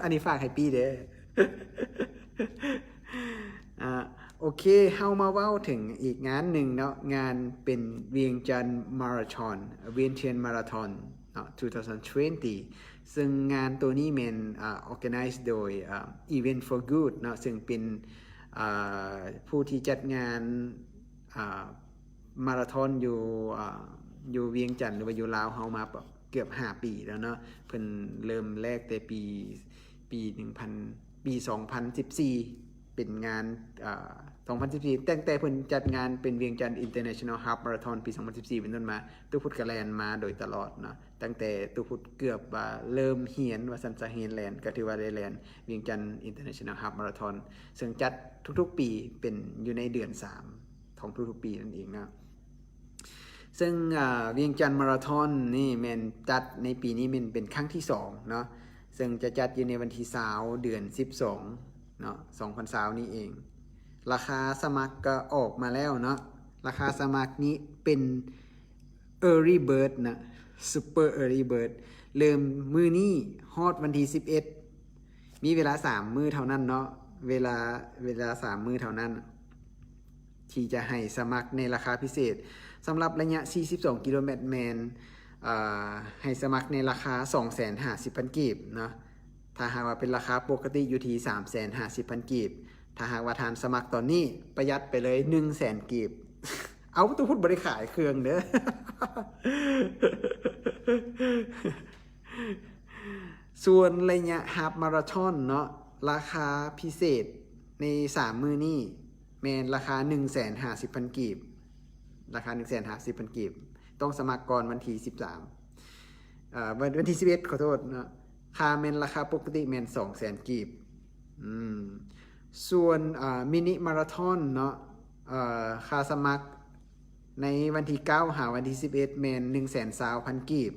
ອັນນີ້ຝາກໃຫ້ປີເດີ້. ອ່າ ໂອເຄ ເຮົາມາເວົ້າເຖິງອີກງານໜຶ່ງເນາະ ງານເປັນວຽງຈັນມາລາທອນ Vientiane Marathon ເນາະ two thousand twenty ເຊິ່ງງານໂຕນີ້ແມ່ນ ອ່າ organize ໂດຍ ອ່າ Event for Good ເນາະ ເຊິ່ງເປັນ ອ່າ ຜູ້ທີ່ຈັດງານ ອ່າ ມາລາທອນຢູ່ ອ່າ ຢູ່ວຽງຈັນ ຫຼືວ່າຢູ່ລາວເຮົາມາເກືອບຫ້າປີແລ້ວເນາະ. ເພິ່ນເລີ່ມແລກແຕ່ປີ ປີໜຶ່ງພັນ ປີສອງພັນສິບສີ່ ເປັນງານ ອ່າ ສອງພັນສິບສີ່ ຕັ້ງແຕ່ເພິ່ນຈັດງານເປັນວຽງຈັນ International Half Marathon ປີສອງພັນສິບສີ່ເປັນຕົ້ນມາ ຕູ້ພຸດກະແລ່ນມາໂດຍຕະຫຼອດເນາະ. ຕັ້ງແຕ່ຕູ້ພຸດເກືອບວ່າເລີ່ມຮຽນ ວ່າຊັ້ນຊະ ຮຽນແລ່ນ ກໍຖືວ່າໄດ້ແລ່ນວຽງຈັນ International Half Marathon ເຊິ່ງຈັດທຸກໆປີ ເປັນຢູ່ໃນເດືອນສາມຂອງທຸກໆປີນັ້ນເອງເນາະ. ເຊິ່ງ ອ່າ ວຽງຈັນມາລາທອນນີ້ແມ່ນຈັດໃນປີນີ້ແມ່ນເປັນຄັ້ງທີສອງເນາະ ເຊິ່ງຈະຈັດຢູ່ໃນວັນທີຊາວ ເດືອນສິບສອງເນາະ ສອງພັນຊາວນີ້ເອງ. ລາຄາສະໝັກກໍອອກມາແລ້ວເນາະ ລາຄາສະໝັກນີ້ເປັນ Early Bird ນະ Super Early Bird ເລີ່ມມື້ນີ້ຮອດວັນທີສິບເອັດ ມີເວລາສາມມື້ເທົ່ານັ້ນເນາະ ເວລາ ເວລາສາມມື້ເທົ່ານັ້ນ ທີ່ຈະໃຫ້ສະໝັກໃນລາຄາພິເສດ. ສຳລັບໄລຍະສີ່ສິບສອງກິໂລແມັດແມ່ນ ເອີ ໃຫ້ສະໝັກໃນລາຄາສອງແສນຫ້າສິບພັນກີບເນາະ. ຖ້າຫາກວ່າເປັນລາຄາປົກກະຕິຢູ່ທີ່ສາມແສນຫ້າສິບພັນກີບ. ຖ້າຫາກວ່າທ່ານສະໝັກຕອນນີ້ ປະຢັດໄປເລີຍໜຶ່ງແສນກີບ. ເອົາ ຕູ້ພຸດບໍ່ໄດ້ຂາຍເຄື່ອງເດີ້. ສ່ວນໄລຍະຮາບມາລາທອນເນາະ ລາຄາພິເສດໃນສາມມື້ນີ້ແມ່ນລາຄາໜຶ່ງແສນຫ້າສິບພັນກີບ, ລາຄາໜຶ່ງແສນຫ້າສິບພັນກີບ. ຕ້ອງສະໝັກກ່ອນວັນທີສິບສາມ ເອີ ວັນ ວັນທີສິບເອັດ ຂໍໂທດເນາະ. ຄ່າແມ່ນລາຄາປົກກະຕິແມ່ນສອງແສນກີບ. ອືມ ສ່ວນ ເອີ ມິນິມາລາທອນເນາະ ເອີ ຄ່າສະໝັກໃນວັນທີເກົ້າຫາວັນທີສິບເອັດແມ່ນໜຶ່ງແສນຊາວພັນກີບ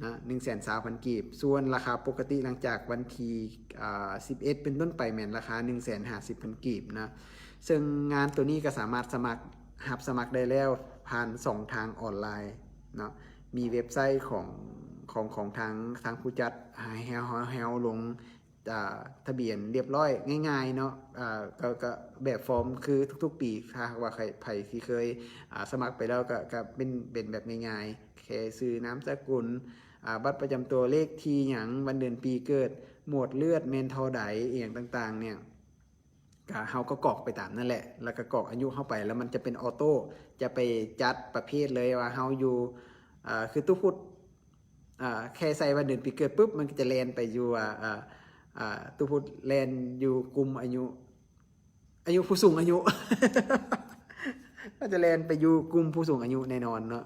ນະ ໜຶ່ງແສນຊາວພັນກີບ. ສ່ວນລາຄາປົກກະຕິຫຼັງຈາກວັນທີ ເອີ ສິບເອັດເປັນຕົ້ນໄປແມ່ນລາຄາໜຶ່ງແສນຫ້າສິບພັນກີບນະ. ເຊິ່ງງານໂຕນີ້ກໍສາມາດສະໝັກ ຮັບສະໝັກໄດ້ແລ້ວຜ່ານຊ່ອງທາງອອນລາຍເນາະ. ມີເວັບໄຊຂອງ ຂອງ ຂອງທາງ ທາງຜູ້ຈັດໃຫ້ເຮົາ ໃຫ້ເຮົາລົງ ອ່າ ທະບຽນລຽບຮ້ອຍ ງ່າຍໆເນາະ. ອ່າ ກໍ ກໍແບບຟອມຄືທຸກໆປີ ຖ້າຫາກວ່າໃຜ ໃຜທີ່ເຄີຍ ອ່າ ສະໝັກໄປແລ້ວ ກໍ ກໍເປັນ ເປັນແບບງ່າຍໆ ແຄ່ຊື່ນາມສະກຸນ ອ່າ ບັດປະຈຳຕົວ ເລກທີຫຍັງ ວັນເດືອນປີເກີດ ໝວດເລືອດແມ່ນທໍ່ໃດ ອີ່ຫຍັງຕ່າງໆເນີ້ຍ ກະເຮົາກໍກອກໄປຕາມນັ້ນແຫຼະ ແລ້ວກໍກອກອາຍຸເຮົາໄປ ແລ້ວມັນຈະເປັນອອໂຕ້ ຈະໄປຈັດປະເພດເລີຍວ່າເຮົາຢູ່ ເອີ ຄືຕູ້ພຸດ ເອີ ແຄ່ໃສ່ວັນເດືອນປີເກີດປຶບ ມັນກໍຈະແລ່ນໄປຢູ່ວ່າ ເອີ ຕູ້ພຸດແລ່ນຢູ່ກຸ່ມອາຍຸ ອາຍຸຜູ້ສູງອາຍຸ ມັນຈະແລ່ນໄປຢູ່ກຸ່ມຜູ້ສູງອາຍຸແນ່ນອນເນາະ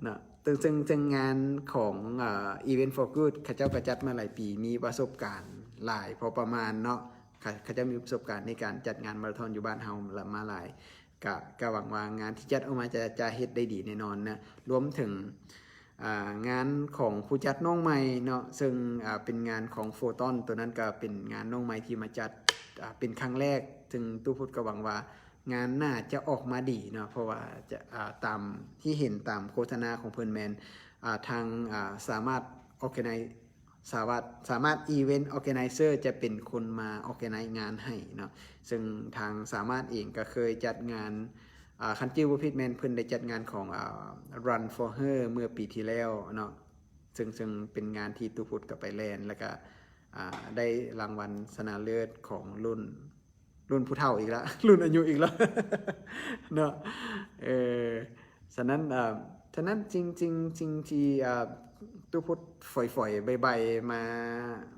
ເນາະ. ເຊິ່ງ ເຊິ່ງ ເຊິ່ງງານຂອງ ເອີ Event for Good ເຂົາເຈົ້າກໍຈັດມາຫຼາຍປີ ມີປະສົບການຫຼາຍພໍປະມານເນາະ. ເຂົາ ເຂົາເຈົ້າມີປະສົບການໃນການຈັດງານມາລາທອນຢູ່ບ້ານເຮົາລະມາຫຼາຍ ກະ ກະຫວັງວ່າງານທີ່ຈັດອອກມາຈະ ຈະເຮັດໄດ້ດີແນ່ນອນນະ. ລວມເຖິງ ອ່າ ງານຂອງຜູ້ຈັດນ້ອງໃໝ່ເນາະ ເຊິ່ງ ອ່າ ເປັນງານຂອງ Photon ໂຕນັ້ນກະເປັນງານນ້ອງໃໝ່ທີ່ມາຈັດ ອ່າ ເປັນຄັ້ງແລກ ເຊິ່ງຕູ້ພຸດກະຫວັງວ່າງານໜ້າຈະອອກມາດີເນາະ ເພາະວ່າຈະ ອ່າ ຕາມທີ່ເຫັນຕາມໂຄສະນາຂອງເພິ່ນແມ່ນ ອ່າ ທາງ ອ່າ ສາມາດ organize ສາມາດ ສາມາດ Event Organizer ຈະເປັນຄົນມາ organize ງານໃຫ້ເນາະ. ເຊິ່ງທາງສາມາດເອງກໍເຄີຍຈັດງານ ອ່າ ຄັນຈື່ບໍ່ຜິດແມ່ນເພິ່ນໄດ້ຈັດງານຂອງ ອ່າ Run for Her ເມື່ອປີທີ່ແລ້ວເນາະ ເຊິ່ງ ເຊິ່ງເປັນງານທີ່ຕູ້ພຸດກໍໄປແລ່ນ ແລ້ວກໍ ອ່າ ໄດ້ລາງວັນຊະນະເລີດຂອງລຸ້ນ ລຸ້ນຜູ້ເຖົ້າອີກລະ ລຸ້ນອາຍຸອີກລະ ເນາະ. ເອີ ສະນັ້ນ ເອີ ສະນັ້ນສິ່ງ ສິ່ງ ສິ່ງທີ່ ອ່າ ຕູ້ພຸດຝອຍໆ ໃບໆ ມາ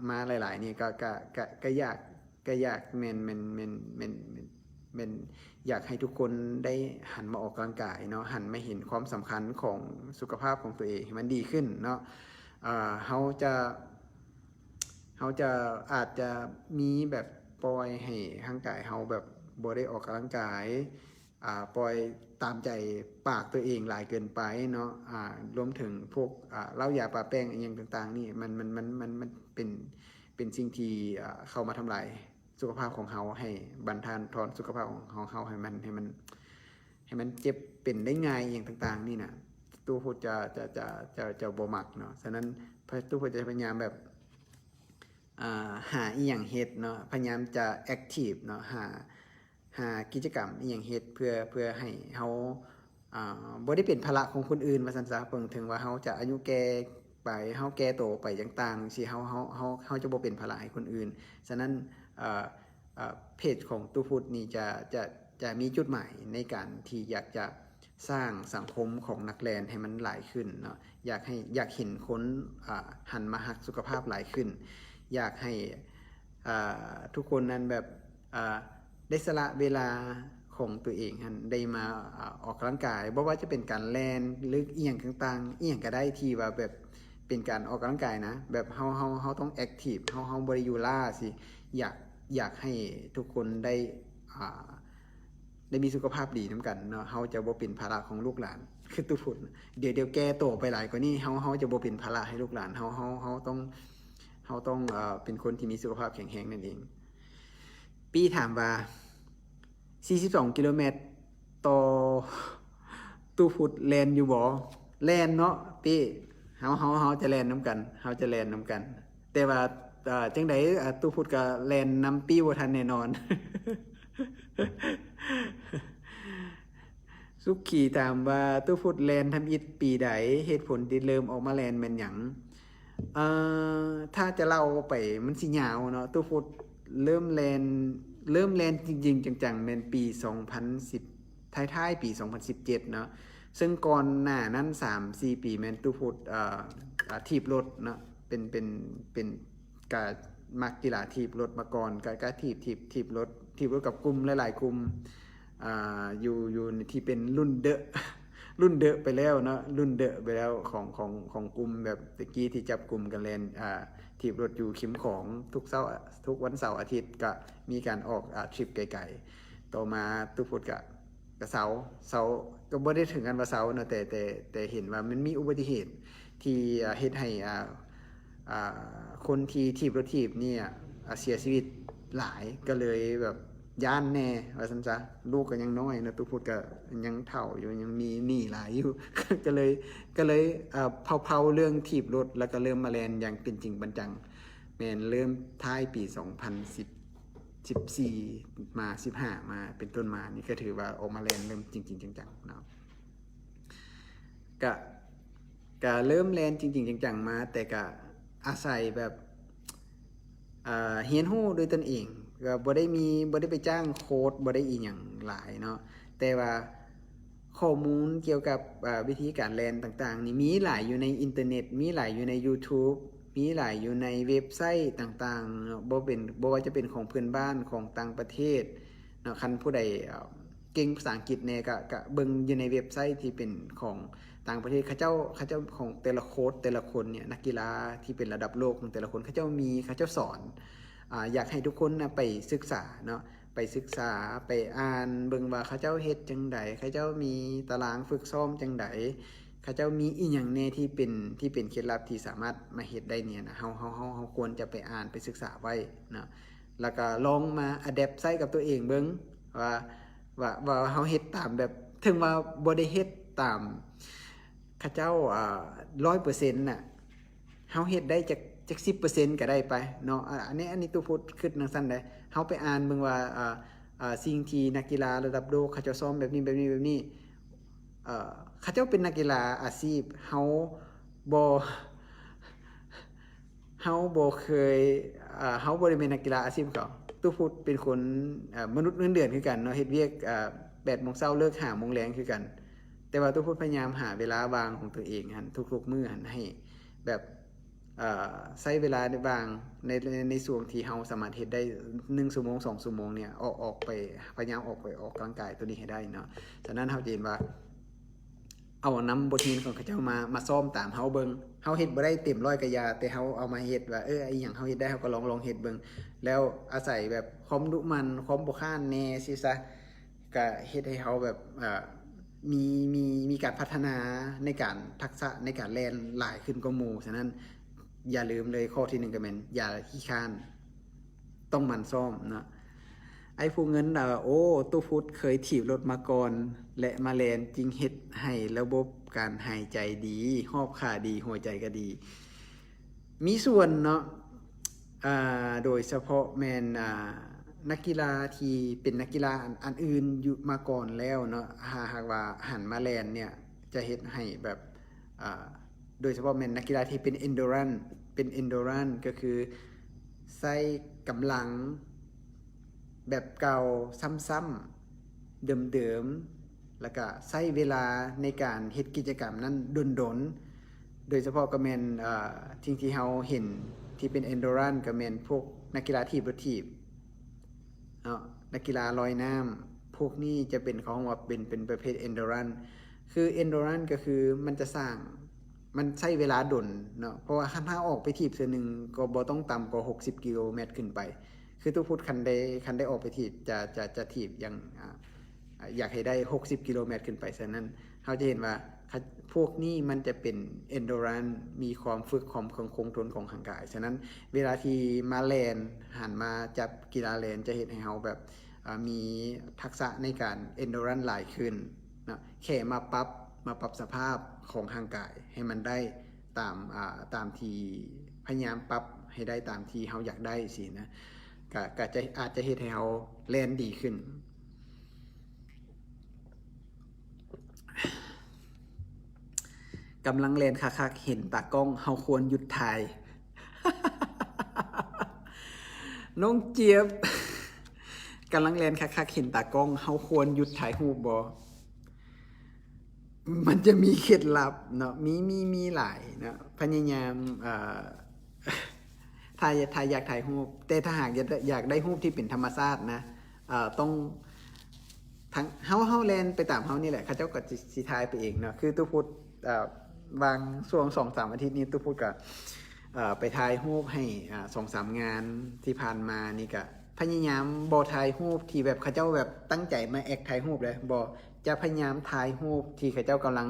ມາຫຼາຍໆ ນີ້ ກໍ ກໍ ກໍ ກໍຢາກ ກໍຢາກ ແມ່ນ ແມ່ນ ແມ່ນ ແມ່ນ ແມ່ນ ແມ່ນຢາກໃຫ້ທຸກຄົນໄດ້ຫັນມາອອກກຳລັງກາຍເນາະ ຫັນມາເຫັນຄວາມສຳຄັນຂອງສຸຂະພາບຂອງຕົວເອງໃຫ້ມັນດີຂຶ້ນເນາະ. ເຮົາຈະ ເຮົາຈະ ອາດຈະມີແບບປ່ອຍໃຫ້ຮ່າງກາຍເຮົາແບບບໍ່ໄດ້ອອກກຳລັງກາຍ ອ່າ ປ່ອຍຕາມໃຈປາກຕົວເອງຫຼາຍເກີນໄປເນາະ ອ່າ ລວມເຖິງພວກ ອ່າ ເຫຼົ້າຢາປາແປ້ງອີ່ຫຍັງຕ່າງໆ ນີ້ ມັນ ມັນ ມັນ ມັນ ມັນເປັນ ເປັນສິ່ງທີ່ ອ່າ ເຂົ້າມາທຳລາຍ ສຸຂະພາບຂອງເຮົາ ໃຫ້ບັນທອນສຸຂະພາບຂອງເຮົາ ໃຫ້ມັນ ໃຫ້ມັນ ໃຫ້ມັນເຈັບເປັນໄດ້ງ່າຍ ອີ່ຫຍັງຕ່າງໆນີ້ນະ ຕູ້ພຸດຈະ ຈະ ຈະ ຈະ ຈະບໍ່ມັກເນາະ. ສະນັ້ນ ຕູ້ພຸດຈະພະຍາຍາມແບບ ອ່າ ຫາອີ່ຫຍັງເຮັດເນາະ ພະຍາຍາມຈະແອັກທີບເນາະ ຫາ ຫາກິດຈະກຳອີ່ຫຍັງເຮັດ ເພື່ອ ເພື່ອໃຫ້ເຮົາ ອ່າ ບໍ່ໄດ້ເປັນພາລະຂອງຄົນອື່ນວ່າຊັ້ນຊະ. ເບິ່ງເຖິງວ່າເຮົາຈະອາຍຸແກ່ໄປ ເຮົາແກ່ໂຕໄປຕ່າງໆ ຈັ່ງຊີ້ ເຮົາ ເຮົາ ເຮົາ ເຮົາຈະບໍ່ເປັນພາລະໃຫ້ຄົນອື່ນ. ສະນັ້ນ ເອີ ເອີ ເພຈຂອງຕູ້ພຸດນີ້ຈະ ຈະ ຈະມີຈຸດໝາຍໃນການທີ່ຢາກຈະສ້າງສັງຄົມຂອງນັກແລ່ນໃຫ້ມັນຫຼາຍຂຶ້ນເນາະ ຢາກໃຫ້ ຢາກເຫັນຄົນ ອ່າ ຫັນມາຮັກສຸຂະພາບຫຼາຍຂຶ້ນ ຢາກໃຫ້ ອ່າ ທຸກຄົນນັ້ນແບບ ອ່າ ໄດ້ສະຫຼະເວລາຂອງຕົວເອງຫັ້ນ ໄດ້ມາ ອ່າ ອອກກຳລັງກາຍ ບໍ່ວ່າຈະເປັນການແລ່ນ ຫຼື ອີ່ຫຍັງຕ່າງໆ ອີ່ຫຍັງກໍໄດ້ທີ່ວ່າແບບເປັນການອອກກຳລັງກາຍນະ ແບບເຮົາ ເຮົາ ເຮົາຕ້ອງແອັກທີບ ເຮົາ ເຮົາບໍ່ໄດ້ຢູ່ລ້າຊີ້ ຢາກ ຢາກໃຫ້ທຸກຄົນໄດ້ ອ່າ ໄດ້ມີສຸຂະພາບດີນຳກັນເນາະ ເຮົາຈະບໍ່ເປັນພາລະຂອງລູກຫຼານ ຄືຕູ້ພຸດ ດຽວ ດຽວແກ່ໂຕໄປຫຼາຍກວ່ານີ້ ເຮົາ ເຮົາຈະບໍ່ເປັນພາລະໃຫ້ລູກຫຼານ ເຮົາ ເຮົາ ເຮົາຕ້ອງ ເຮົາຕ້ອງ ເອີ ເປັນຄົນທີ່ມີສຸຂະພາບແຂງແຮງນັ້ນເອງ. ປີ້ຖາມວ່າ ສີ່ສິບສອງກິໂລແມັດຕໍ່ຕູ້ພຸດແລ່ນຢູ່ບໍ່? ແລ່ນເນາະປີ້ ເຮົາ ເຮົາ ເຮົາຈະແລ່ນນຳກັນ ເຮົາຈະແລ່ນນຳກັນ ແຕ່ວ່າ ເອີ ຈັ່ງໃດ ອ່າ ຕູ້ພຸດກໍແລ່ນນຳປີ້ບໍ່ທັນແນ່ນອນ. ສຸຂີຖາມວ່າ ຕູ້ພຸດແລ່ນທຳອິດປີໃດ? ເຫດຜົນທີ່ເລີ່ມອອກມາແລ່ນແມ່ນຫຍັງ? ເອີ ຖ້າຈະເລົ່າໄປມັນຊິຍາວເນາະ ຕູ້ພຸດເລີ່ມແລ່ນ ເລີ່ມແລ່ນຈິງໆ ຈັງໆ ແມ່ນປີສອງພັນສິບ ທ້າຍໆ ປີສອງພັນສິບເຈັດເນາະ ເຊິ່ງກ່ອນໜ້ານັ້ນສາມສີ່ປີແມ່ນຕູ້ພຸດ ເອີ ອາ ຖີບລົດເນາະ ເປັນ ເປັນ ເປັນ ກະມັກກິລາຖີບລົດມາກ່ອນ ກະ ກະຖີບ ຖີບ ຖີບລົດ ຖີບລົດກັບກຸ່ມຫຼາຍໆກຸ່ມ ອ່າ ຢູ່ ຢູ່ທີ່ເປັນລຸ້ນເດີະ ລຸ້ນເດີະໄປແລ້ວເນາະ ລຸ້ນເດີະໄປແລ້ວ ຂອງ ຂອງ ຂອງກຸ່ມແບບແຕ່ກີ້ທີ່ຈັບກຸ່ມກັນແລ່ນ ອ່າ ຖີບລົດຢູ່ເຂັມຂອງ ທຸກເສົາ ທຸກວັນເສົາອາທິດກະມີການອອກ ອ່າ ທຣິບໄກໆ. ຕໍ່ມາຕູ້ພຸດກະ ກະເຊົາ ເຊົາ ກໍບໍ່ໄດ້ເຖິງກັນວ່າເຊົາເນາະ ແຕ່ ແຕ່ ແຕ່ເຫັນວ່າມັນມີອຸບັດຕິເຫດທີ່ ອ່າ ເຮັດໃຫ້ ອ່າ ອ່າ ຄົນທີ່ຖີບລົດຖີບນີ້ ອ່າ ເສຍຊີວິດຫຼາຍ ກໍເລີຍແບບຢ້ານແດ່ວ່າຊັ້ນຊະ. ລູກກໍຍັງນ້ອຍເນາະ ຕູ້ພຸດກໍຍັງເຖົ້າຢູ່ ຍັງມີໜີ້ຫຼາຍຢູ່ ກໍເລີຍ ກໍເລີຍ ເອີ ເພົາໆເລື່ອງຖີບລົດ ແລ້ວກໍເລີ່ມມາແລ່ນຢ່າງເປັນຈິງເປັນຈັງ ແມ່ນເລີ່ມທ້າຍປີສອງພັນສິບ ສິບສີ່ມາ ສິບຫ້າມາເປັນຕົ້ນມານີ້ ກໍຖືວ່າອອກມາແລ່ນເລີ່ມຈິງໆຈັງໆເນາະ ກະ ກະເລີ່ມແລ່ນຈິງໆຈັງໆມາ ແຕ່ກະອາໄສແບບ ເອີ ຮຽນຮູ້ດ້ວຍຕົນເອງ ກໍບໍ່ໄດ້ມີ ບໍ່ໄດ້ໄປຈ້າງໂຄດ ບໍ່ໄດ້ອີ່ຫຍັງຫຼາຍເນາະ ແຕ່ວ່າ ຂໍ້ມູນກ່ຽວກັບ ເອີ ວິທີການແລ່ນຕ່າງໆນີ້ ມີຫຼາຍຢູ່ໃນອິນເຕີເນັດ ມີຫຼາຍຢູ່ໃນຢູທູບ ມີຫຼາຍຢູ່ໃນເວັບໄຊຕ່າງໆເນາະ ບໍ່ເປັນ ບໍ່ວ່າຈະເປັນຂອງເພື່ອນບ້ານ ຂອງຕ່າງປະເທດເນາະ. ຄັນຜູ້ໃດ ເອີ ເກັ່ງພາສາອັງກິດແດ່ ກະ ກະເບິ່ງຢູ່ໃນເວັບໄຊທີ່ເປັນຂອງຕ່າງປະເທດ ເຂົາເຈົ້າ ເຂົາເຈົ້າຂອງແຕ່ລະໂຄດ ແຕ່ລະຄົນເນ່ຍ ນັກກິລາທີ່ເປັນລະດັບໂລກຂອງແຕ່ລະຄົນ ເຂົາເຈົ້າມີ ເຂົາເຈົ້າສອນ ອາ ຢາກໃຫ້ທຸກຄົນນະໄປສຶກສາເນາະ ໄປສຶກສາ ໄປອ່ານເບິ່ງວ່າເຂົາເຈົ້າເຮັດຈັ່ງໃດ ເຂົາເຈົ້າມີຕາລາງຝຶກຊ້ອມຈັ່ງໃດ ເຂົາເຈົ້າມີອີ່ຫຍັງແດ່ທີ່ເປັນ ທີ່ເປັນເຄັດລັບທີ່ສາມາດມາເຮັດໄດ້ນີ້ນະ ເຮົາ ເຮົາ ເຮົາ ເຮົາຄວນຈະໄປອ່ານໄປສຶກສາໄວ້ເນາະ ແລ້ວກໍລອງມາອາແດັບໃຊ້ກັບຕົວເອງເບິ່ງວ່າ ວ່າ ວ່າເຮົາເຮັດຕາມແບບ ເຖິງວ່າບໍ່ໄດ້ເຮັດຕາມເຂົາເຈົ້າ ອາ ຮ້ອຍເປີເຊັນນະ ເຮົາເຮັດໄດ້ຈັກ ຈັກສິບເປີເຊັນກໍໄດ້ໄປເນາະ. ອາ ອັນນີ້ ອັນນີ້ຕູ້ພຸດຄິດຈັ່ງຊັ້ນເດ້ ເຮົາໄປອ່ານເບິ່ງວ່າ ອາ ອາ ສິ່ງທີ່ນັກກິລາລະດັບໂລກເຂົາເຈົ້າຊ້ອມແບບນີ້ ແບບນີ້ ແບບນີ້ ເຂົາເຈົ້າເປັນນັກກິລາອາຊີບ ເຮົາບໍ່ ເຮົາບໍ່ເຄີຍ ເຮົາບໍ່ໄດ້ແມ່ນນັກກິລາອາຊີບເຂົາ. ຕູ້ພຸດເປັນຄົນ ເອີ ມະນຸດເງິນເດືອນຄືກັນເນາະ ເຮັດວຽກ ເອີ ແປດໂມງເຊົ້າ ເລີກຫ້າໂມງແລງຄືກັນ ແຕ່ວ່າຕູ້ພຸດພະຍາຍາມຫາເວລາວ່າງຂອງຕົວເອງຫັ້ນ ທຸກໆມື້ຫັ້ນ ໃຫ້ແບບ ເອີ ໃຊ້ເວລາວ່າງໃນ ໃນ ໃນຊ່ວງທີ່ເຮົາສາມາດເຮັດໄດ້ໜຶ່ງຊົ່ວໂມງ ສອງຊົ່ວໂມງເນ່ຍ ອອກ ອອກໄປ ພະຍາຍາມອອກໄປອອກກຳລັງກາຍຕົວນີ້ໃຫ້ໄດ້ເນາະ. ສະນັ້ນເຮົາຈະເຫັນວ່າ ເອົານຳບົດຮຽນຂອງເຂົາເຈົ້າມາ ມາຊ້ອມຕາມເຮົາເບິ່ງ. ເຮົາເຮັດບໍ່ໄດ້ເຕັມຮ້ອຍກະຢ່າ ແຕ່ເຮົາເອົາມາເຮັດວ່າ ເອີ ອີ່ຫຍັງເຮົາເຮັດໄດ້ ເຮົາກໍລອງ ລອງເຮັດເບິ່ງ ແລ້ວອາໄສແບບຄວາມດຸໝັ່ນ ຄວາມບໍ່ຄ້ານແດ່ຊີ້ຊະ ກະເຮັດໃຫ້ເຮົາແບບ ເອີ ມີ ມີ ມີການພັດທະນາໃນການ ທັກສະໃນການແລ່ນຫຼາຍຂຶ້ນກວ່າໝູ່. ສະນັ້ນ ຢ່າລືມເລີຍ ຂໍ້ທີໜຶ່ງກໍແມ່ນ ຢ່າຂີ້ຄ້ານ. ຕ້ອງໝັ່ນຊ້ອມເນາະ. ອ້າຍພູເງິນວ່າ ໂອ້ ຕູ້ພຸດເຄີຍຖີບລົດມາກ່ອນ ແລະ ມາແລ່ນ ຈຶ່ງເຮັດໃຫ້ລະບົບການຫາຍໃຈດີ, ຮອບຂ້າດີ, ຫົວໃຈກໍດີ. ມີສ່ວນເນາະ ອ່າ ໂດຍສະເພາະແມ່ນ ອ່າ ນັກກິລາທີ່ເປັນນັກກິລາອັນ ອັນອື່ນຢູ່ມາກ່ອນແລ້ວເນາະ ຫາ ຫາກວ່າຫັນມາແລ່ນເນ່ຍ ຈະເດີນໃຫ້ແບບ ອ່າ ໂດຍສະເພາະແມ່ນນັກກິລາທີ່ເປັນ endurance ເປັນ endurance ກໍຄືໃຊ້ກຳລັງແບບເກົ່າຊ້ຳໆ ເດີມໆ ແລ້ວກະໃຊ້ເວລາໃນການເຮັດກິດຈະກຳນັ້ນດົນໆ ໂດຍສະເພາະກໍແມ່ນ ເອີ ສິ່ງທີ່ເຮົາເຫັນທີ່ເປັນ endurance ກໍແມ່ນພວກນັກກິລາຖີບລົດຖີບເນາະ ນັກກິລາລອຍນ້ຳ ພວກນີ້ຈະເປັນ ເຂົາເອີ້ນວ່າເປັນ ເປັນປະເພດ endurance ຄື endurance ກໍຄືມັນຈະສ້າງ ມັນໃຊ້ເວລາດົນເນາະ ເພາະວ່າຄັນເຮົາອອກໄປຖີບເທື່ອໜຶ່ງ ກໍບໍ່ຕ້ອງຕ່ຳກວ່າຫົກສິບກິໂລແມັດຂຶ້ນໄປ ຄືຕູ້ພຸດຄັນໄດ້ ຄັນໄດ້ອອກໄປຖີບ ຈະ ຈະ ຈະຖີບຢ່າງ ອ່າ ຢາກໃຫ້ໄດ້ຫົກສິບກິໂລແມັດຂຶ້ນໄປ. ສະນັ້ນ ເຮົາຈະເຫັນວ່າ ພວກນີ້ມັນຈະເປັນ endurance ມີຄວາມຝຶກ ຄວາມຄົງ ຄົງທົນຂອງຮ່າງກາຍ. ສະນັ້ນ ເວລາທີ່ມາແລ່ນ ຫັນມາຈັບກິລາແລ່ນ ຈະເຮັດໃຫ້ເຮົາແບບ ອ່າ ມີທັກສະໃນການ endurance ຫຼາຍຂຶ້ນເນາະ ແຄ່ມາປັບ ມາປັບສະພາບຂອງຮ່າງກາຍໃຫ້ມັນໄດ້ຕາມ ອ່າ ຕາມທີ່ ພະຍາຍາມປັບໃຫ້ໄດ້ຕາມທີ່ເຮົາຢາກໄດ້ຊີ້ນະ ກະ ກະຈະ ອາດຈະເຮັດໃຫ້ເຮົາແລ່ນດີຂຶ້ນ. ກຳລັງແລ່ນຄັກໆ ເຫັນຕາກ້ອງ ເຮົາຄວນຢຸດຖ່າຍ. ນ້ອງຈຽບ ກຳລັງແລ່ນຄັກໆ ເຫັນຕາກ້ອງ ເຮົາຄວນຢຸດຖ່າຍຮູບບໍ່? ມັນຈະມີເຄັດລັບເນາະ ມີ ມີ ມີຫຼາຍເນາະ ພະຍາຍາມ ເອີ ຖ້າ ຖ້າຢາກຖ່າຍຮູບ ແຕ່ຖ້າຫາກຢາກ ຢາກໄດ້ຮູບທີ່ເປັນທຳມະຊາດນະ ເອີ ຕ້ອງ ທັງເຮົາ ເຮົາແລ່ນໄປຕາມເຮົານີ້ແຫຼະ ເຂົາເຈົ້າກໍຊິ ຊິຖ່າຍໄປເອງເນາະ. ຄືຕູ້ພຸດ ເອີ ຫວ່າງຊ່ວງສອງສາມອາທິດນີ້ ຕູ້ພຸດກໍ ເອີ ໄປຖ່າຍຮູບໃຫ້ ອ່າ ສອງສາມງານທີ່ຜ່ານມານີ້ ກະພະຍາຍາມບໍ່ຖ່າຍຮູບທີ່ແບບເຂົາເຈົ້າແບບຕັ້ງໃຈມາແອັກຖ່າຍຮູບເລີຍ ບໍ່ ຈະພະຍາຍາມຖ່າຍຮູບທີ່ເຂົາເຈົ້າກຳລັງ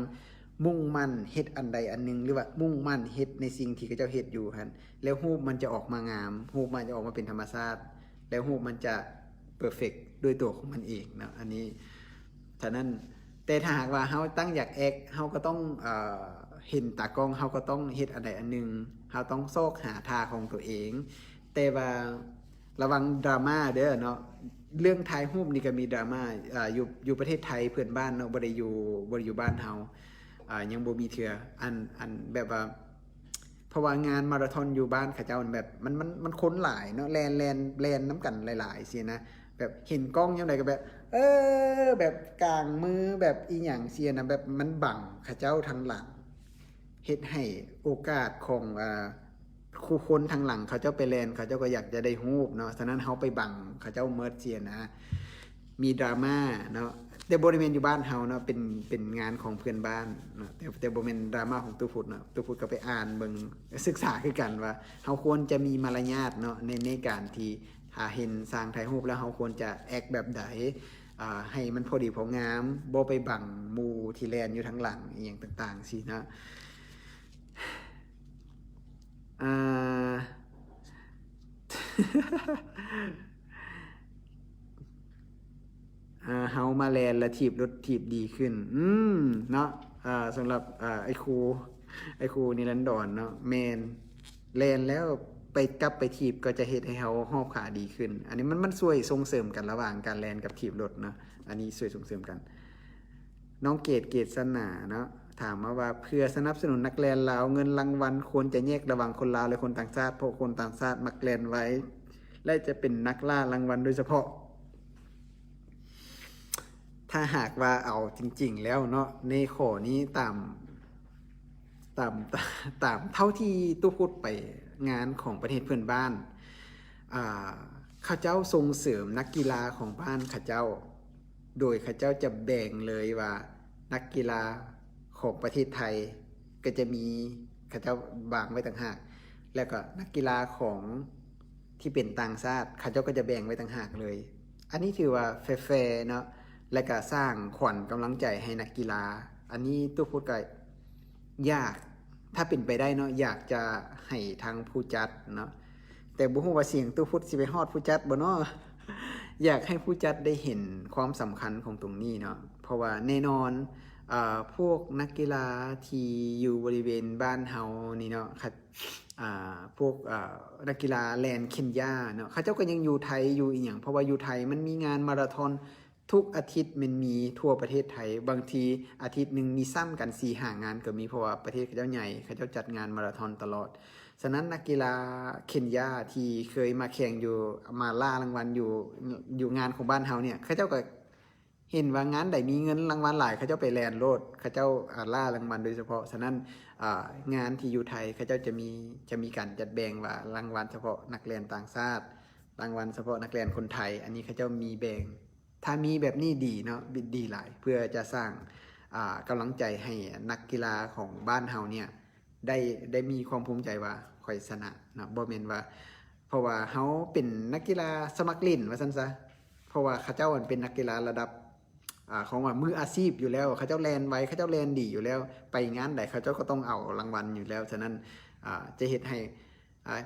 ມຸ່ງໝັ້ນເຮັດອັນໃດອັນໜຶ່ງ ຫຼືວ່າມຸ່ງໝັ້ນເຮັດໃນສິ່ງທີ່ເຂົາເຈົ້າເຮັດຢູ່ຫັ້ນ ແລ້ວຮູບມັນຈະອອກມາງາມ ຮູບມັນຈະອອກມາເປັນທຳມະຊາດ ແລ້ວຮູບມັນຈະ perfect ດ້ວຍຕົວຂອງມັນເອງເນາະ ອັນນີ້. ສະນັ້ນ ແຕ່ຖ້າຫາກວ່າເຮົາຕັ້ງຢາກແອັກ ເຮົາກໍຕ້ອງ ເອີ ເຫັນຕາກ້ອງ ເຮົາກໍຕ້ອງເຮັດອັນໃດອັນໜຶ່ງ ເຮົາຕ້ອງຊອກຫາທ່າຂອງຕົວເອງ. ແຕ່ວ່າລະວັງດຣາມາເດີເນາະ ເລື່ອງຖ່າຍຮູບນີ້ກໍມີດຣາມາ ເອີ ຢູ່ ຢູ່ປະເທດໄທເພື່ອນບ້ານເນາະ ບໍ່ໄດ້ຢູ່ ບໍ່ໄດ້ຢູ່ບ້ານເຮົາ ເອີ ຍັງບໍ່ມີເທື່ອ ອັນ ອັນແບບວ່າ ເພາະວ່າງານມາລາທອນຢູ່ບ້ານເຂົາເຈົ້າແບບ ມັນ ມັນ ມັນຄົນຫຼາຍເນາະ ແລ່ນ ແລ່ນ ແລ່ນນຳກັນຫຼາຍໆ ຊີ້ນະ ແບບເຫັນກ້ອງຍາມໃດກໍແບບ ເອີ ແບບກາງມື ແບບອີ່ຫຍັງຊີ້ນະ ແບບມັນບັງເຂົາເຈົ້າທາງຫຼັງ ເຮັດໃຫ້ໂອກາດຂອງ ອ່າ ຄູ່ຄົນທາງຫຼັງເຂົາເຈົ້າໄປແລ່ນ ເຂົາເຈົ້າກໍຢາກຈະໄດ້ຮູບເນາະ ສະນັ້ນເຮົາໄປບັງເຂົາເຈົ້າໝົດຊີ້ນະ. ມີດຣາມາເນາະ ແຕ່ບໍ່ໄດ້ແມ່ນຢູ່ບ້ານເຮົາເນາະ ເປັນ ເປັນງານຂອງເພື່ອນບ້ານເນາະ ແຕ່ ແຕ່ບໍ່ແມ່ນດຣາມາຂອງຕູ້ພຸດເນາະ. ຕູ້ພຸດກໍໄປອ່ານເບິ່ງ ສຶກສາຄືກັນວ່າ ເຮົາຄວນຈະມີມາລະຍາດເນາະ ໃນ ໃນການທີ່ ຖ້າເຫັນຊ່າງຖ່າຍຮູບແລ້ວ ເຮົາຄວນຈະແອັກແບບໃດ ອ່າ ໃຫ້ມັນພໍດີພໍງາມ ບໍ່ໄປບັງໝູ່ທີ່ແລ່ນຢູ່ທາງຫຼັງ ອີ່ຫຍັງຕ່າງໆ ຊີ້ນະ. ອ່າ ອ່າ ເຮົາມາແລ່ນລະຖີບລົດຖີບດີຂຶ້ນ ອືມ ເນາະ. ອ່າ ສຳລັບ ອ່າ ໄອ້ຄູ ໄອ້ຄູນິລັນດອນເນາະ ແມ່ນ ແລ່ນແລ້ວໄປ ກັບໄປຖີບກໍຈະເຮັດໃຫ້ເຮົາຮອບຂາດີຂຶ້ນ. ອັນນີ້ມັນ ມັນຊ່ວຍສົ່ງເສີມກັນລະຫວ່າງການແລ່ນກັບຖີບລົດເນາະ ອັນນີ້ຊ່ວຍສົ່ງເສີມກັນ. ນ້ອງເກດ ເກດສະໜາເນາະ ຖາມມາວ່າ ເພື່ອສະໜັບສະໜູນນັກແລ່ນລາວ ເງິນລາງວັນຄວນຈະແຍກລະຫວ່າງຄົນລາວ ແລະ ຄົນຕ່າງຊາດ ເພາະຄົນຕ່າງຊາດມັກແລ່ນໄວ ແລະ ຈະເປັນນັກລ່າລາງວັນໂດຍສະເພາະ. ຖ້າຫາກວ່າເອົາຈິງໆ ແລ້ວເນາະ ໃນຂໍ້ນີ້ຕາມ ຕາມ ຕາມເທົ່າທີ່ຕູ້ພຸດໄປງານຂອງປະເທດເພື່ອນບ້ານ ອ່າ ເຂົາເຈົ້າສົ່ງເສີມນັກກິລາຂອງບ້ານເຂົາເຈົ້າ ໂດຍເຂົາເຈົ້າຈະແບ່ງເລີຍວ່າ ນັກກິລາຂອງປະເທດໄທກໍຈະມີ ເຂົາເຈົ້າວາງໄວ້ຕ່າງຫາກ ແລ້ວກໍນັກກິລາຂອງທີ່ເປັນຕ່າງຊາດ ເຂົາເຈົ້າກໍຈະແບ່ງໄວ້ຕ່າງຫາກເລີຍ. ອັນນີ້ຖືວ່າແຟໆ ເນາະ ແລະກະສ້າງຂວັນກຳລັງໃຈໃຫ້ນັກກິລາ. ອັນນີ້ຕູ້ພຸດກະຢາກ ຖ້າເປັນໄປໄດ້ເນາະ ຢາກຈະໃຫ້ທາງຜູ້ຈັດເນາະ ແຕ່ບໍ່ຮູ້ວ່າສຽງຕູ້ພຸດຊິໄປຮອດຜູ້ຈັດບໍ່ເນາະ? ຢາກໃຫ້ຜູ້ຈັດໄດ້ເຫັນຄວາມສຳຄັນຂອງຕົງນີ້ເນາະ ເພາະວ່າແນ່ນອນ ອາ ພວກນັກກິລາທີ່ຢູ່ບໍລິເວນບ້ານເຮົານີ້ເນາະ ອາ ພວກ ອາ ນັກກິລາແລ່ນເຄນຢາເນາະ ເຂົາເຈົ້າກໍຍັງຢູ່ໄທຢູ່ອີ່ຫຍັງ ເພາະວ່າຢູ່ໄທມັນມີງານມາລາທອນທຸກອາທິດ ແມ່ນມີທົ່ວປະເທດໄທ ບາງທີອາທິດໜຶ່ງມີຊ້ຳກັນສີ່ຫ້າງານກໍມີ ເພາະວ່າປະເທດເຂົາເຈົ້າໃຫຍ່ ເຂົາເຈົ້າຈັດງານມາລາທອນຕະຫຼອດ. ສະນັ້ນນັກກິລາເຄນຢາທີ່ເຄີຍມາແຂ່ງຢູ່ ມາລ່າລາງວັນຢູ່ ຢູ່ງານຂອງບ້ານເຮົາເນ່ຍ ເຂົາເຈົ້າກໍເຫັນວ່າງານໃດມີເງິນລາງວັນຫຼາຍ ເຂົາເຈົ້າໄປແລ່ນໂລດ ເຂົາເຈົ້າ ອາ ລ່າລາງວັນໂດຍສະເພາະ. ສະນັ້ນ ອາ ງານທີ່ຢູ່ໄທເຂົາເຈົ້າຈະມີ ຈະມີການຈັດແບ່ງວ່າລາງວັນສະເພາະນັກແລ່ນຕ່າງຊາດ ລາງວັນສະເພາະນັກແລ່ນຄົນໄທ ອັນນີ້ເຂົາເຈົ້າມີແບ່ງ ຖ້າມີແບບນີ້ດີເນາະ ດີຫຼາຍ ເພື່ອຈະສ້າງ ອາ ກຳລັງໃຈໃຫ້ນັກກິລາຂອງບ້ານເຮົາເນ່ຍ ໄດ້ ໄດ້ມີຄວາມພູມໃຈວ່າຂ້ອຍຊະນະເນາະ ບໍ່ແມ່ນວ່າ ເພາະວ່າເຮົາເປັນນັກກິລາສະໝັກຫຼິ້ນວ່າຊັ້ນຊະ ເພາະວ່າເຂົາເຈົ້າເປັນນັກກິລາລະດັບ ອາ ຂອງວ່າມືອາຊີບຢູ່ແລ້ວ ເຂົາເຈົ້າແລ່ນໄວ ເຂົາເຈົ້າແລ່ນດີຢູ່ແລ້ວ ໄປງານໃດເຂົາເຈົ້າກໍຕ້ອງເອົາລາງວັນຢູ່ແລ້ວ. ສະນັ້ນ ອາ ຈະເຮັດໃຫ້ ອາ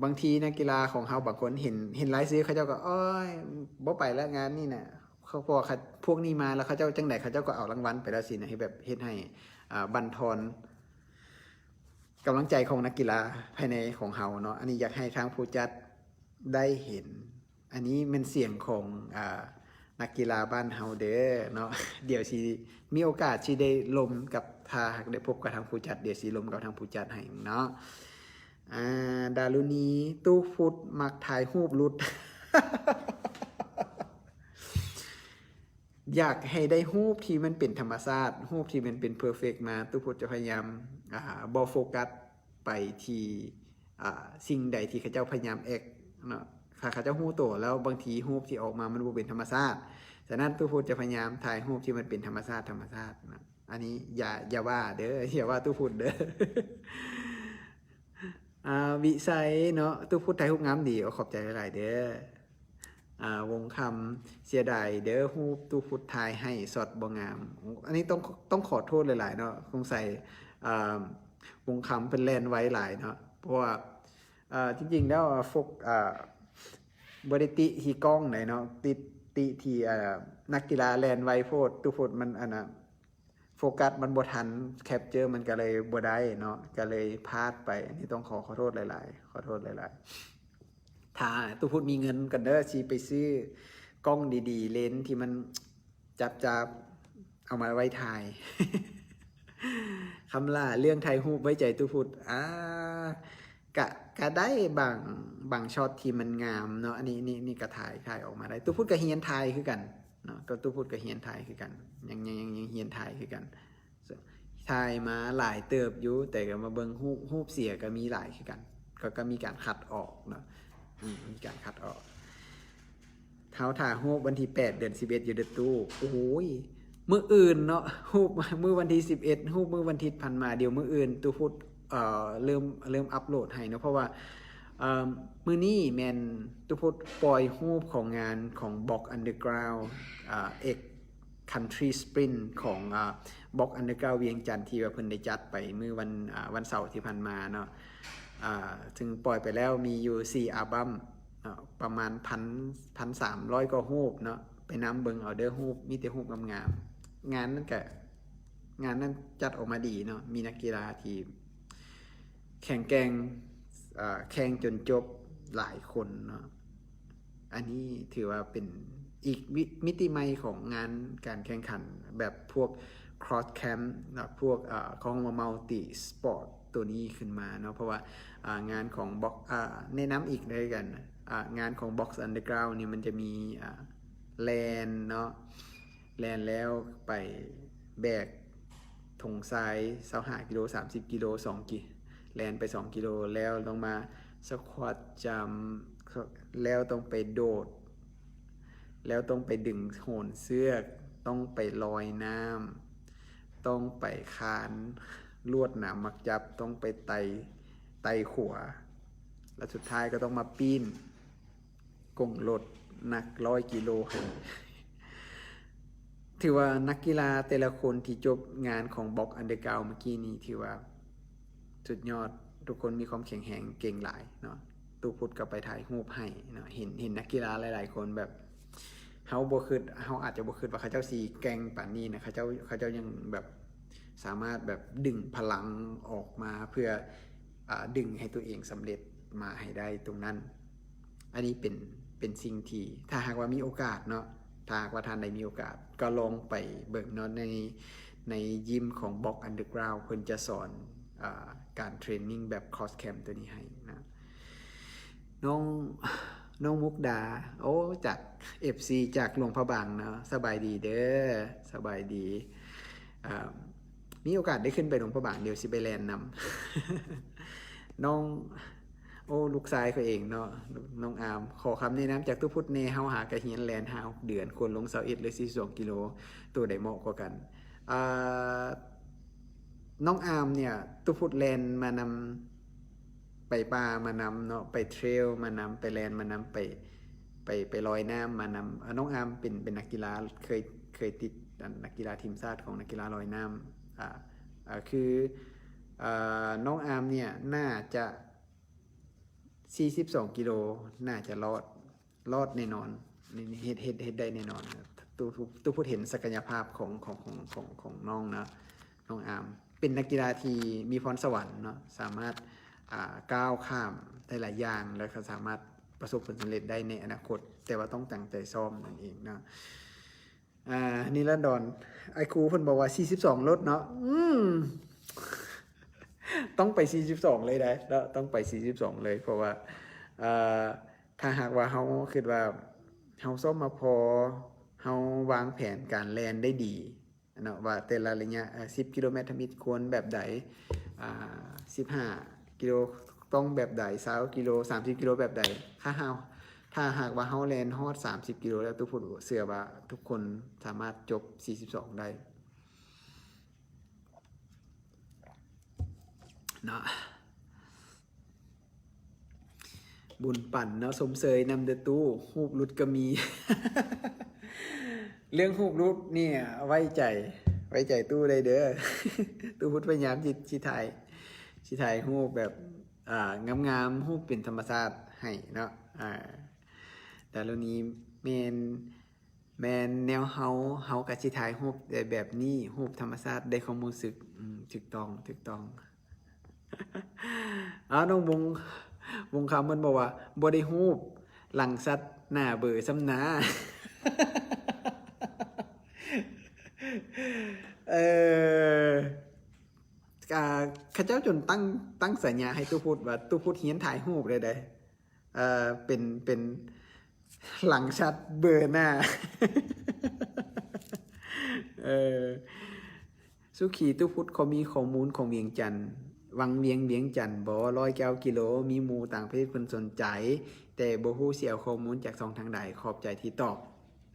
ບາງທີນັກກິລາຂອງເຮົາບາງຄົນເຫັນ ເຫັນລາຍຊື່ເຂົາເຈົ້າກໍ ໂອ້ຍ ບໍ່ໄປແລ້ວງານນີ້ນະ ເຂົາ ເພາະວ່າເຂົາ ພວກນີ້ມາແລ້ວເຂົາເຈົ້າຈັ່ງໃດ ເຂົາເຈົ້າກໍເອົາລາງວັນໄປແລ້ວຊີ້ນະ ເຮັດແບບເຮັດໃຫ້ ອາ ບັ່ນທອນກຳລັງໃຈຂອງນັກກິລາພາຍໃນຂອງເຮົາເນາະ. ອັນນີ້ຢາກໃຫ້ທາງຜູ້ຈັດໄດ້ເຫັນ ອັນນີ້ແມ່ນສຽງຂອງ ອາ ນັກກິລາບ້ານເຮົາເດີເນາະ. ດຽວຊິມີໂອກາດຊິໄດ້ລົມກັບ ຖ້າຫາກໄດ້ພົບກັບທາງຜູ້ຈັດ ດຽວຊິລົມກັບທາງຜູ້ຈັດໃຫ້ເນາະ. ອາ ດາລຸນີ ຕູ້ພຸດມັກຖ່າຍຮູບຫຼຸດ ຢາກໃຫ້ໄດ້ຮູບທີ່ມັນເປັນທຳມະຊາດ ຮູບທີ່ມັນເປັນເພີເຟັກມາ ຕູ້ພຸດຈະພະຍາຍາມ ອາ ບໍ່ໂຟກັສໄປທີ່ ອາ ສິ່ງໃດທີ່ເຂົາເຈົ້າພະຍາຍາມແອັກເນາະ. ຖ້າເຂົາເຈົ້າຮູ້ໂຕແລ້ວ ບາງທີຮູບທີ່ອອກມາມັນບໍ່ເປັນທຳມະຊາດ. ສະນັ້ນ ຕູ້ພຸດຈະພະຍາຍາມຖ່າຍຮູບທີ່ມັນເປັນທຳມະຊາດ ທຳມະຊາດເນາະ. ອັນນີ້ຢ່າ ຢ່າວ່າເດີ ຢ່າວ່າຕູ້ພຸດເດີ. ອາ ວິໄສເນາະ ຕູ້ພຸດຖ່າຍຮູບງາມດີ ໂອ້ ຂອບໃຈຫຼາຍໆເດີ. ອາ ວົງຄຳ ເສຍດາຍເດີ ຮູບຕູ້ພຸດຖ່າຍໃຫ້ຊັອດບໍ່ງາມ. ໂອ້ ອັນນີ້ຕ້ອງ ຕ້ອງຂໍໂທດຫຼາຍໆເນາະ ສົງໄສ ອາ ວົງຄຳເພິ່ນແລ່ນໄວຫຼາຍເນາະ ເພາະວ່າ ອາ ຈິງໆແລ້ວ ອາ ໂຟກ ອາ ບໍ່ໄດ້ຕິທີ່ກ້ອງໃດເນາະ ຕິ ຕິທີ່ ອາ ນັກກິລາແລ່ນໄວໂພດ ຕູ້ພຸດມັນ ອັນນະ ໂຟກັສມັນບໍ່ທັນ ແຄັບເຈີມັນກໍເລີຍບໍ່ໄດ້ເນາະ ກໍເລີຍພາດໄປ. ອັນນີ້ຕ້ອງຂໍ ຂໍໂທດຫຼາຍໆ ຂໍໂທດຫຼາຍໆ. ຖ້າຕູ້ພຸດມີເງິນກ່ອນເດີ ຊິໄປຊື້ກ້ອງດີໆ ເລນທີ່ມັນຈັບໆ ເອົາມາໄວ້ຖ່າຍ. ຄຳຫຼ້າ ເລື່ອງຖ່າຍຮູບໄວ້ໃຈຕູ້ພຸດ ອາ ກະ ກະໄດ້ບາງ ບາງຊັອດທີ່ມັນງາມເນາະ. ອັນນີ້ ນີ້ ນີ້ກະຖ່າຍ ຖ່າຍອອກມາໄດ້. ຕູ້ພຸດກະຮຽນຖ່າຍຄືກັນເນາະ ກະຕູ້ພຸດກະຮຽນຖ່າຍຄືກັນ ຍັງ ຍັງ ຍັງ ຍັງຮຽນຖ່າຍຄືກັນ. ຖ່າຍມາຫຼາຍເຕີບຢູ່ ແຕ່ກໍມາເບິ່ງຮູບ ຮູບເສຍກໍມີຫຼາຍຄືກັນ ກໍ ກໍມີການຄັດອອກເນາະ ອືມ ມີການຄັດອອກ. ເຮົາຖ່າຍຮູບວັນທີແປດ ເດືອນສິບເອັດ ຢູ່ເດີຕູ້. ໂອ້ຍ ມື້ອື່ນເນາະ ຮູບມື້ວັນທີສິບເອັດ ຮູບມື້ວັນທິດຜ່ານມາ. ດຽວມື້ອື່ນຕູ້ພຸດ ເອີ ເລີ່ມ ເລີ່ມອັບໂຫຼດໃຫ້ເນາະ ເພາະວ່າ ເອີ ມື້ນີ້ແມ່ນຕູ້ພຸດປ່ອຍຮູບຂອງງານຂອງ Box Underground ເອັກ Country Sprint ຂອງ ອາ Box Underground ວຽງຈັນ ທີ່ວ່າເພິ່ນໄດ້ຈັດໄປມື້ວັນ ອາ ວັນເສົາທີ່ຜ່ານມາເນາະ. ອາ ເຊິ່ງປ່ອຍໄປແລ້ວມີຢູ່ສີ່ອັລບັ້ມເນາະ ປະມານພັນ ພັນສາມຮ້ອຍກວ່າຮູບເນາະ. ໄປນຳເບິ່ງເອົາເດີ ຮູບ ມີແຕ່ຮູບງາມໆ. ງານນັ້ນກະ ງານນັ້ນຈັດອອກມາດີເນາະ ມີນັກກິລາທີ່ແຂງແກ່ງ ອາ ແຂ່ງຈົນຈົບຫຼາຍຄົນເນາະ. ອັນນີ້ຖືວ່າເປັນອີກມິ ມິຕິໃໝ່ຂອງງານການແຂ່ງຂັນແບບພວກ Cross Camp ເນາະ ພວກ ເອີ ເຂົາເອີ້ນວ່າ Multi Sport ໂຕນີ້ຂຶ້ນມາເນາະ. ເພາະວ່າ ອາ ງານຂອງ Box ອາ ແນະນຳອີກເຊັ່ນກັນ ອາ ງານຂອງ Box Underground ນີ້ມັນຈະມີ ອາ ແລ່ນເນາະ ແລ່ນແລ້ວໄປແບກຖົງຊາຍຊາວຫ້າກິໂລ ສາມສິບກິໂລ ສອງກິ ແລ່ນໄປສອງກິໂລ ແລ້ວຕ້ອງມາ squat jump ແລ້ວຕ້ອງໄປໂດດ ແລ້ວຕ້ອງໄປດຶງໂຫນເຊືອກ ຕ້ອງໄປລອຍນ້ຳ ຕ້ອງໄປຄານລວດໜາມໝາກຈັບ ຕ້ອງໄປໄຕ່ ໄຕ່ຂົວ ແລ້ວສຸດທ້າຍກໍຕ້ອງມາປີ້ນ ກົງລົດໜັກຮ້ອຍກິໂລຫັ້ນ. ຖືວ່ານັກກິລາແຕ່ລະຄົນທີ່ຈົບງານຂອງ Box Underground ເມື່ອກີ້ນີ້ ຖືວ່າສຸດຍອດ ທຸກຄົນມີຄວາມແຂງແຮງເກັ່ງຫຼາຍເນາະ. ຕູ້ພຸດກໍໄປຖ່າຍຮູບໃຫ້ເນາະ. ເຫັນ ເຫັນນັກກິລາຫຼາຍໆຄົນແບບ ເຮົາບໍ່ຄິດ ເຮົາອາດຈະບໍ່ຄິດວ່າເຂົາເຈົ້າຊິເກັ່ງປານນີ້ນະ. ເຂົາເຈົ້າ ເຂົາເຈົ້າຍັງແບບສາມາດແບບດຶງພະລັງອອກມາເພື່ອ ອາ ດຶງໃຫ້ຕົວເອງສຳເລັດມາໃຫ້ໄດ້ຕົງນັ້ນ. ອັນນີ້ເປັນ ເປັນສິ່ງທີ່ ຖ້າຫາກວ່າມີໂອກາດເນາະ ຖ້າຫາກວ່າທ່ານໃດມີໂອກາດ ກໍລອງໄປເບິ່ງເນາະ ໃນ ໃນຢິມຂອງ Box Underground ເພິ່ນຈະສອນ ອາ ການເທຣນນິງແບບ Cross Camp ຕົວນີ້ໃຫ້ນະ. ນ້ອງ ນ້ອງມຸກດາ ໂອ້ ຈາກ ເອັຟຊີ ຈາກຫຼວງພະບາງເນາະ. ສະບາຍດີເດີ ສະບາຍດີ. ເອີ ມີໂອກາດໄດ້ຂຶ້ນໄປຫຼວງພະບາງ ດຽວຊິໄປແລ່ນນຳ. ນ້ອງ ໂອ້ ລູກຊາຍຂ້ອຍເອງເນາະ ນ້ອງອາມ. ຂໍຄຳແນະນຳຈາກຕູ້ພຸດແດ່ ເຮົາຫາກະຮຽນແລ່ນຫ້າຫົກເດືອນ ຄວນລົງຊາວເອັດ ຫຼື ສີ່ສິບສອງກິໂລ ໂຕໃດເໝາະກວ່າກັນ? ອາ ນ້ອງອາມເນ່ຍ ຕູ້ພຸດແລ່ນມານຳ ໄປປ່າມານຳເນາະ ໄປເທຣວມານຳ ໄປແລ່ນມານຳ ໄປ ໄປ ໄປລອຍນ້ຳມານຳ. ອາ ນ້ອງອາມເປັນ ເປັນນັກກິລາ ເຄີຍ ເຄີຍຕິດອັນນັກກິລາທີມຊາດຂອງນັກກິລາລອຍນ້ຳ. ອາ ອາ ຄື ອາ ນ້ອງອາມເນ່ຍ ໜ້າຈະ ສີ່ສິບສອງກິໂລ ໜ້າຈະລອດ ລອດແນ່ນອນ. ເຮັດ ເຮັດ ເຮັດໄດ້ແນ່ນອນ. ຕູ້ ຕູ້ພຸດເຫັນສັກກະຍະພາບຂອງ ຂອງ ຂອງ ຂອງ ຂອງນ້ອງເນາະ. ນ້ອງອາມເປັນນັກກິລາທີ່ມີພອນສະຫວັນເນາະ ສາມາດ ອາ ກ້າວຂ້າມໄດ້ຫຼາຍຢ່າງ ແລ້ວກໍສາມາດປະສົບຜົນສຳເລັດໄດ້ໃນອະນາຄົດ ແຕ່ວ່າຕ້ອງຕັ້ງໃຈຊ້ອມນັ້ນເອງເນາະ. ອາ ນິລັນດອນ ອ້າຍຄູເພິ່ນບອກວ່າ ສີ່ສິບສອງ ໂລດເນາະ. ອືມ ຕ້ອງໄປ ສີ່ສິບສອງ ເລີຍໄດ໋ເນາະ ຕ້ອງໄປ ສີ່ສິບສອງ ເລີຍ ເພາະວ່າ ເອີ ຖ້າຫາກວ່າເຮົາຄິດວ່າເຮົາຊ້ອມມາພໍ ເຮົາວາງແຜນການແລ່ນໄດ້ດີເນາະ ວ່າແຕ່ລະໄລຍະ ເອີ ສິບກິໂລແມັດທຳອິດຄວນແບບໃດ ອາ ສິບຫ້າກິໂລຕ້ອງແບບໃດ ຊາວກິໂລ ສາມສິບກິໂລແບບໃດ. ຖ້າເຮົາ ຖ້າຫາກວ່າເຮົາແລ່ນຮອດສາມສິບກິໂລແລ້ວ ຕູ້ພຸດເຊື່ອວ່າທຸກຄົນສາມາດຈົບ ສີ່ສິບສອງ ໄດ້ ເນາະ. ບຸນປັນເນາະ ຊົມເຊີຍນຳເດີຕູ້ ຮູບຫຼຸດກໍມີ. ເລື່ອງຮູບຫຼຸດນີ້ໄວ້ໃຈ ໄວ້ໃຈຕູ້ໄດ້ເດີ. ຕູ້ພຸດພະຍາຍາມຊິ ຊິຖ່າຍ ຊິຖ່າຍຮູບແບບ ອາ ງາມໆ ຮູບເປັນທຳມະຊາດໃຫ້ເນາະ. ອາ ດາລຸນີ ແມ່ນ ແມ່ນແນວເຮົາ ເຮົາກໍຊິຖ່າຍຮູບໄດ້ແບບນີ້ ຮູບທຳມະຊາດ ໄດ້ຄວາມຮູ້ສຶກ. ອືມ ຖືກຕ້ອງ ຖືກຕ້ອງ. ອ້າວ ນ້ອງວົງ ວົງຄຳເພິ່ນບອກວ່າ ບໍ່ໄດ້ຮູບຫຼັງສັດໜ້າເບີຊ້ຳນາ. ເອີ ກະ ເຂົາເຈົ້າຈົນຕັ້ງ ຕັ້ງສາຍາໃຫ້ຕູ້ພຸດວ່າ ຕູ້ພຸດຮຽນຖ່າຍຮູບເລີຍເດ້. ເອີ ເປັນ ເປັນຫຼັງສັດເບີໜ້າ. ເອີ ສຸຂີ ຕູ້ພຸດ ຂໍມີຂໍ້ມູນຂອງວຽງຈັນ ວັງວຽງ ວຽງຈັນບໍ ຮ້ອຍເກົ້າກິໂລ ມີໝູ່ຕ່າງປະເທດເພິ່ນສົນໃຈ ແຕ່ບໍ່ຮູ້ຊິເອົາຂໍ້ມູນຈາກຊ່ອງທາງໃດ ຂອບໃຈທີ່ຕອບ.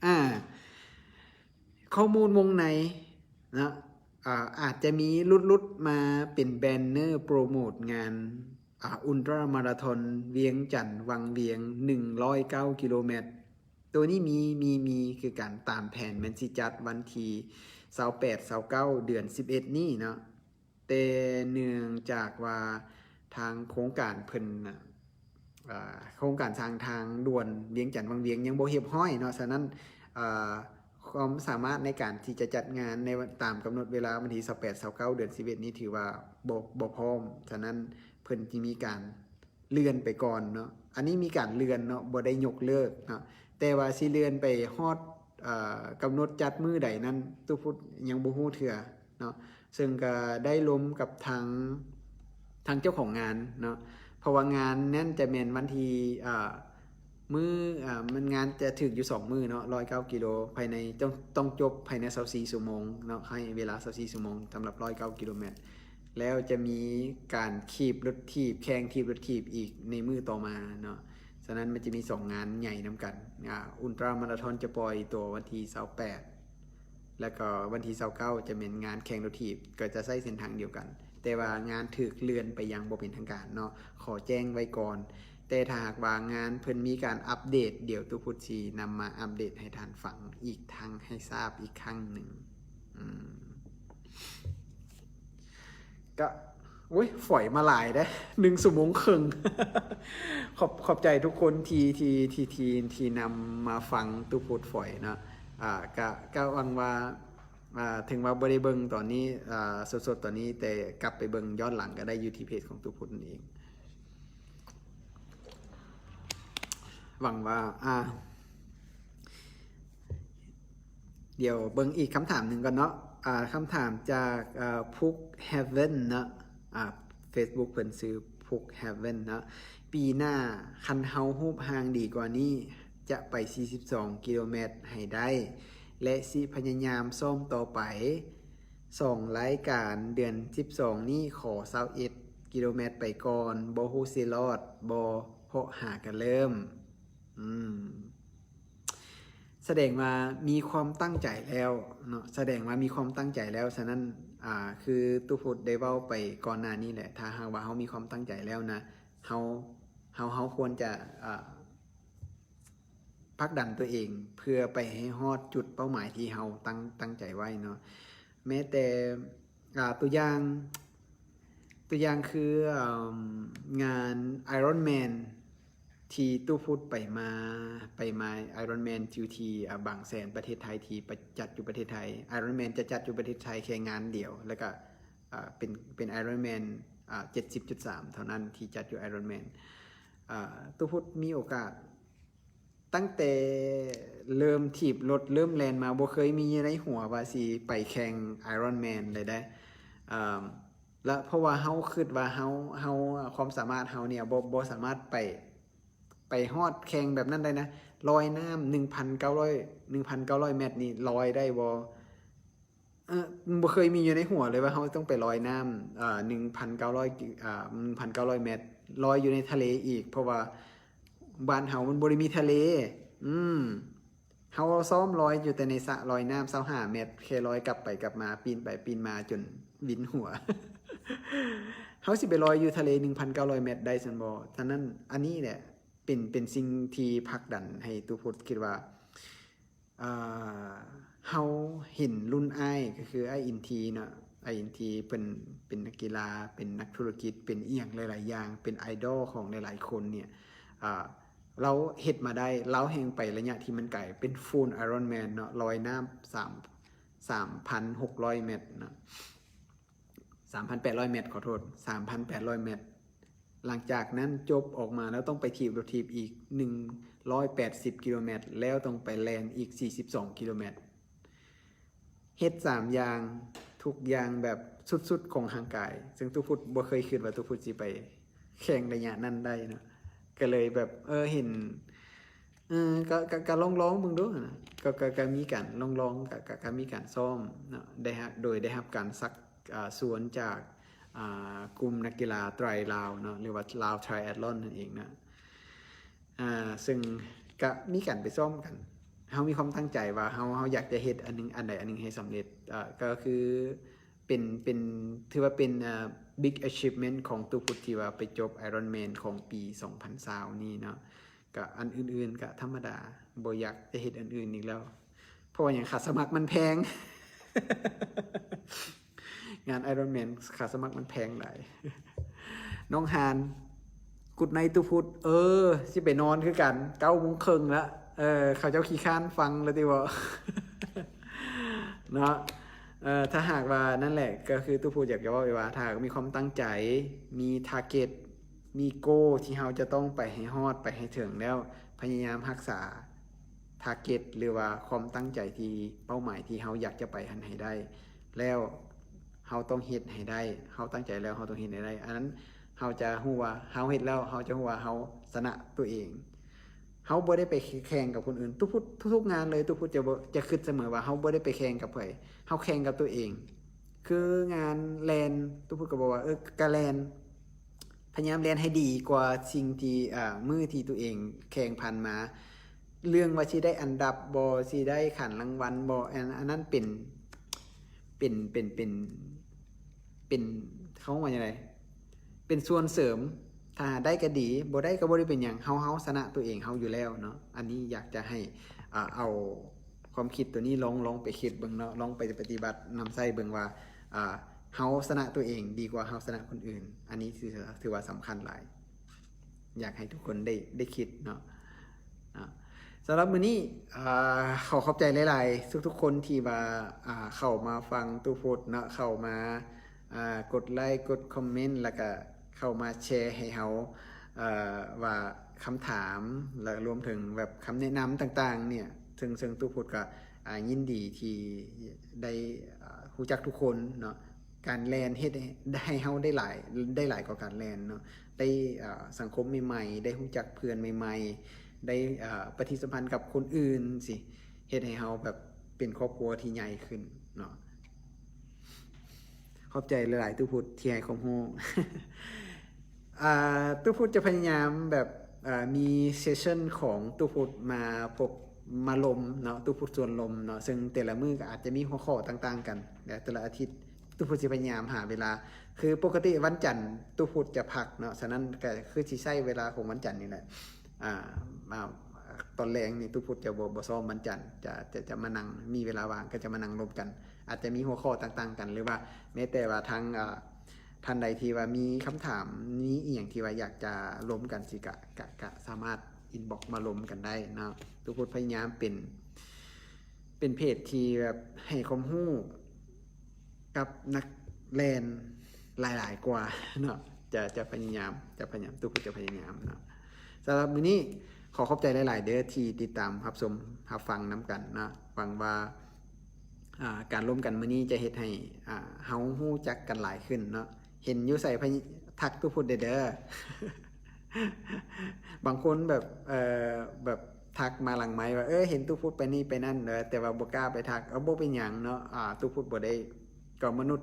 ອາ ຂໍ້ມູນວົງໃນເນາະ ອາ ອາດຈະມີຫຼຸດໆມາເປັນແບນເນີໂປຣໂມດງານ ອາ ອຸນຕຣາມາຣາທອນວຽງຈັນວັງວຽງ ໜຶ່ງຮ້ອຍເກົ້າກິໂລແມັດ. ໂຕນີ້ມີ ມີ ມີຄືກັນ ຕາມແຜນແມ່ນຊິຈັດວັນທີຊາວແປດ ຊາວເກົ້າ ເດືອນສິບເອັດນີ້ເນາະ. ແຕ່ເນື່ອງຈາກວ່າທາງໂຄງການເພິ່ນນະ ອາ ໂຄງການສ້າງທາງດ່ວນວຽງຈັນວັງວຽງຍັງບໍ່ຮຽບຮ້ອຍເນາະ, ສະນັ້ນ ອາ ຄວາມສາມາດໃນການທີ່ຈະຈັດງານໃນວັນ ຕາມກຳນົດເວລາວັນທີຊາວແປດ ຊາວເກົ້າ ເດືອນສິບເອັດນີ້ຖືວ່າບໍ່ ບໍ່ພ້ອມ, ສະນັ້ນເພິ່ນຈຶ່ງມີການເລື່ອນໄປກ່ອນເນາະ. ອັນນີ້ມີການເລື່ອນເນາະ, ບໍ່ໄດ້ຍົກເລີກເນາະ, ແຕ່ວ່າຊິເລື່ອນໄປຮອດ ເອີ ກຳນົດຈັດມື້ໃດນັ້ນ ຕູ້ພຸດຍັງບໍ່ຮູ້ເທື່ອເນາະ. ເຊິ່ງກໍໄດ້ລົມກັບທາງ ທາງເຈົ້າຂອງງານເນາະ, ເພາະວ່າງານນັ້ນຈະແມ່ນວັນທີ ອາ ມື້ ອາ ມັນ ງານຈະຖືກຢູ່ສອງມື້ເນາະ, ຮ້ອຍເກົ້າກິໂລ ພາຍໃນ ຕ້ອງ ຕ້ອງຈົບພາຍໃນຊາວສີ່ຊົ່ວໂມງເນາະ, ໃຫ້ເວລາຊາວສີ່ຊົ່ວໂມງສຳລັບຮ້ອຍເກົ້າກິໂລແມັດ, ແລ້ວຈະມີການຖີບລົດຖີບ ແຂ່ງຖີບລົດຖີບອີກໃນມື້ຕໍ່ມາເນາະ. ສະນັ້ນມັນຈະມີສອງງານໃຫຍ່ນຳກັນ, ອາ ອຸນຕຣາມາຣາທອນຈະປ່ອຍຕົວວັນທີຊາວແປດ ແລ້ວກໍວັນທີຊາວເກົ້າຈະແມ່ນງານແຂ່ງລົດຖີບ, ກໍຈະໃຊ້ເສັ້ນທາງດຽວກັນ, ແຕ່ວ່າງານຖືກເລື່ອນໄປຢ່າງບໍ່ເປັນທາງການເນາະ, ຂໍແຈ້ງໄວ້ກ່ອນ. ແຕ່ຖ້າຫາກວ່າງານເພິ່ນມີການອັບເດດ, ດຽວຕູ້ພຸດຊິນຳມາອັບເດດໃຫ້ທ່ານຟັງອີກຄັ້ງ, ໃຫ້ຊາບອີກຄັ້ງໜຶ່ງ. ອືມ ກະ ໂອ້ຍ ຝອຍມາຫຼາຍເດ້ ໜຶ່ງຊົ່ວໂມງເຄິ່ງ. ຂອບ ຂອບໃຈທຸກຄົນທີ່ ທີ່ ທີ່ ທີ່ ທີ່ນຳມາຟັງຕູ້ພຸດຝອຍເນາະ. ອ່າ ກະ ກະຫວັງວ່າ ອ່າ ເຖິງວ່າບໍ່ໄດ້ເບິ່ງຕອນນີ້ ອ່າ ສົດໆຕອນນີ້ ແຕ່ກັບໄປເບິ່ງຍ້ອນຫຼັງກໍໄດ້ຢູ່ທີ່ເພຈຂອງຕູ້ພຸດນັ້ນເອງ. ຫວັງວ່າ ອ່າ ດຽວເບິ່ງອີກຄຳຖາມໜຶ່ງກ່ອນເນາະ. ອ່າ ຄຳຖາມຈາກ ເອີ ພຸກເຮເວັນເນາະ. ອ່າ ເຟສບຸກເພິ່ນຊື່ພຸກເຮເວັນເນາະ. ປີໜ້າຄັນເຮົາຮູບຮ່າງດີກວ່ານີ້ ຈະໄປສີ່ສິບສອງກິໂລແມັດໃຫ້ໄດ້ ແລະ ຊິພະຍາຍາມຊ້ອມຕໍ່ໄປ. ສອງລາຍການເດືອນສິບສອງນີ້ ຂໍຊາວເອັດກິໂລແມັດໄປກ່ອນ. ບໍ່ຮູ້ຊິລອດບໍ່ ເພາະຫາກະເລີ່ມ. ອືມ ສະແດງວ່າມີຄວາມຕັ້ງໃຈແລ້ວເນາະ, ສະແດງວ່າມີຄວາມຕັ້ງໃຈແລ້ວ. ສະນັ້ນ ອ່າ ຄືຕູ້ພຸດໄດ້ເວົ້າໄປກ່ອນໜ້ານີ້ແຫຼະ, ຖ້າຫາກວ່າເຮົາມີຄວາມຕັ້ງໃຈແລ້ວນະ ເຮົາ ເຮົາ ເຮົາຄວນຈະ ອ່າ ຜັກດັນຕົວເອງເພື່ອໄປໃຫ້ຮອດຈຸດເປົ້າໝາຍທີ່ເຮົາຕັ້ງ ຕັ້ງໃຈໄວ້ເນາະ. ແມ້ແຕ່ ອ່າ ຕົວຢ່າງ ຕົວຢ່າງຄື ເອີ່ມ ງານໄອຣອນແມນທີ່ຕູ້ພຸດໄປມາ ໄປມາໄອຣອນແມນຢູ່ທີ່ ອ່າ ບາງແສນ ປະເທດໄທ ທີ່ໄປຈັດຢູ່ປະເທດໄທ. ໄອຣອນແມນຈະຈັດຢູ່ປະເທດໄທແຄ່ງານດຽວ ແລ້ວກະ ອ່າ ເປັນ ເປັນໄອຣອນແມນ ອ່າ ເຈັດສິບຈຸດສາມເທົ່ານັ້ນທີ່ຈັດຢູ່ໄອຣອນແມນ. ອ່າ ຕູ້ພຸດມີໂອກາດ ຕັ້ງແຕ່ເລີ່ມຖີບລົດ ເລີ່ມແລ່ນມາ ບໍ່ເຄີຍມີໃນຫົວວ່າຊິໄປແຂ່ງໄອຣອນແມນເລີຍເດ້. ເອີ່ມ ລະເພາະວ່າເຮົາຄິດວ່າເຮົາ ເຮົາ ຄວາມສາມາດເຮົາເນີ້ຍ ບໍ່ ບໍ່ສາມາດໄປ ໄປຮອດແຂ່ງແບບນັ້ນໄດ້ນະ. ລອຍນ້ຳໜຶ່ງພັນເກົ້າຮ້ອຍ ໜຶ່ງພັນເກົ້າຮ້ອຍແມັດນີ້ລອຍໄດ້ບໍ່? ເອີ ບໍ່ເຄີຍມີຢູ່ໃນຫົວເລີຍວ່າເຮົາຕ້ອງໄປລອຍນ້ຳ ເອີ ໜຶ່ງພັນເກົ້າຮ້ອຍ ອ່າ ໜຶ່ງພັນເກົ້າຮ້ອຍແມັດ ລອຍຢູ່ໃນທະເລອີກ ເພາະວ່າບ້ານເຮົາມັນບໍ່ໄດ້ມີທະເລ. ອືມ ເຮົາຊ້ອມລອຍຢູ່ແຕ່ໃນສະລອຍນ້ຳຊາວຫ້າແມັດ ແຄ່ລອຍກັບໄປກັບມາ ປີ້ນໄປປີ້ນມາຈົນວິນຫົວ. ເຮົາຊິໄປລອຍຢູ່ທະເລໜຶ່ງພັນເກົ້າຮ້ອຍແມັດໄດ້ຊັ້ນບໍ່? ສະນັ້ນ ອັນນີ້ແຫຼະ ເປັນ ເປັນສິ່ງທີ່ຜັກດັນໃຫ້ຕູ້ພຸດຄິດວ່າ ອ່າ ເຮົາເຫັນລຸ້ນອ້າຍ ກໍຄືອ້າຍອິນທີເນາະ, ອ້າຍອິນທີເພິ່ນເປັນນັກກິລາ ເປັນນັກທຸລະກິດ ເປັນອີ່ຫຍັງຫຼາຍໆຢ່າງ ເປັນໄອດອລຂອງຫຼາຍໆຄົນເນີ້ຍ. ອ່າ ລາວເຮັດມາໄດ້ ລາວແຮ່ງໄປໄລຍະທີ່ມັນໄກ ເປັນຟູລໄອຣອນແມນເນາະ, ລອຍນ້ຳສາມ ສາມພັນຫົກຮ້ອຍແມັດເນາະ. ສາມພັນແປດຮ້ອຍແມັດ ຂໍໂທດ ສາມພັນແປດຮ້ອຍແມັດ. ຫຼັງຈາກນັ້ນຈົບອອກມາແລ້ວຕ້ອງໄປຖີບລົດຖີບອີກໜຶ່ງຮ້ອຍແປດສິບກິໂລແມັດ ແລ້ວຕ້ອງໄປແລ່ນອີກສີ່ສິບສອງກິໂລແມັດ. ເຮັດສາມຢ່າງ ທຸກຢ່າງແບບສຸດໆຂອງຮ່າງກາຍ ເຊິ່ງຕູ້ພຸດບໍ່ເຄີຍຄິດວ່າຕູ້ພຸດຊິໄປແຂ່ງໄລຍະນັ້ນໄດ້ເນາະ. ກໍເລີຍແບບ ເອີ ເຫັນ ເອີ ກໍ ກໍ ກໍລອງໆເບິ່ງດູຫັ້ນນະ. ກໍ ກໍ ກໍມີການລອງໆ ກໍ ກໍ ກໍມີການຊ້ອມເນາະ ໄດ້ຮັບ ໂດຍໄດ້ຮັບການຊັກ ອ່າ ຊວນຈາກ ອ່າ ກຸ່ມນັກກິລາໄຕຣລາວເນາະ ຫຼືວ່າລາວໄທແອັດລອນນັ້ນເອງນະ. ອ່າ ເຊິ່ງກະມີການໄປຊ້ອມກັນ. ເຮົາມີຄວາມຕັ້ງໃຈວ່າເຮົາ ເຮົາຢາກຈະເຮັດອັນໜຶ່ງ ອັນໃດອັນໜຶ່ງໃຫ້ສຳເລັດ. ເອີ ກໍຄືເປັນ ເປັນ ຖືວ່າເປັນ ເອີ big achievement ຂອງຕູ້ພຸດທີ່ວ່າໄປຈົບໄອຣອນແມນຂອງປີສອງພັນຊາວນີ້ເນາະ. ກະອັນອື່ນໆກະທຳມະດາ ບໍ່ຢາກຈະເຮັດອັນອື່ນອີກແລ້ວ. ເພາະວ່າຫຍັງ? ຄ່າສະໝັກມັນແພງ. ງານໄອຣອນແມນຄ່າສະໝັກມັນແພງຫຼາຍ. ນ້ອງຮານ Good night ຕູ້ພຸດ. ເອີ ຊິໄປນອນຄືກັນ ເກົ້າໂມງເຄິ່ງລະ. ເອີ ເຂົາເຈົ້າຂີ້ຄ້ານຟັງແລ້ວຕິເບາະ ເນາະ. ເອີ ຖ້າຫາກວ່າ ນັ້ນແຫຼະ ກໍຄືຕູ້ພຸດຢາກຈະເວົ້າໄວ້ວ່າ ຖ້າຫາກມີຄວາມຕັ້ງໃຈ ມີ target ມີ goal ທີ່ເຮົາຈະຕ້ອງໄປໃຫ້ຮອດ ໄປໃຫ້ເຖິງ ແລ້ວພະຍາຍາມຮັກສາ target ຫຼືວ່າຄວາມຕັ້ງໃຈທີ່ ເປົ້າໝາຍທີ່ເຮົາຢາກຈະໄປຫັ້ນໃຫ້ໄດ້ ແລ້ວເຮົາຕ້ອງເຮັດໃຫ້ໄດ້. ເຮົາຕັ້ງໃຈແລ້ວ ເຮົາຕ້ອງເຮັດໃຫ້ໄດ້. ອັນນັ້ນເຮົາຈະຮູ້ວ່າເຮົາເຮັດແລ້ວ ເຮົາຈະຮູ້ວ່າເຮົາຊະນະຕົວເອງ. ເຮົາບໍ່ໄດ້ໄປແຂ່ງກັບຄົນອື່ນ. ຕູ້ພຸດ ທຸກໆງານເລີຍ ຕູ້ພຸດຈະບໍ່ ຈະຄິດສະເໝີວ່າເຮົາບໍ່ໄດ້ໄປແຂ່ງກັບໃຜ ເຮົາແຂ່ງກັບຕົວເອງ. ຄືງານແລ່ນ ຕູ້ພຸດກໍບອກວ່າ ເອີ ກະແລ່ນ ພະຍາຍາມແລ່ນໃຫ້ດີກວ່າສິ່ງທີ່ ອ່າ ມື້ທີ່ຕົວເອງແຂ່ງຜ່ານມາ. ເລື່ອງວ່າຊິໄດ້ອັນດັບບໍ່ ຊິໄດ້ຂັນລາງວັນບໍ່ ອັນ ອັນນັ້ນເປັນ ເປັນ ເປັນ ເປັນ ເປັນ ເຂົາເອີ້ນວ່າຈັ່ງໃດ ເປັນສ່ວນເສີມ. ຖ້າໄດ້ກໍດີ ບໍ່ໄດ້ກໍບໍ່ໄດ້ເປັນຫຍັງ. ເຮົາ ເຮົາຊະນະຕົວເອງເຮົາຢູ່ແລ້ວເນາະ. ອັນນີ້ຢາກຈະໃຫ້ ອ່າ ເອົາຄວາມຄິດຕົວນີ້ລອງ ລອງໄປຄິດເບິ່ງເນາະ, ລອງໄປປະຕິບັດນຳໃຊ້ເບິ່ງວ່າ ອ່າ ເຮົາຊະນະຕົວເອງດີກວ່າເຮົາຊະນະຄົນອື່ນ. ອັນນີ້ຖື ຖືວ່າສຳຄັນຫຼາຍ. ຢາກໃຫ້ທຸກຄົນໄດ້ ໄດ້ຄິດເນາະ. ເນາະ ສຳລັບມື້ນີ້ ອ່າ ຂໍຂອບໃຈຫຼາຍໆ ທຸກໆຄົນທີ່ວ່າ ອ່າ ເຂົ້າມາຟັງຕູ້ພຸດເນາະ, ເຂົ້າມາ ອ່າ ກົດໄລ ກົດຄອມເມັນ ແລ້ວກະເຂົ້າມາແຊໃຫ້ເຮົາ ເອີ ວ່າຄຳຖາມ ແລະ ລວມເຖິງແບບຄຳແນະນຳຕ່າງໆ ເນີ້ຍ ເຊິ່ງ ເຊິ່ງຕູ້ພຸດກະ ອ່າ ຍິນດີທີ່ໄດ້ ອ່າ ຮູ້ຈັກທຸກຄົນເນາະ. ການແລ່ນເຮັດໃຫ້ ໃຫ້ເຮົາໄດ້ຫຼາຍ ໄດ້ຫຼາຍກວ່າການແລ່ນເນາະ, ໄດ້ ອ່າ ສັງຄົມໃໝ່ໆ, ໄດ້ຮູ້ຈັກເພື່ອນໃໝ່ໆ, ໄດ້ ອ່າ ປະຕິສຳພັນກັບຄົນອື່ນຊີ້ ເຮັດໃຫ້ເຮົາແບບເປັນຄອບຄົວທີ່ໃຫຍ່ຂຶ້ນເນາະ. ຂອບໃຈຫຼາຍໆ ຕູ້ພຸດທີ່ໃຫ້ຄວາມຮູ້. ອ່າ ຕູ້ພຸດຈະພະຍາຍາມແບບ ອ່າ ມີເຊສຊັນຂອງຕູ້ພຸດມາພົບມາລົມເນາະ, ຕູ້ພຸດຊວນລົມເນາະ, ເຊິ່ງແຕ່ລະມື້ກໍອາດຈະມີຫົວຂໍ້ຕ່າງໆກັນ ແລະ ແຕ່ລະອາທິດຕູ້ພຸດຊິພະຍາຍາມຫາເວລາ. ຄືປົກກະຕິວັນຈັນຕູ້ພຸດຈະພັກເນາະ, ສະນັ້ນກໍຄືຊິໃຊ້ເວລາຂອງວັນຈັນນີ້ແຫຼະ. ອ່າ ມາຕອນແລງນີ້ຕູ້ພຸດຈະບໍ່ ບໍ່ຊ້ອມວັນຈັນ, ຈະ ຈະ ຈະມານັ່ງ ມີເວລາວ່າງກໍຈະມານັ່ງລົມກັນ, ອາດຈະມີຫົວຂໍ້ຕ່າງໆກັນ ຫຼືວ່າແມ້ແຕ່ວ່າທາງ ອ່າ ທ່ານໃດທີ່ວ່າມີຄຳຖາມ ມີອີ່ຫຍັງທີ່ວ່າຢາກຈະລົມກັນຊີ້ ກະ ກະ ກະສາມາດອິນບັອກມາລົມກັນໄດ້ເນາະ. ຕູ້ພຸດພະຍາຍາມເປັນ ເປັນເພຈທີ່ແບບໃຫ້ຄວາມຮູ້ກັບນັກແລ່ນຫຼາຍໆກວ່າເນາະ. ຈະ ຈະພະຍາຍາມ ຈະພະຍາຍາມ ຕູ້ພຸດຈະພະຍາຍາມເນາະ. ສຳລັບມື້ນີ້ຂໍຂອບໃຈຫຼາຍໆເດີ້ ທີ່ຕິດຕາມຮັບຊົມຮັບຟັງນຳກັນເນາະ. ຫວັງວ່າ ອ່າ ການລົມກັນມື້ນີ້ຈະເຮັດໃຫ້ ອ່າ ເຮົາຮູ້ຈັກກັນຫຼາຍຂຶ້ນເນາະ. ເຫັນຢູ່ໃສ ພະຍາ ທັກຕູ້ພຸດແດ່ເດີ້. ບາງຄົນແບບ ເອີ ແບບທັກມາຫຼັງໄມວ່າ ເອີ ເຫັນຕູ້ພຸດໄປນີ້ໄປນັ້ນເດີ ແຕ່ວ່າບໍ່ກ້າໄປທັກ. ເອີ ບໍ່ເປັນຫຍັງເນາະ, ອ່າ ຕູ້ພຸດບໍ່ໄດ້ ກໍມະນຸດ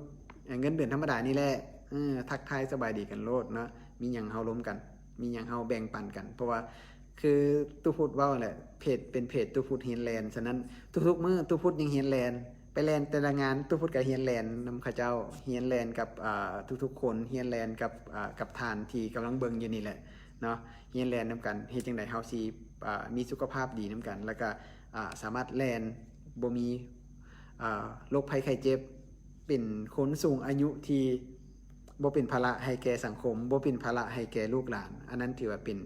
ເງິນເດືອນທຳມະດານີ້ແຫຼະ. ເອີ ທັກທາຍສະບາຍດີກັນໂລດເນາະ, ມີຫຍັງເຮົາລົມກັນ ມີຫຍັງເຮົາແບ່ງປັນກັນ. ເພາະວ່າຄືຕູ້ພຸດເວົ້າແຫຼະ ເພຈເປັນເພຈຕູ້ພຸດຮຽນແລ່ນ, ສະນັ້ນທຸກໆມື້ຕູ້ພຸດຍັງຮຽນແລ່ນ ໄປແລ່ນແຕ່ລະງານ ຕູ້ພຸດກໍຮຽນແລ່ນນຳເຂົາເຈົ້າ, ຮຽນແລ່ນກັບ ອ່າ ທຸກໆຄົນ, ຮຽນແລ່ນກັບ ອ່າ ກັບທ່ານທີ່ກຳລັງເບິ່ງຢູ່ນີ້ແຫຼະເນາະ. ຮຽນແລ່ນນຳກັນ ເຮັດຈັ່ງໃດເຮົາຊິ ອ່າ ມີສຸຂະພາບດີນຳກັນ ແລ້ວກໍ ອ່າ ສາມາດແລ່ນບໍ່ມີ ອ່າ ໂລກໄພໄຂ້ເຈັບ, ເປັນຄົນສູງອາຍຸທີ່ບໍ່ເປັນພາລະໃຫ້ແກ່ສັງຄົມ, ບໍ່ເປັນພາລະໃຫ້ແກ່ລູກຫຼານ. ອັນນັ້ນຖືວ່າເປັນ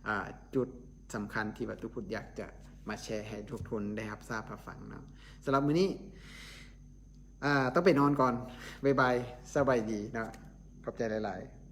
ອ່າ ຈຸດສຳຄັນທີ່ວ່າຕູ້ພຸດຢາກຈະມາແຊໃຫ້ທຸກຄົນໄດ້ຮັບຊາບຮັບຟັງເນາະ. ສຳລັບມື້ນີ້ ອ່າ ຕ້ອງໄປນອນກ່ອນ. ບາຍບາຍ ສະບາຍດີເນາະ. ຂອບໃຈຫຼາຍໆ.